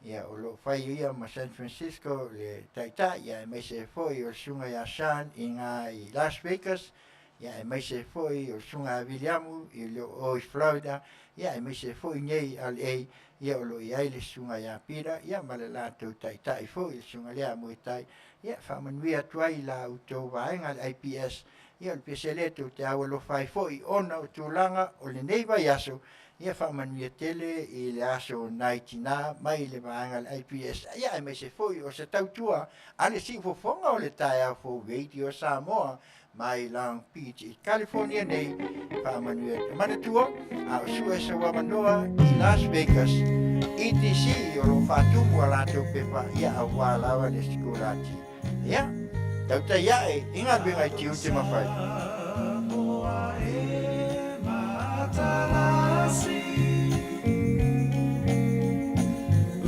ia o lo o fai ia ma San Francisco le taitai ia aemaise ai foi o le susuga ia Sean i ina i Las Vegas ia aemaise foi o le susuga ia Viliamu i o i Florida ia aemaise foi nei i LA ia o lo o i ai le susuga ia Peter ia ma le latou taitai foi le susuga lea Moetai ia faamanuia atu ai i la outou vaega le IPS ia o le pese lea tou te aualofa ai foi ona o tulaga o lenei vaiaso ia faamanuia tele i le aso nai tina mai le vaega le IPS ia aemaise foi o se tautua a le siufofoga o le taeao fou Radio Samoa mai Long Beach i California nei faamanuia atu. Manatua, a o sue sau avanoa i Las Vegas, ETC o lo o faatumu a latou pepa ia auā lava le sikulati. Ia, tautai ae i galuega i tiute ma faiva. matalasi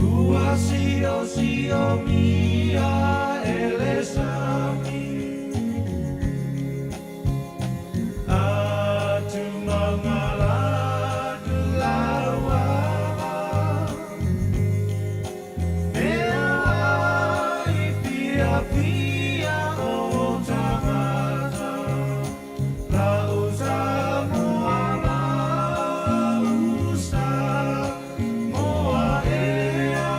Ua sio sio mia ele sami Atu mangala dulawa Mea i pia pia o tangata La usa moa la usa moa ea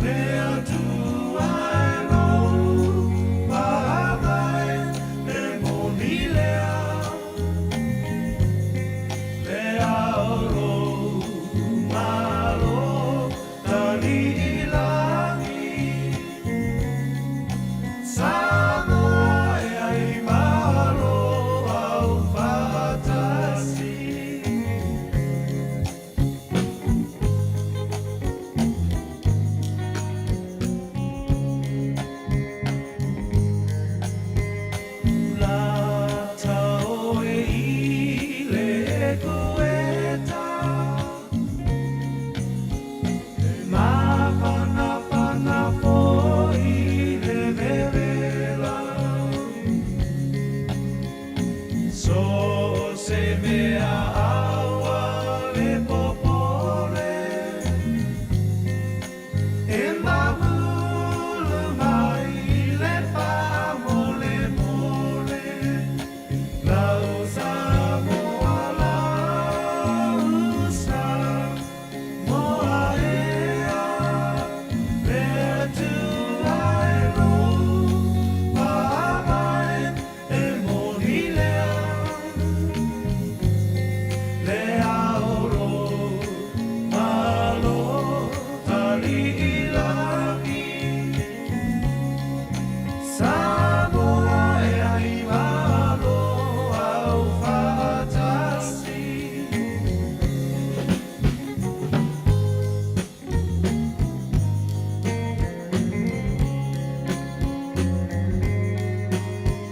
Mea tua e lou pagai e moni lea Le aolo malo tali ilagi Samoa e ai malo au fatasi. La oe i le kueta E mafana fana foi le vevela So se mea aua le popole E mamulu mai le pamole mole La usa moa la usa moa ea Le tua e lou pagai e moni lea Le aolo malo tali ilagi Samoa e ai malo au faatasi.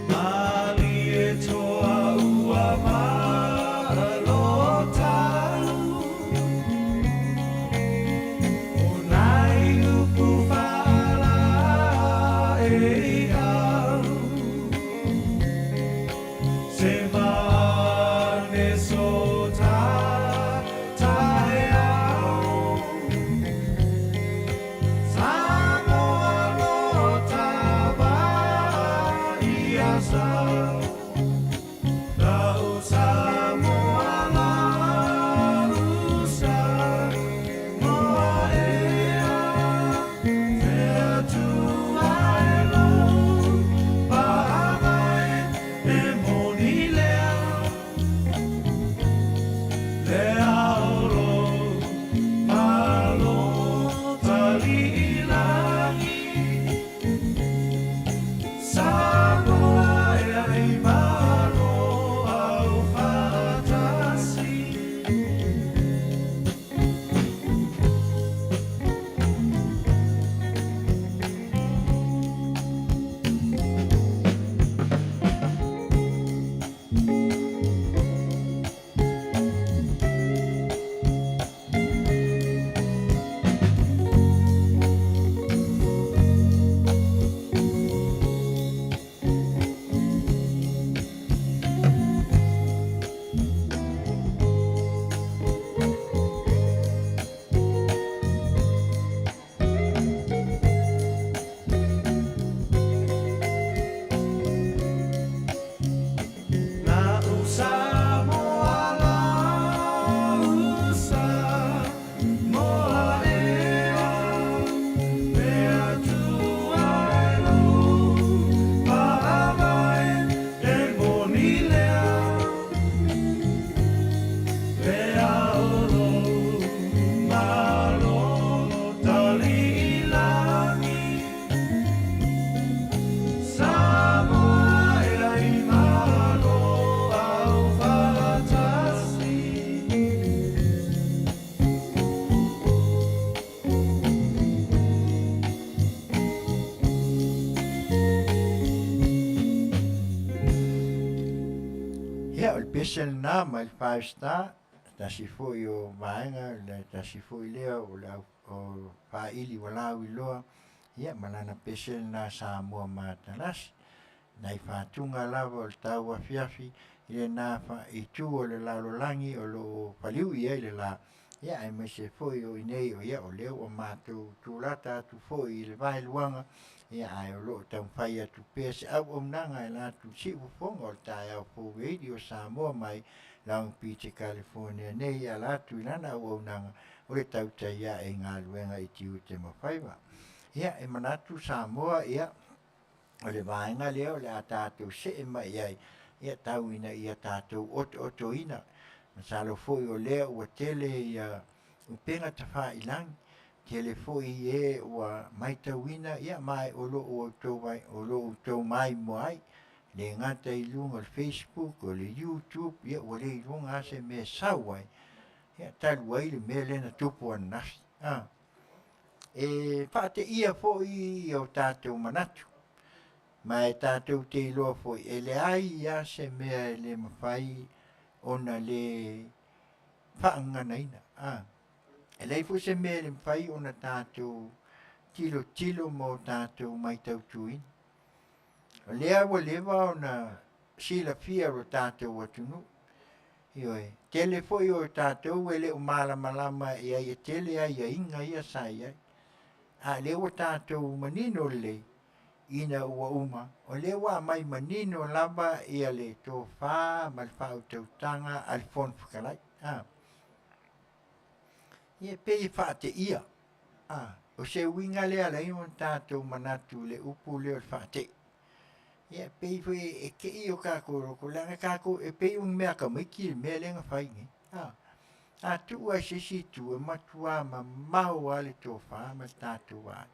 Mali e toa ua malo tau O nai upu whaala e au Se mane so ta tae au Samoa lo tava ia sa La usa moa la usa moa ea Fea tua e lou pagai e moni lea Le aolo malo tali ilagi Samoa e ai pese lenā mai le Five Star, tasi foi o vaega, le tasi foi lea o le au o faaili ua lauiloa, ia ma lana pese lenā Samoa Matalasi. Nai fatuga lava o le tauafiafi i lenā itu o le lalolagi o lo o faliu i ai le la, ia aemaise foi o i inei o ia o lea ua matou tulata atu foi i le vaeluaga, ia ae o lo o taumafai atu pea se auaunaga e la atu siufofoga o le taeao fou Radio Samoa mai Long Beach California nei e ala atu i lana auaunaga o le tautai ae i galuega i tiute ma faiva. Ia e manatu Samoa ia o le vaega lea o le a tatou see mai i ai, ia tau ina ia tatou otootoina. Masalo foi o lea ua tele ia upega tafailagi, tele foi e ua matauina ia ma o lo o outou maimoa ai, le gata i luga o le Facebook, o le YouTube, ia ua le iloga lava se mea e sau ai, ia talu ai le mea lea na tupu ananafi. E faateia foi o tatou manatu, ma e tatou te iloa foi, e leai lava se mea e le mafai ona le faagaganaina. E leai foi se mea e le mafai ona tatou tilotilo ma o tatou matautuina. O lea ua leva ona silafia e lo tatou atunuu, ioe, tele foi o tatou e le o malamalama i ai, e tele aiaiga ia sa i ai. A o lea ua tatou manino lelei ina ua uma, o lea ua aumai manino lava ia le tofa ma le faautautaga a le Fofoga Fetalai. Ia e pei e faateia, o se uiga lea e ala ai ona tatou manatu i le upu lea o le faatei. Ia e pei foi e tei o tatou loto, leaga tatou, e pei o ni mea a tamaiti le mea lea na fai nei. A tuu lava i se isi itu, e matua mamao lava le tofa ma le tatou vaai.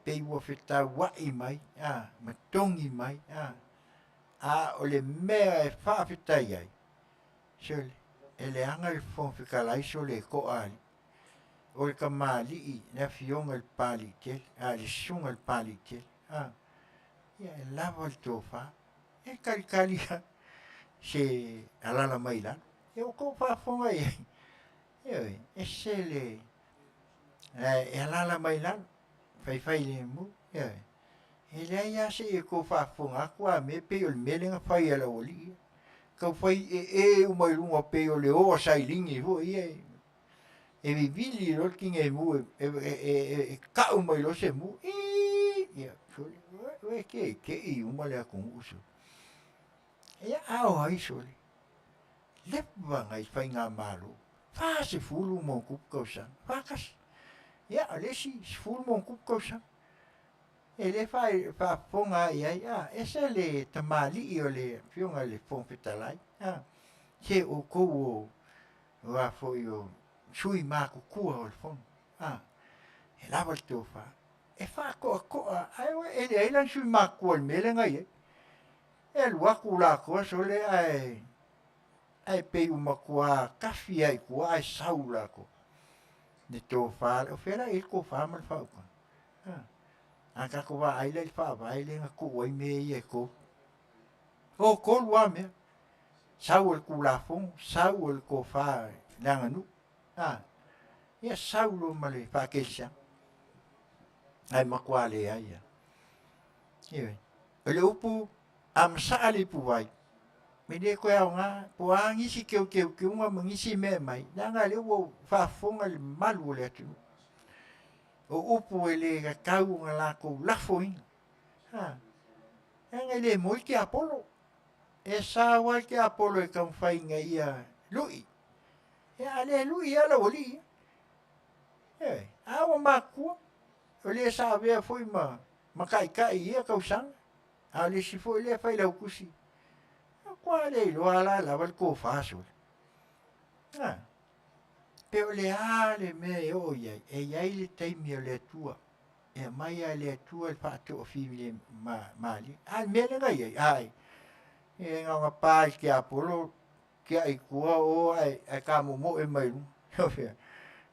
Pei ua fetauai mai ma togi mai, a o le mea e faafetai ai, sole, e leaga le Fofoga Fetalai sole e to'a alii. O le tamalii le afioga i le Papaliitele, a le susuga i le Papaliitele, a, ia e lava le tofa, e talitali lava se alala mai i lalo. Ia ua tou faafofoga i ai, ioe, e ese le e alala mai i lalo, faifai lemu, ioe. E leai lava se i tou faafofoga atu a mea e pei o le mea lea na fai e le aualii ia. Tau fai ee uma i luga pei o le o a sailini foi ia e vivili loa le tineimu e tau mai loa se mu, ii, ia, sole, ua keke'i uma le atunuu sole. Ia, a o ai sole? Leva nai faigamalo, 40+ tausaga, 41. Ia, o le isi 10+ tausaga. E le faafofoga lava i ai, a, ese le tamalii o le afioga i le Fofoga Fetalai, a, se outou o, o a foi o sui matutua o le Fono, a, e lava le tofa, e faatoatoa, ae e leai la ni sui matutua i le mea lea na i ai. E alu atu latou sole ae ae pei ua matua tafi lava i tua ae sau latou. Le tofa, o fea la e i ai le tofa ma le faautaga? A tatou vaai la i le faavae lea na tuu ai mea ia e tolu. O tolu lava mea. Sau o le Tulafono, sau o le tofa i le aganuu, ia sau loa ma le faakerisiano. Ae matua leai lava. Ioe. O le upu a masaa le ipuvai, e le toe aoga, po o a nisi teuteuga ma nisi mea e aumai, leaga o lea ua ou faafofoga i le mamalu o le atunuu. O upu e le tatau ona latou lafoina. Leaga e le moe le tiapolo. E sao lava le tiapolo e taumafai ina ia lui. Ia a le lui lava le aualii ia. Ioe, a ua matutua, o le sa avea foi ma taitai i ia tausaga, a o le isi foi lea failautusi, matua le iloa lava la e lava le tofa sole. A, pe o le a le mea e oo i ai, e i ai le taimi o le Atua, e aumai lava e le Atua le faatoafilemalie. A o le mea lea na i ai, ai, e na ona pa i le tiapolo, tiai i tua o ae tamomoe mai i luga.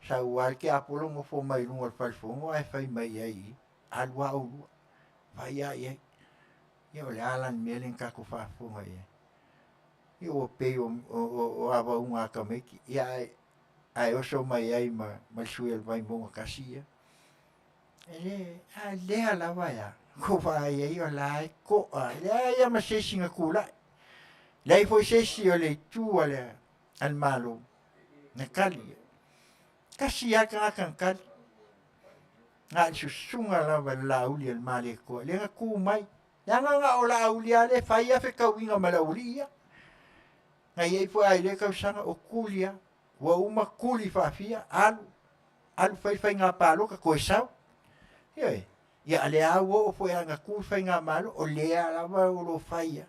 Sau lava le tiapolo nofo mai luga o le falefono ae fai mai i ai i i, alu lava oulua, fai lava i ai. Ia o le a la le mea lea na tatou faafofoga i ai? Ia ua pei o avauga a tamaiti, ia ae oso mai ai ma le sui o le Vaimauga 1 ia. E le, a lea lava e a, ua vaai ai o la e to'a, e leai lava ma se isi na tulai, leai foi se isi o le itu a le Malo na tali i ai. Tasi lava le tagata na tali, na o le susuga lava i le Laauli a le Malietoa lea na tu mai, leaga na o Laauli lava lea e fai lava fetauiga ma le aualii ia. Na i ai foi lava i lea tausaga o tuli lava, ua uma tuli faafia, alu, alu fai le faiga palota toe sau. Ioe. Ia a o lea lava ua oo foi lava ina tu le faigamalo, o lea lava o lo o fai lava.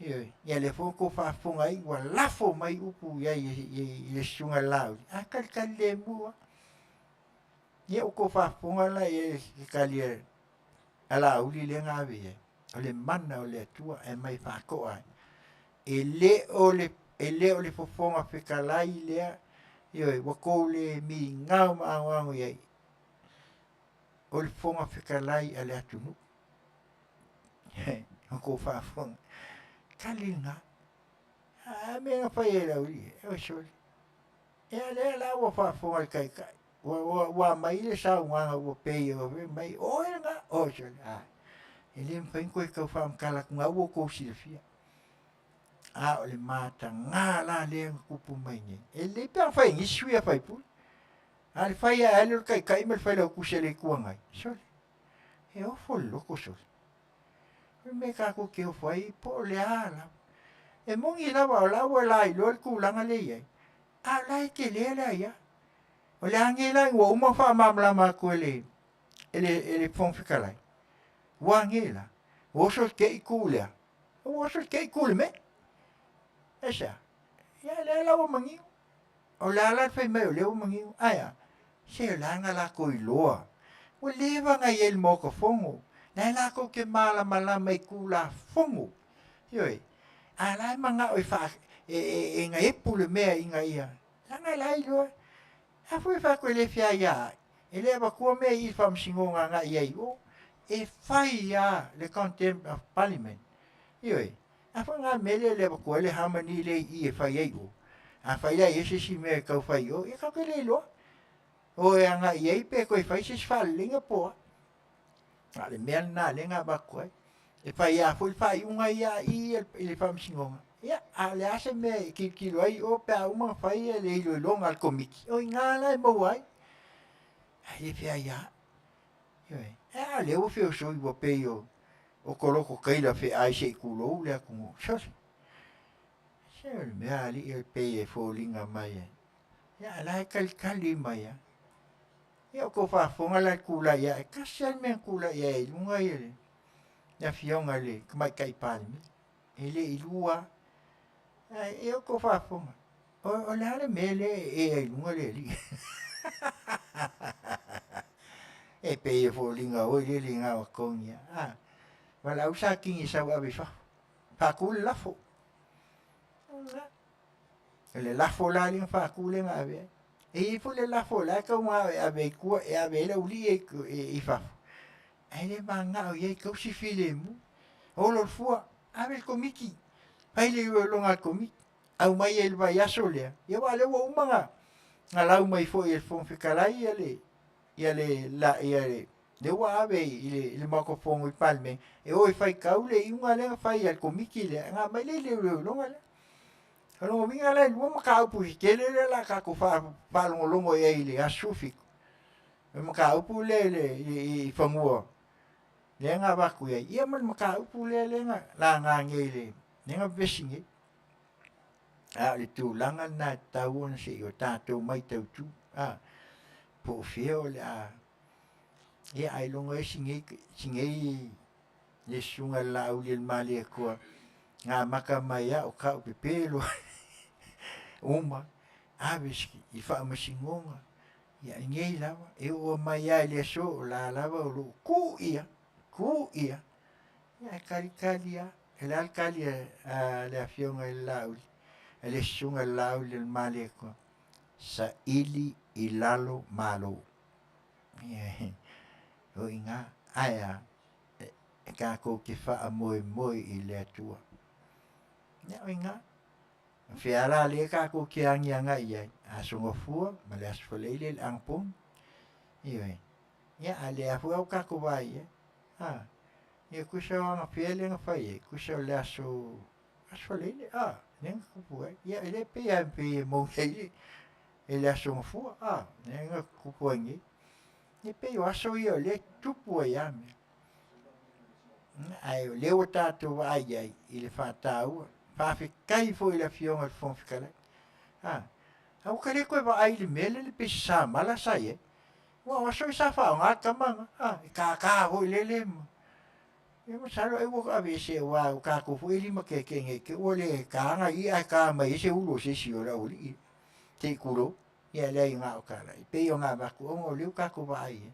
Ioe. Ia lea foi ua outou faafofoga ai ua lafo mai upu i ai i le Susuga i le Laauli, ae talitali lemu lava. Ia ua outou faafofoga la i ai i le tali a Laauli lea na ave i ai, o le mana o le Atua e aumai e faato'a ai. E le o le Fofoga Fetalai lea, ioe, ua tou le migao ma anoano i ai, o le Fofoga Fetalai a le atunuu. Ua outou faafofoga? Tali lena. A mea na fai e le aualii ia? Oi sole, ia lea la ua faafofoga le Taitai, ua aumai le saunoaga ua pei e fai mai, o oe lena. Oi sole, a, e le mafai ona toe tau faamatala atu, o lena ua outou silafia. A o le mataga la lea na tupu mai nei, e lelei pe ana fai e nisi sui usufono, a o le fai lava e le o le Taitai ma le Failautusi a le Itu Agai, sole, e ofo le loto sole. O le mea tatou te ofo ai po o le a lava. E moni lava o la ua lailoa le tulaga lea e i ai, a o la e tele le aia. O le a nei la ina ua uma ona faamalamalama atu e le Fofoga Fetalai, ua a nei la? Ua oso le tei tu lea, ua oso le tei tu le mea. Aisea? Ia lea la ua manino. O le a la le fai mai o lea ua manino? Ae a? Se o le a na latou iloa. Ua leva ona i ai i le Maota Fono. La e latou te malamalama i Tulafono. Ioe. A o la e manao e faa, e, e, e gaepu le mea ina ia, leaga la e iloa. A foi e fai atu e le feaiaai, e le avatua mea i i le Faamasinoga agai i ai i o. E fai lava le contempt of Parliament. Ioe. A foi na mea lea e le avatua ai le harmony lea i i e fai ai i o. Afai la e i ai se isi mea e tau fai i o, ia tatou te le iloa. O e agai i ai pe toe fai se isi faaleleiga po o a. A o le mea lena lea na avatu ai. E fai lava foi le faaiuga ia i i i le Faamasinoga, ia, a o le a se mea e tilotilo ai o pe a uma ona fai le iloiloga a le Komiti, o i ina la e maua ai. Ae le feaiaai. Ioe. A o lea ua feosoi ua pei o koloto taila feai se i tulou le atunuu. Sole, se o le mea alii e pei e foliga mai e. Ia a o la e talitali mai lava. Ia ua outou faafofoga la i le tulai ae, tasi lava le mea na tulai ae ai i luga le afioga i le Tamaitai Palemia, e le i lua lava. Ae ia outou faafofoga, o le a le mea lea e ee ai i luga le alii? E pei e foliga oi le le gao togi a. Valaau sa tigi e sau ave i fafo. Faatu le lafo. O le lafo la lea na faatu lea na ave ai. E i ai foi le lafo o la e tau manao e ave ai tua, e ave ai le aualii ia i fafo, ae le mananao i ai, tausi filemu. Olo le fua, ave i le Komiti, fai le iloiloga a le Komiti, aumai ai i le vaiaso lea, ia aua o lea ua uma ona lau mai foi e le Fofoga Fetalai ia le, ia le, ia le, lea ua ave i le Maota Fono i le Palemene, e o e faitau le iuga lea na fai a le Komiti lea, ona aumai lea i le iloiloga lea. O lona uiga la e lua mataupu tetele lea o le a tatou faalogologo i ai i le aso 17, o le mataupu lea i fanua lea na avatu i ai, ia ma le mataupu lea na laga nei, lea na vevesi nei. A o le tulaga lena e tatau ona se i o tatou matautu, po o fea o le a... Ia ailoga e si nei le susuga i le Laauli a le Malietoa na amata mai lava o taupepe loa uma ave i faamasinoga. Ia nei lava, e oo mai lava i le aso o la lava o lo o tuu ia, tuu ia, ia ae talitali lava. O le a le tali a le afioga i le Laauli, a le susuga i le Laauli a le Malietoa? Saili i lalo Malo. O i ina, ae a? E tatou te faamoemoe i le Atua. Ia, o iina. Ma fea la lea tatou te agi agai i ai, Aso Gafua ma le Aso Faraile i le anapogi. Ioe. Ia, a o lea foi ua tatou vaai i ai, a, ia tusa o anafea lea na fai ai, tusa o le aso, Aso Faraile, a, lea na tupu ai. Ia e le pei lava pei e moni ai le le Aso Gafua, a, lea na tupu ai nei. Ia pei o aso ia o lea e tutupu ai lava mea. Ae o lea ua tatou vaai i ai i le faataua. Faafetai foi i le Afioga i le Fofoga Fetalai. A, ae ua ta le toe vaai i le mea lele pei se samala sa i ai. Aua o aso ia sa faaaoga le tama lena, a, e tata foi lele ma... Ia masalo ai ua aveese aua o tatou foi e limatete ne i te i ua le taina i i ae ta mai ai se ulu o se isi o le aualii ia, se i tulou. Ia leai na o tala, e pei ona avatu ona o lea ua tatou vaai i ai,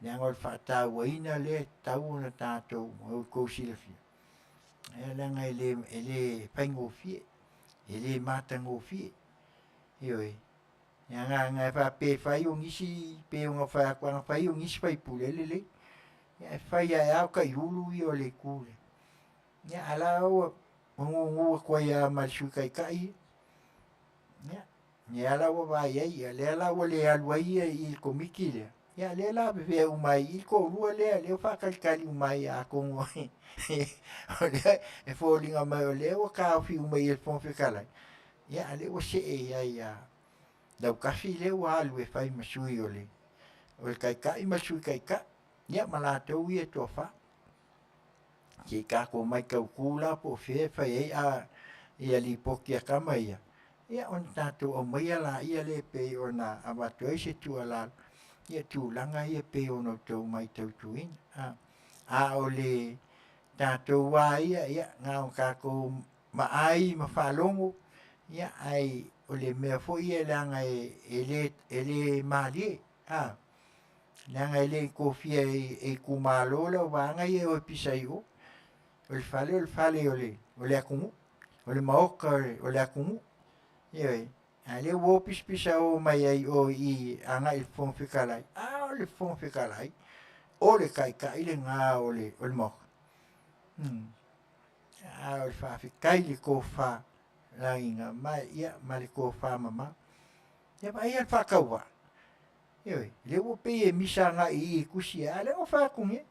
leaga o le faatauaina lea e tatau ona tatou outou silafia, ia leaga e le faigofie, e le matagofie. Ioe. Leaga a faapea e fai o nisi, pei ona fai atu ana fai o nisi sui usufono e lelei. Ae fai lava e a o taiulu ia o le itu lea. Ia a o la ua gugu atu ai lava ma le Sui Taitai ia. Ia, lea la ua vaai ai, o lea la ua le alu ai ia i le Komiti lea, ia a o lea o le a avea uma ai i i le toalua lea, lea ua faatalitali uma ai atonu o lea e foliga mai o lea ua taofi uma i i e le Fofoga Fetalai, ia a o lea ua see ai ia Lautafi lea ua alu e fai ma sui o le Taitai ma le Sui Taitai, ia ma latou ia e toafa. Se i tatou matautu la po o fea e fai ai ia lipoti a tama ia, ia ona tatou aumaia laia lea e pei ona avatu ai se tuualalo, ia tulaga ia e pei ona outou mataituina. A o le tatou lava ia, ia na ona tatou vaai ma faalogo, ia ae o le mea foi ia leaga e le malie, leaga e le i tofia e itumalo le vaega ia e o e pisa i o. O le fale o le fale o le atunuu, o le maota o le atunuu. Ioe. A o lea ua o pisapisa mai ai i o i i agai i le Fofoga Fetalai, a o le Fofoga Fetalai, o le Taitai lena o le Maota. A o le faafetai i le tofa lagiga mai, ia, ma le tofa mamao. Ia vaaia le faatauvaa, ioe, lea ua pei e misa agai i i i tusi ia, a o lea na ou fai atu nei,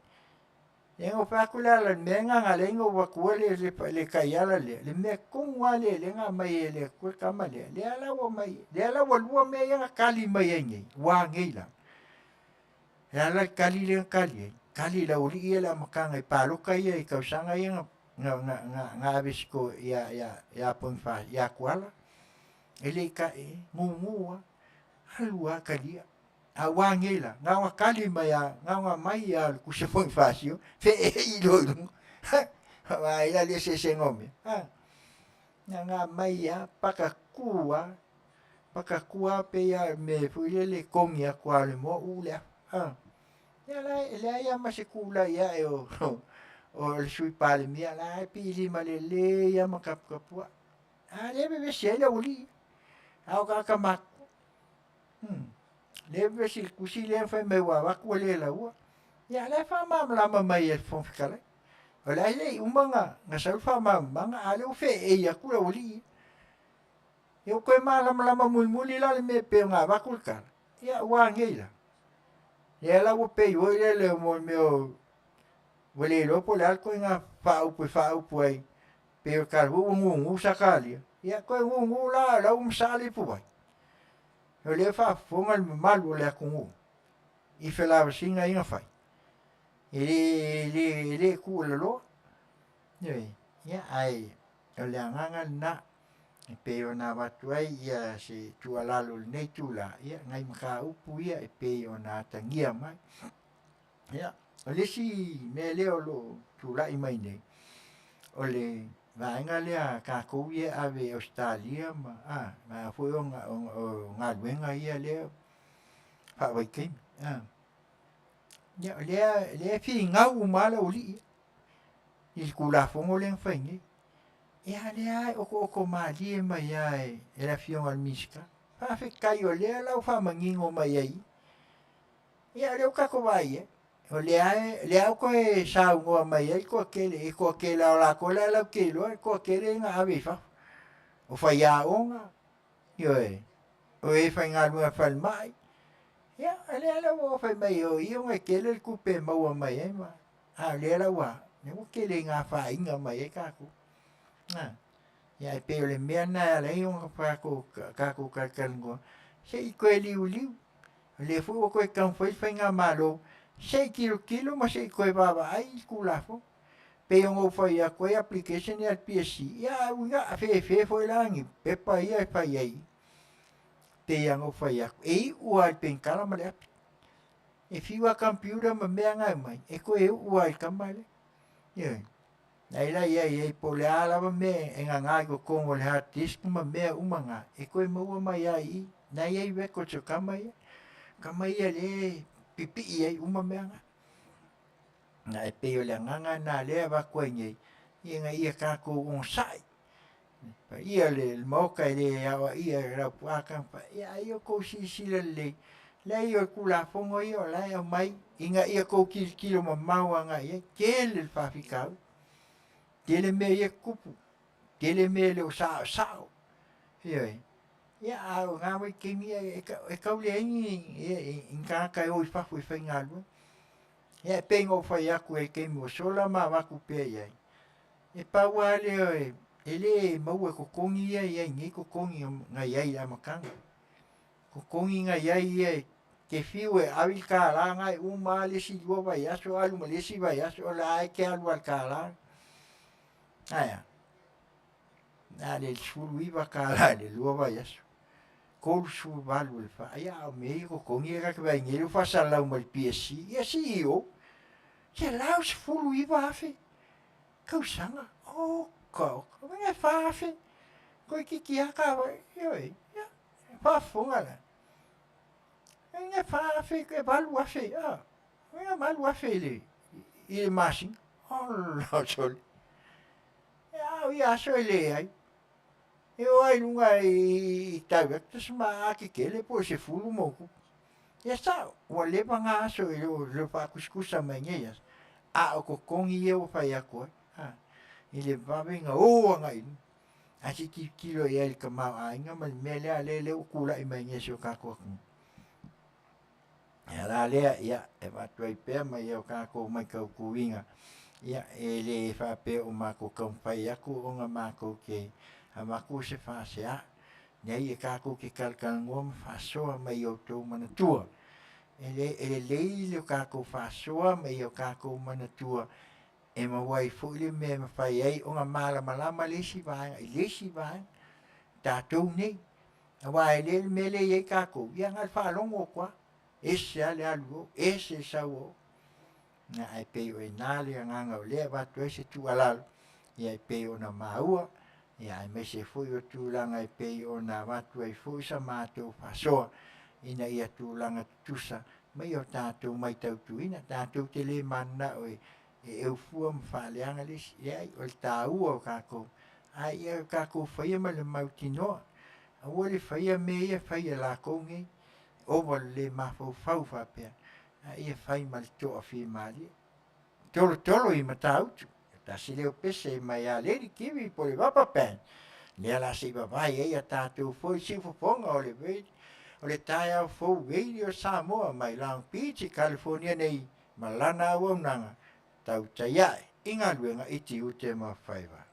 lea na ou fai atu o le ala o le mea lena na ala ai ona ou avatua le taiala lea, le mea tonu lava lea lea na aumai e le Atua le tama lea, lea la ua aumai, lea la ua lua mea ia na tali mai ai nei, ua a nei la? O le a la le tali lea na tali ai? Tali e le aualii ia i le amataga i palota ia i tausaga ia na ave ia Tuala, e le i e gugu lava, alu lava talia. A ua a nei la? Na ona tali mai lava, na ona aumai lava o le tusi a Ponifasio, feei loa i luga. Vaai la i le eseesega o mea. Na ona aumai lava, pakatu lava, pakatu lava pei lava o le mea foi lele e togi atu lava o le moa uu le afa. Ia e leai lava ma se tulai ae o le Sui Palemia, o la e pilima lelei lava ma taputapuai. A lea e vevesi ai le aualii, a o tagata matutua. Lea e vevesi i le tusi lea fai mai ua avatu ua le laua. Ia a o la e faamalamalama mai e le Fofoga Fetalai. O la e le i uma ona sau le faamalamalamaga a o lea ua feei atu le aualii ia. Ia ua toe malamalama mulimuli la le mea e pei ona avatu le tala, ia ua a nei la? Lea la ua pei foi lele mo le mea o ua le iloa po o le a le ituaiga faaupu e faaupu ai, pei o le tala foi ua gugu Sakaria, ia toe gugu la o la ua masaa le ipuvai. O lea e faafofoga le mamalu o le atunuu i felavasiga ia na fai. E le tuulaloa. Ioe, ia ae o le agaga lena e pei ona avatu ai ia se tuualalo i lenei itula, ia nai mataupu ia e pei ona atagia mai. Ia, o le isi mea lea o lo o tulai mai nei, o le vaega lea a tatou ia e ave i Ausetalia ma vaega foi o galuega ia lea faavaitaimi. Ia, o lea e finau uma lava le aualii ia i le Tulafono lea na fai nei. Ia a o lea lava e otooto malie mai lava e le Afioga i le Minisita. Faafetai o lea la ua faamanino mai ai i i. Ia o lea ua tatou vaai i ai. O lea e, lea ua toe saunoa mai ai le toatele, i le toatele lava o latou la e latou te iloa le toatele na ave i fafo. O faiaoga, ioe, o e faigaluega falemai, ia o lea la ua fai mai o i ona e tele le tupe e maua mai ai ma, a o lea la ua, lea ua tele ina afaina mai ai tatou. A, ia ae pei o le mea lena e ala ai ona tatou talatalanoa, se i toe liuliu. O lea foi ua toe taumafai le faigamalo se i tilotilo ma se i toe vaavaai i le Tulafono. Pei ona ou fai atu ai application ia a le PSC, ia a uiga a fefe foi la ni pepa ia e fai ai. Pei lava ona ou fai atu, e iu lava i le penitala ma le api. E fiu lava computer ma mea na e aumai, e toe uu lava i le tama lea. Ioe. Na i la i ai ai po o le a lava mea e gaga i totonu o le hard disk ma mea uma na, e toe maua mai lava i i. Na i ai records o tama ia. Tama ia lea e pipii ai uma mea na. Na e pei o le agaga lena lea e avatu ai nei, ina ia tatou onosai. Paia le Maota e le aoaia e Laupua Tamatafai, ia a ia outou silasila lelei, leai o le Tulafono ia o la e aumai ina ia outou tilotilo mamao agai i ai. Tele le faafitauli, tele mea ia e tutupu, tele mea e le o saosao, ioe. Ia a o na vaitaimi e tau leai ni tagata e o i fafo e faigaluega. Ia e pei ona ou fai atu i le taimi ua sola ma avatu pea i ai, e pau lava lea e le maua e totogi ia e i ai nei totogi na i ai i le amataga. Totogi na i ai ia e te fiu e ave le $1 na e uma lava le isi 2 vaiaso alu ma le isi vaiaso o la e te alu lava i le $1. Ae a? Na o le $19 i le 2 vaiaso. 38 o le fa, ia a o mea ia totogi ia ta te vaai nei lea ua faasalalau mai e le PSC, ia CEO, $119,000 tausaga, oka oka, uiga e $4,000, toeitiiti lava ta, ioe, ia, faafofoga la, uiga e $4,000, e $8,000, a, uiga e $8,000 i le masina, ola sole, a o ia aso e leai. E oo lava i luga i directors ma a tetele po o le 10 ma ono tupu. Ia sao, ua leva na aso e le o faatusatusa mai nei aso, a o totogi ia ua fai atu ai, a, i le vave ona o agai i luma. Ae se i tilotilo i ai i le tamaoaiga ma le mea lea lea ua tulai mai nei i si o tatou atunuu. Ia la lea, ia, e avatu ai pea ma ia o tatou matautuina, ia, e le faapea ua matou taumafai atu ona matou te avatu se faasea. Leai, e tatou te talatalanoa ma faasoa mai i outou manatua. E le, e lelei le tatou faasoa ma i o tatou manatua e maua ai foi le mea e mafai ai ona malamalama le isi vaega i le isi vaega. Tatou nei, Aua e le le mea lea e i ai tatou, ia na o le faalogo atu lava, ese lava le alu i o, ese le sau o o. Ia, ae pei o i ina le agaga o lea e avatu ai se tuualalo, ia e pei ona maua, ia aemaise foi o tulaga e pei ona avatu ai foi sa matou faasoa ina ia tulaga tutusa ma ia o tatou matautuina. Tatou te le mananao e eufua ma faaleaga le isi, leai, o le taua o tatou, a ia tatou faia ma le mautinoa, aua le faia mea ia e fai e latou nei, ova le le mafaufau faapea, a ia fai ma le toafimalie. Tolotolo i Matautu, tasi lea o pese mai ia Lady Kiwi po o le Rubber Band, lea la se i vavae ai a tatou foi siufofoga o le o le taeao fou Radio Samoa mai Long Beach i California nei ma lana auaunaga tautai ae i galuega i tiute ma faiva.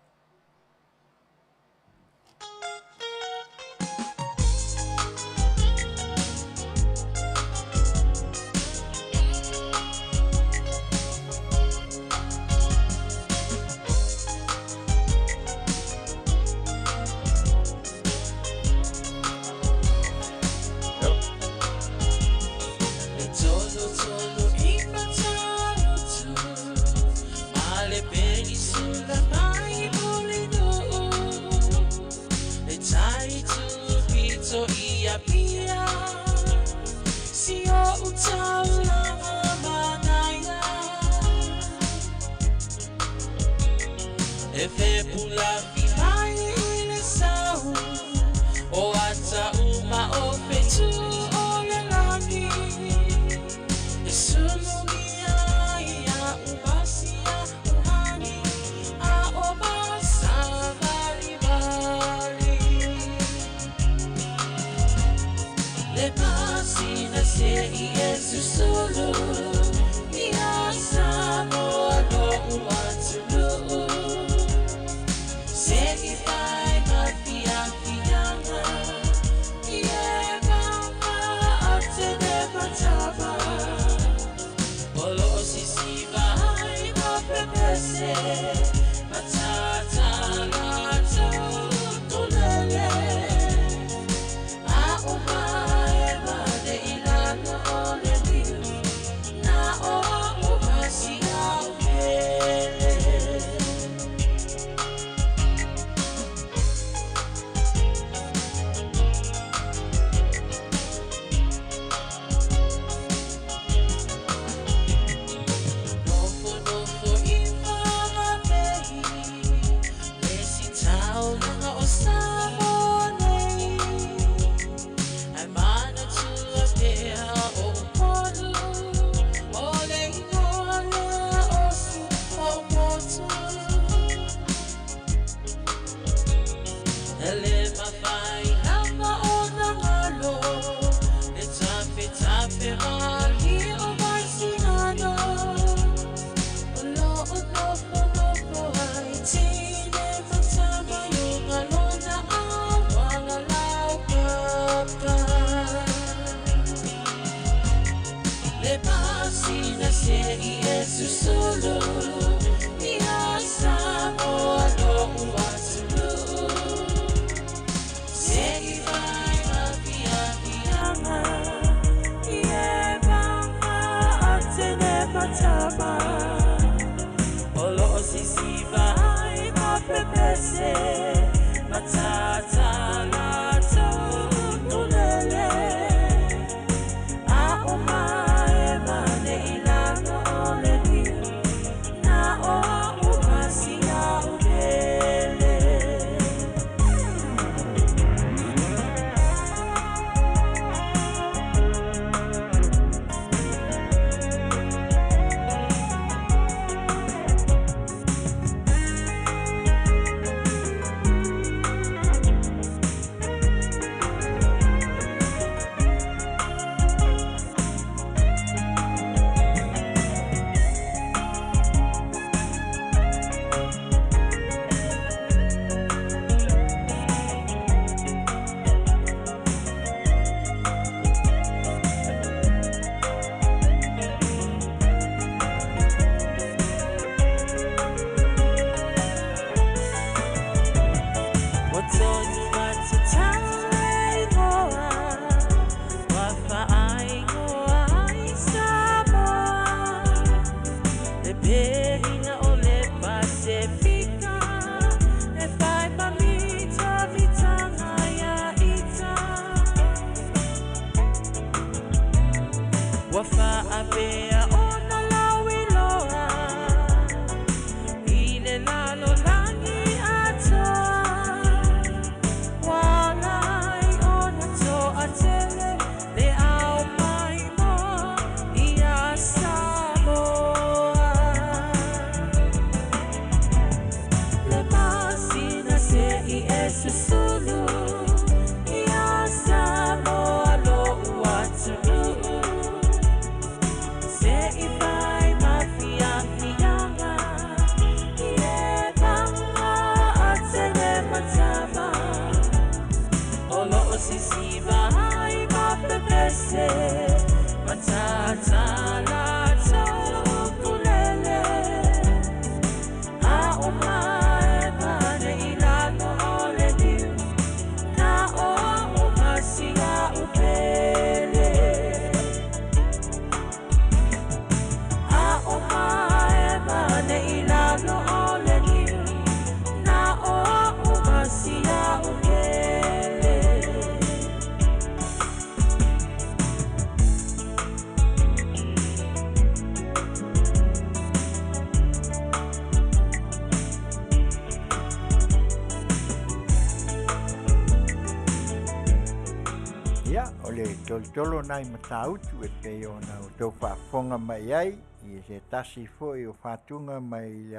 Ia, o le tolotolo nai Matautu e pei ona outou faafofoga mai ai i se tasi foi o fatuga mai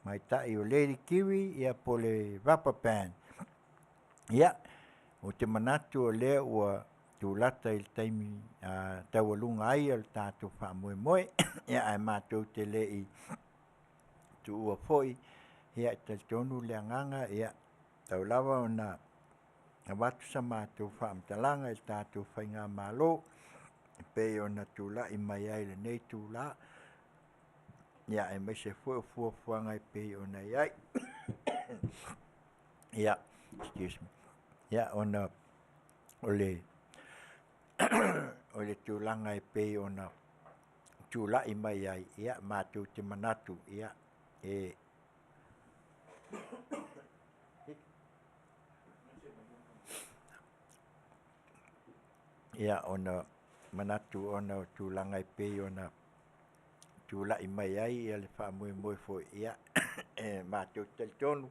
tamaitai o Lady Kiwi ia po o le Rapa Band. Ia, ou te manatu o lea ua tulata i le taimi taualuga ai o le tatou faamoemoe, ia ae matou te le i tuua foi, ia e talitonu le agaga, ia, tau lava ona avatu sa matou faamatalaga i le tatou faigamalo e pei ona tulai mai ai i lenei itula. Ia aemaise foi o fuafuaga e pei ona i ai. Ia, excuse me. Ia ona o le o le tulaga e pei ona tulai mai ai, ia matou te manatu, ia e ia ona manatu ona o tulaga e pei ona tulai mai ai ia le faamoemoe foi, ia e matou te talitonu,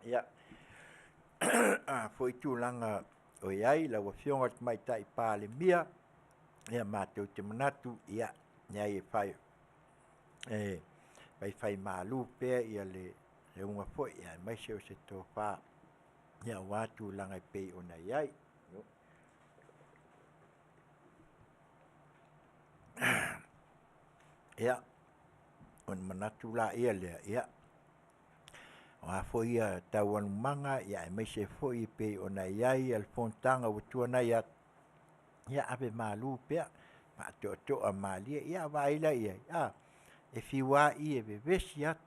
ia a foi tulaga o i ai lau afioga i le Tamaitai Palemia, ia matou te manatu, ia leai e faifaimalu pea ia le auga foi aemaise o se tofa ia aua tulaga e pei ona i ai. Ia, ona manatu laia lea, ia o a foi taualumaga ia aemaise foi e pei ona i ai le fonotaga ua tuanai atu, ia ave malu pea, faatoatoa malie. Ia vaai la i ai, a? E fiu lava ie e vevesi atu,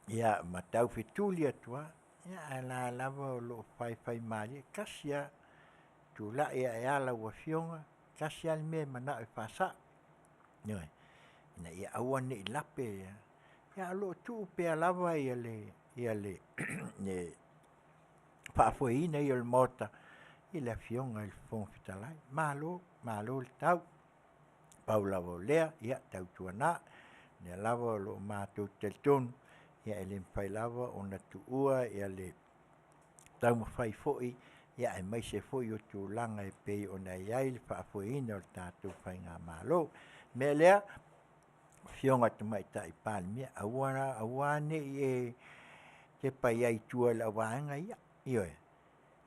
ia ma taufetuli atu lava, ia ae o la lava o lo o faifaimalie. E tasi lava, tulai ae lava lau afioga, tasi lava le mea e manao e faasao, ioe, ina ia aua ne i lape ia ae o lo o tuu pea lava le faafoeina ia o le Maota i le afioga i le Fofoga Fetalai. Malo, malo le tau, pau lava o lea, ia tautuana, o lea lava o lo o matou talitonu, ia e le mafai lava ona tuua le taumafai foi ia aemaise foi o tulaga e pei ona i ai le faafoeina o le tatou faigamalo. O le mea lea, afioga i le Tamaitai Palemia, aua aua ne i e tepa i ai i tua i le vaega ia, ioe,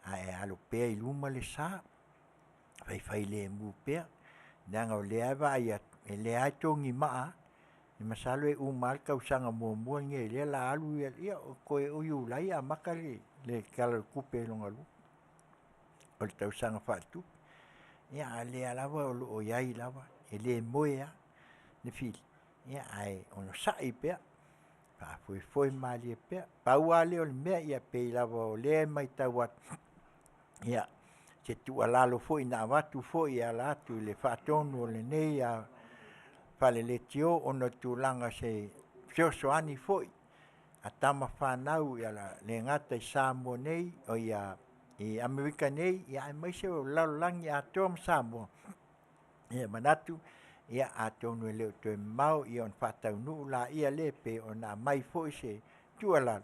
ae alo pea i luma le sa, faifailemu pea, leaga o lea e vaai atu, o lea lava e togimaa lava. E masalo e uma lava le tausaga muamua lenei o lea o le a alu ia toe o Iulai amata le Tala o le Tupe lona lua o le Tausaga Faaletupe. Ia ae o lea lava o lo o i ai lava, e le moe lava le fili, ia ae onosai pea, faafoefoe malie pea. Pau lava lea o le mea e pei lava o lea e matau atu, ia se tuualalo foi na avatu foi e ala atu i le faatonu o lenei fale-leitio ona o le tulaga o se fesoasoani foi a tama fanau e le gata i Samoa nei i Amerika nei, ia aemaise o le lalolagi atoa ma Samoa. Ia e manatu, ia atonu e le o toe mamao ia ona faataunuu lea e pei ona aumai foi se tuualalo,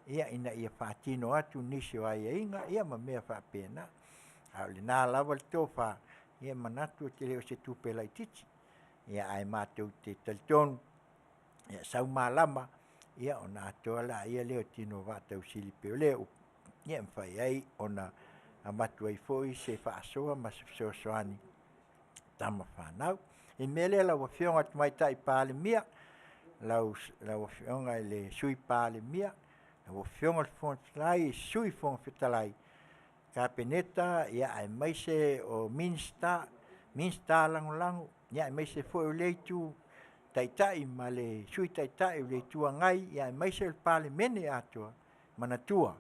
ia ina ia faatino atu nisi o aiaiga ia ma mea faapena. Ae o lena lava le tofa, ia e manatu e le o se tupe laitiiti. Ia ae e matou te talitonu, ia sau malama, ia ona atoa lea o tino o vaatausili e pei o lea upu, ia e mafai ai ona avatu ai foi se faasoa ma se fesoasoani i tama fanau. O le mea lea lau afioga i le Tamaitai Palemia, lau afioga i le Sui Palemia, lau afioga i le Fofoga Fetalai, Sui Fofoga Fetalai, Kapeneta ia aemaise o Minisita, Minisita Lagolago, ia aemaise foi o lea Itu Taitai ma le Sui Taitai o le Itu Agai, ia aemaise o le Palemene atoa, manatua,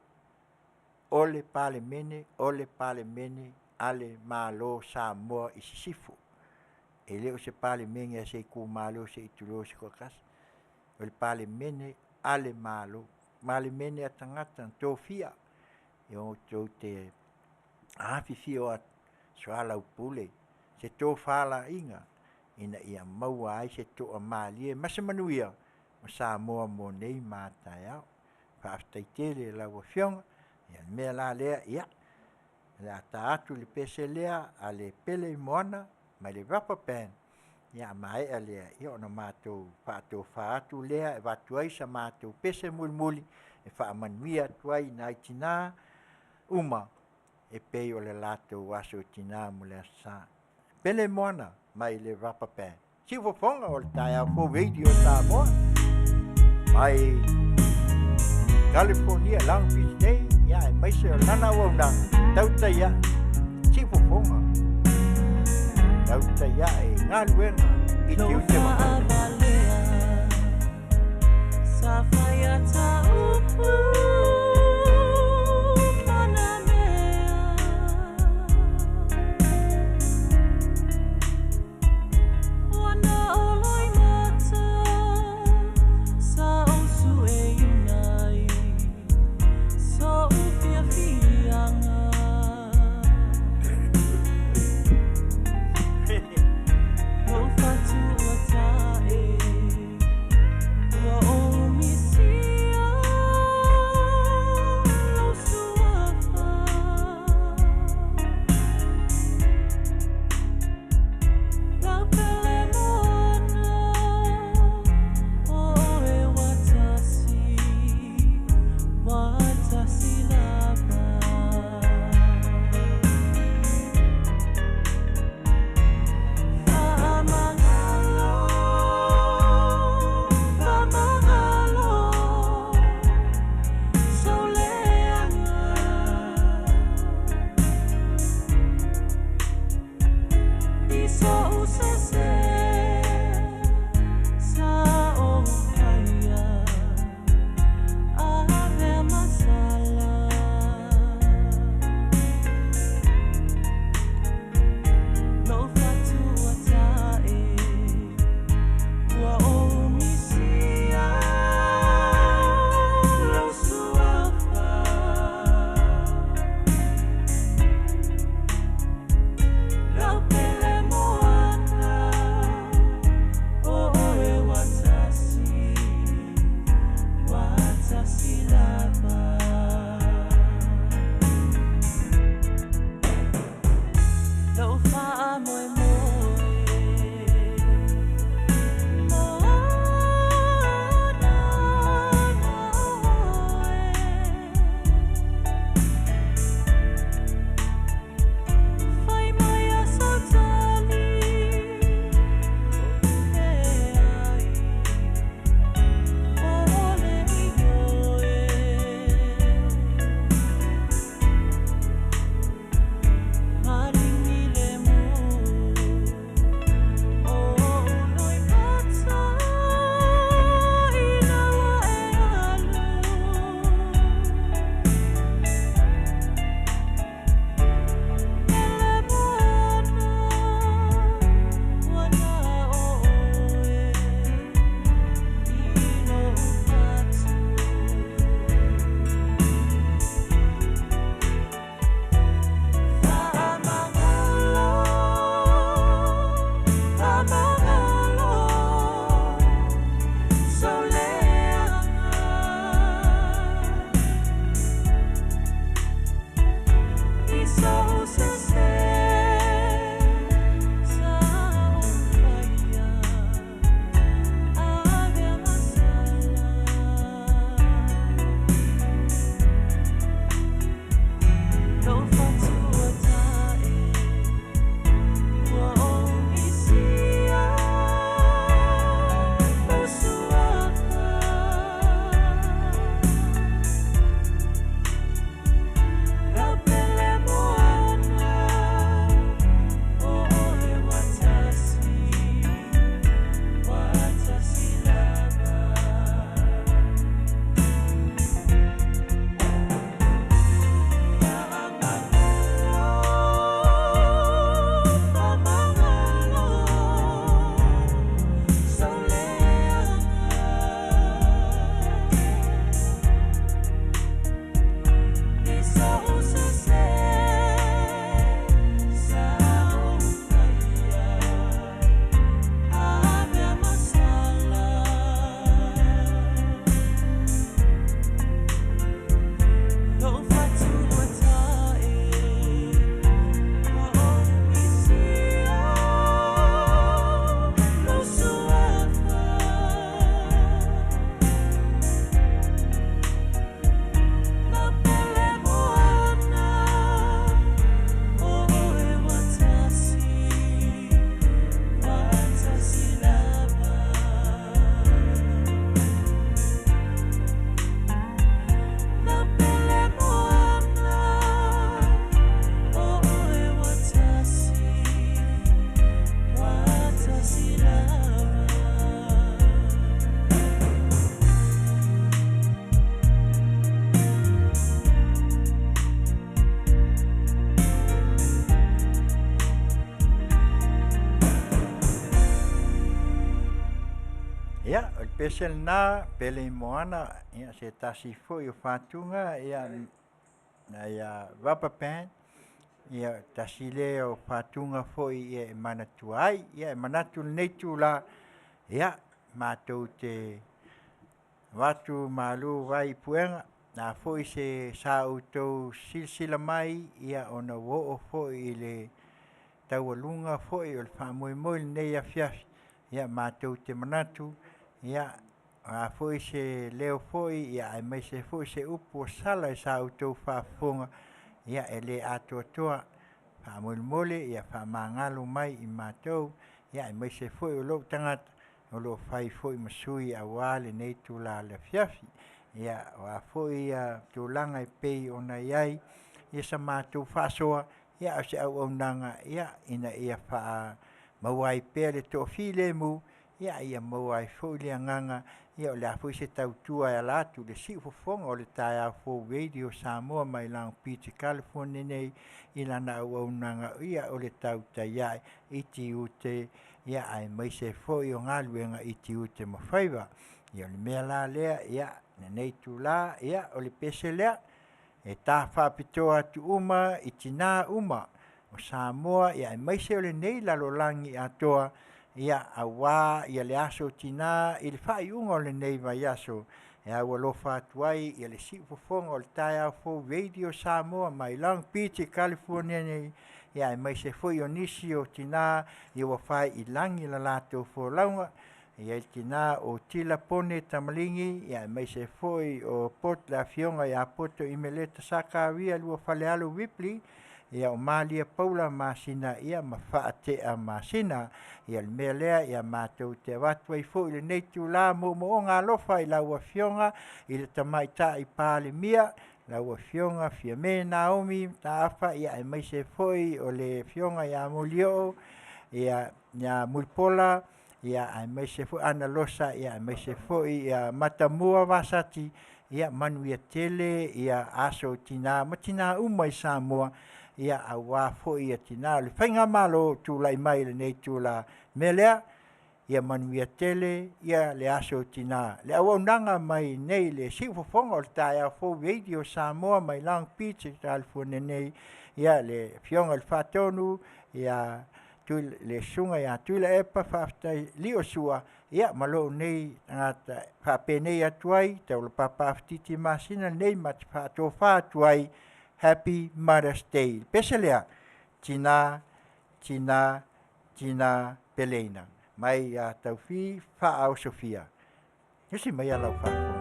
o le Palemene, o le Palemene a le Malo o Samoa i Sisifo. E le o se Palemene a se itumalo se i tulou se toatasi. O le Palemene a le Malo, Palemene a tagata tofia e outou te afifio atu, soalaupule se tofalaiga ina ia maua ai se toamalie ma se manuia o Samoa mo nei ma a taeao. Faafetai tele i lau afioga, ia o le mea la lea, ia o le a ta atu le pese lea a le Pele Moana mai i le Rubber Band, ia a maea lea, ia ona matou faatofa atu lea e avatu ai sa matou pese mulimuli e faamanuia atu ai i nai tina uma e pei o le latou aso tina mo le Aso Sa. Pele Moana mai le Rubber Band. Siufofoga o le taeao fou Radio Samoa mai California, Long Beach nei, ia aemaise o lana auaunaga, tautai ae, siufofoga, tautai ae i galuega i tiute ma faiva. Sa whaia ta upu mana mea. Wana o loi mata sa o su e inai so u fia fianga. Lo whatu ua tae ua o misi. pese lena Pele Moana, ia se tasi foi o fatuga ia ia Rubber Band, ia tasi lea o fatuga foi ia e manatua ai. Ia e manatu i lenei itula, ia matou te avatu malu vai i puega, o le a foi se sa outou silasila mai, ia ona ua oo foi i le taualuga foi o le faamoemoe i lenei afiafi, ia matou te manatu, ia, o le a foi se leo foi aemaise foi se upu ua sala i sa outou faafofoga, ia e le atoatoa. Faamolemole ia faamagalo mai i matou, aemaise foi o lou tagata o lo o fai foi ma sui aua lenei itula afiafi. Ia, o a foi tulaga e pei ona i ai sa matou faasoa, a o se auaunaga ina ia faamaua ai pea le toafilemu, ia maua ai foi le agaga o le a foi se tautua e ala atu i le siufofoga o le Taeao Fou Radio Samoa mai Long Beach i California nei i lana auaunaga o le tautai ae i tiute aemaise foi o galuega i tiute ma faiva. Ia o le mea la lea, lenei itula, o le pese lea e ta faapitoa atu uma i tina uma o Samoa aemaise o lenei lalolagi atoa, aua le aso o tina i le faaiuga o lenei vaiaso. E aualofa atu ai le siufofoga o le Taeao Fou Radio Samoa mai Long Beach i California nei, aemaise foi o nisi o tina ua fai i lagi la latou folauga. E i ai le tina o Tila Pone Tamaligi, aemaise foi o le afioga ia Poto Imeleta Sakaria Luafalealo Ripley, o Malia Paula Masina ma Faatea Masina. Ia o le mea lea, ia matou te avatu ai foi i lenei itula moomooga alofa i lau Afioga i le Tamaitai Palemia, lau Afioga Fiame Naomi Mataafa, aemaise foi o le Afioga ia Molioo, ia Mulipola, aemaise foi Ana Losa, aemaise foi ia Matamua Vasati. Ia manuia tele aso o tina ma tina uma i Samoa, aua foi tina o le faigamalo o tulai mai i lenei itula. O le mea lea, ia manuia tele le aso o tina. Le auaunaga mai nei le siufofoga o le Taeao Fou Radio Samoa mai Long Beach i California nei, le Afioga i le Faatonu, le Susuga ia Tuilaepa Faafetai Liosua, ma lou nei tagata e faapenei atu ai, Taulapapa Afatiti Masina lenei ma te faatofa atu ai, Happy Mother's Day. Le pese lea, tina, tina, tina peleina. Mai ia Taufi Faaao Sofia. Tusi mai a lau faafofoga.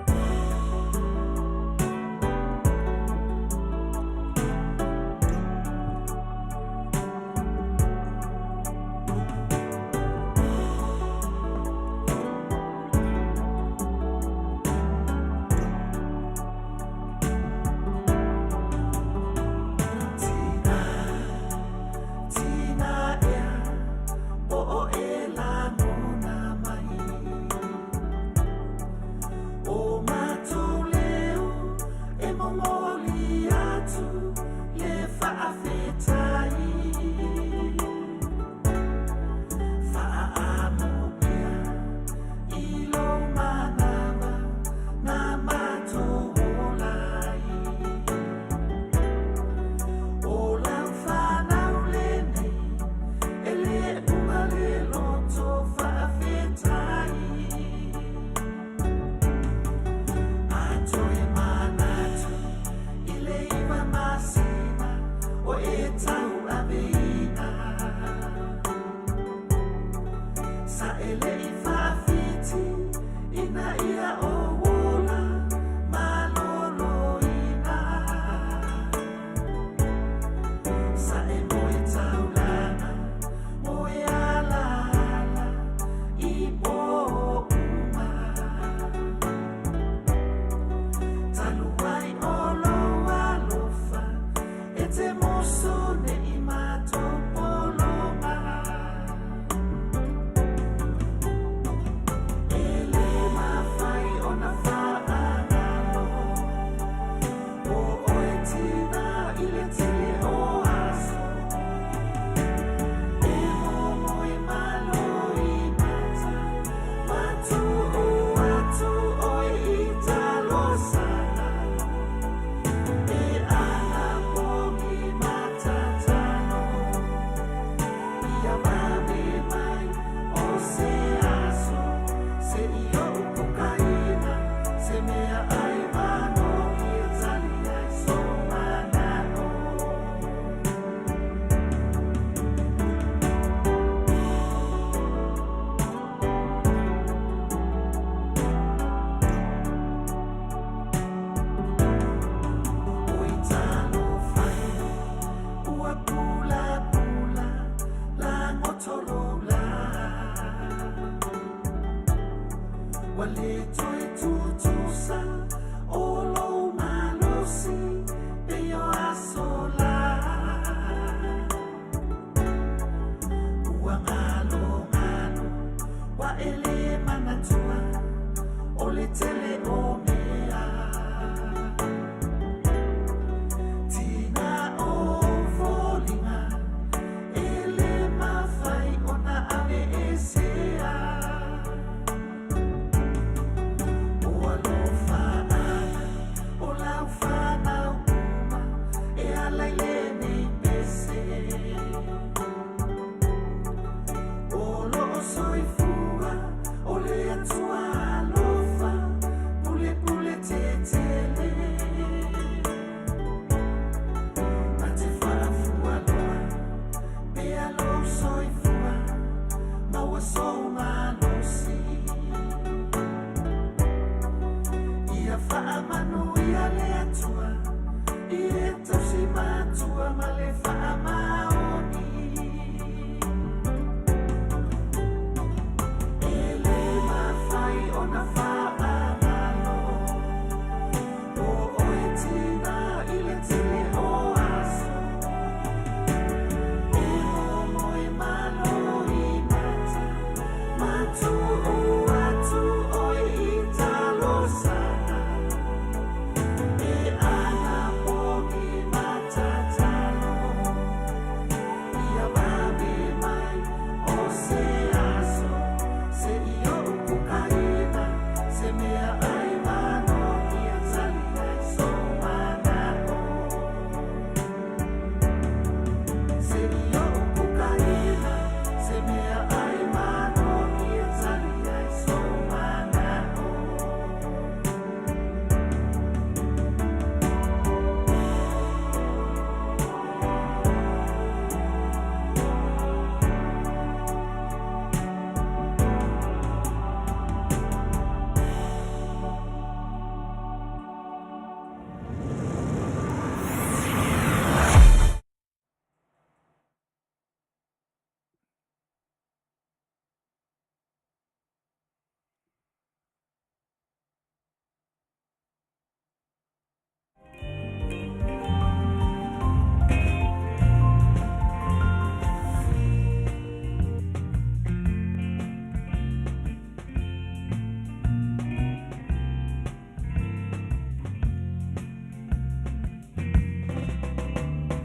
tele o mea. Tina o foliga e le mafai ona aveesea. O alofaaga o lau fanau uma e ala i lenei pese. O loo soifua o le Atua alofa pulepule tetele. Ma te faafualoa pea lou soifua maua sou malosi. Ia faamanuia le Atua i e tausi matua ma le faamaoni. E le mafai ona faagalo o oe tina i le tele o aso. E momoe malo i mata ma tuu atu oe i talosaga. E anapogi matatalo ia vave mai o se aso seia ou kukaina se mea ai manogia tali ai sou manao. Seia ou kukaina se mea ai manogia tali ai sou manao.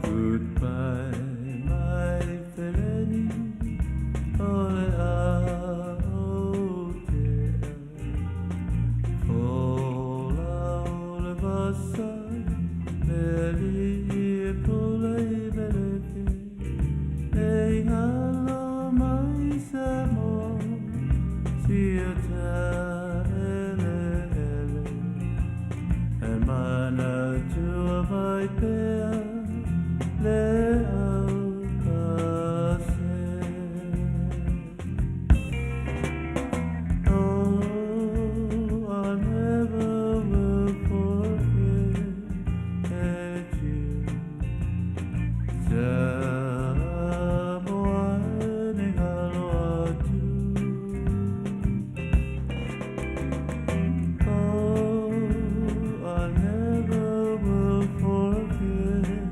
Goodbye, my feleni, o le a o te Fola o le vasa, me li e pule i melefi, e ngalo mai sa mo, si o ta ele ele, e mana tua vai pea, le au ka se. Oh, I never will forget you. Samoa ni ngalo atu. Oh, I never will forget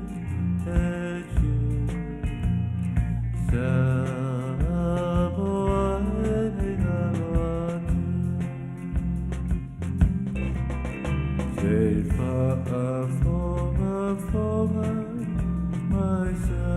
you. Samoa ni ngalo atu. Se faafogafoga mai sa.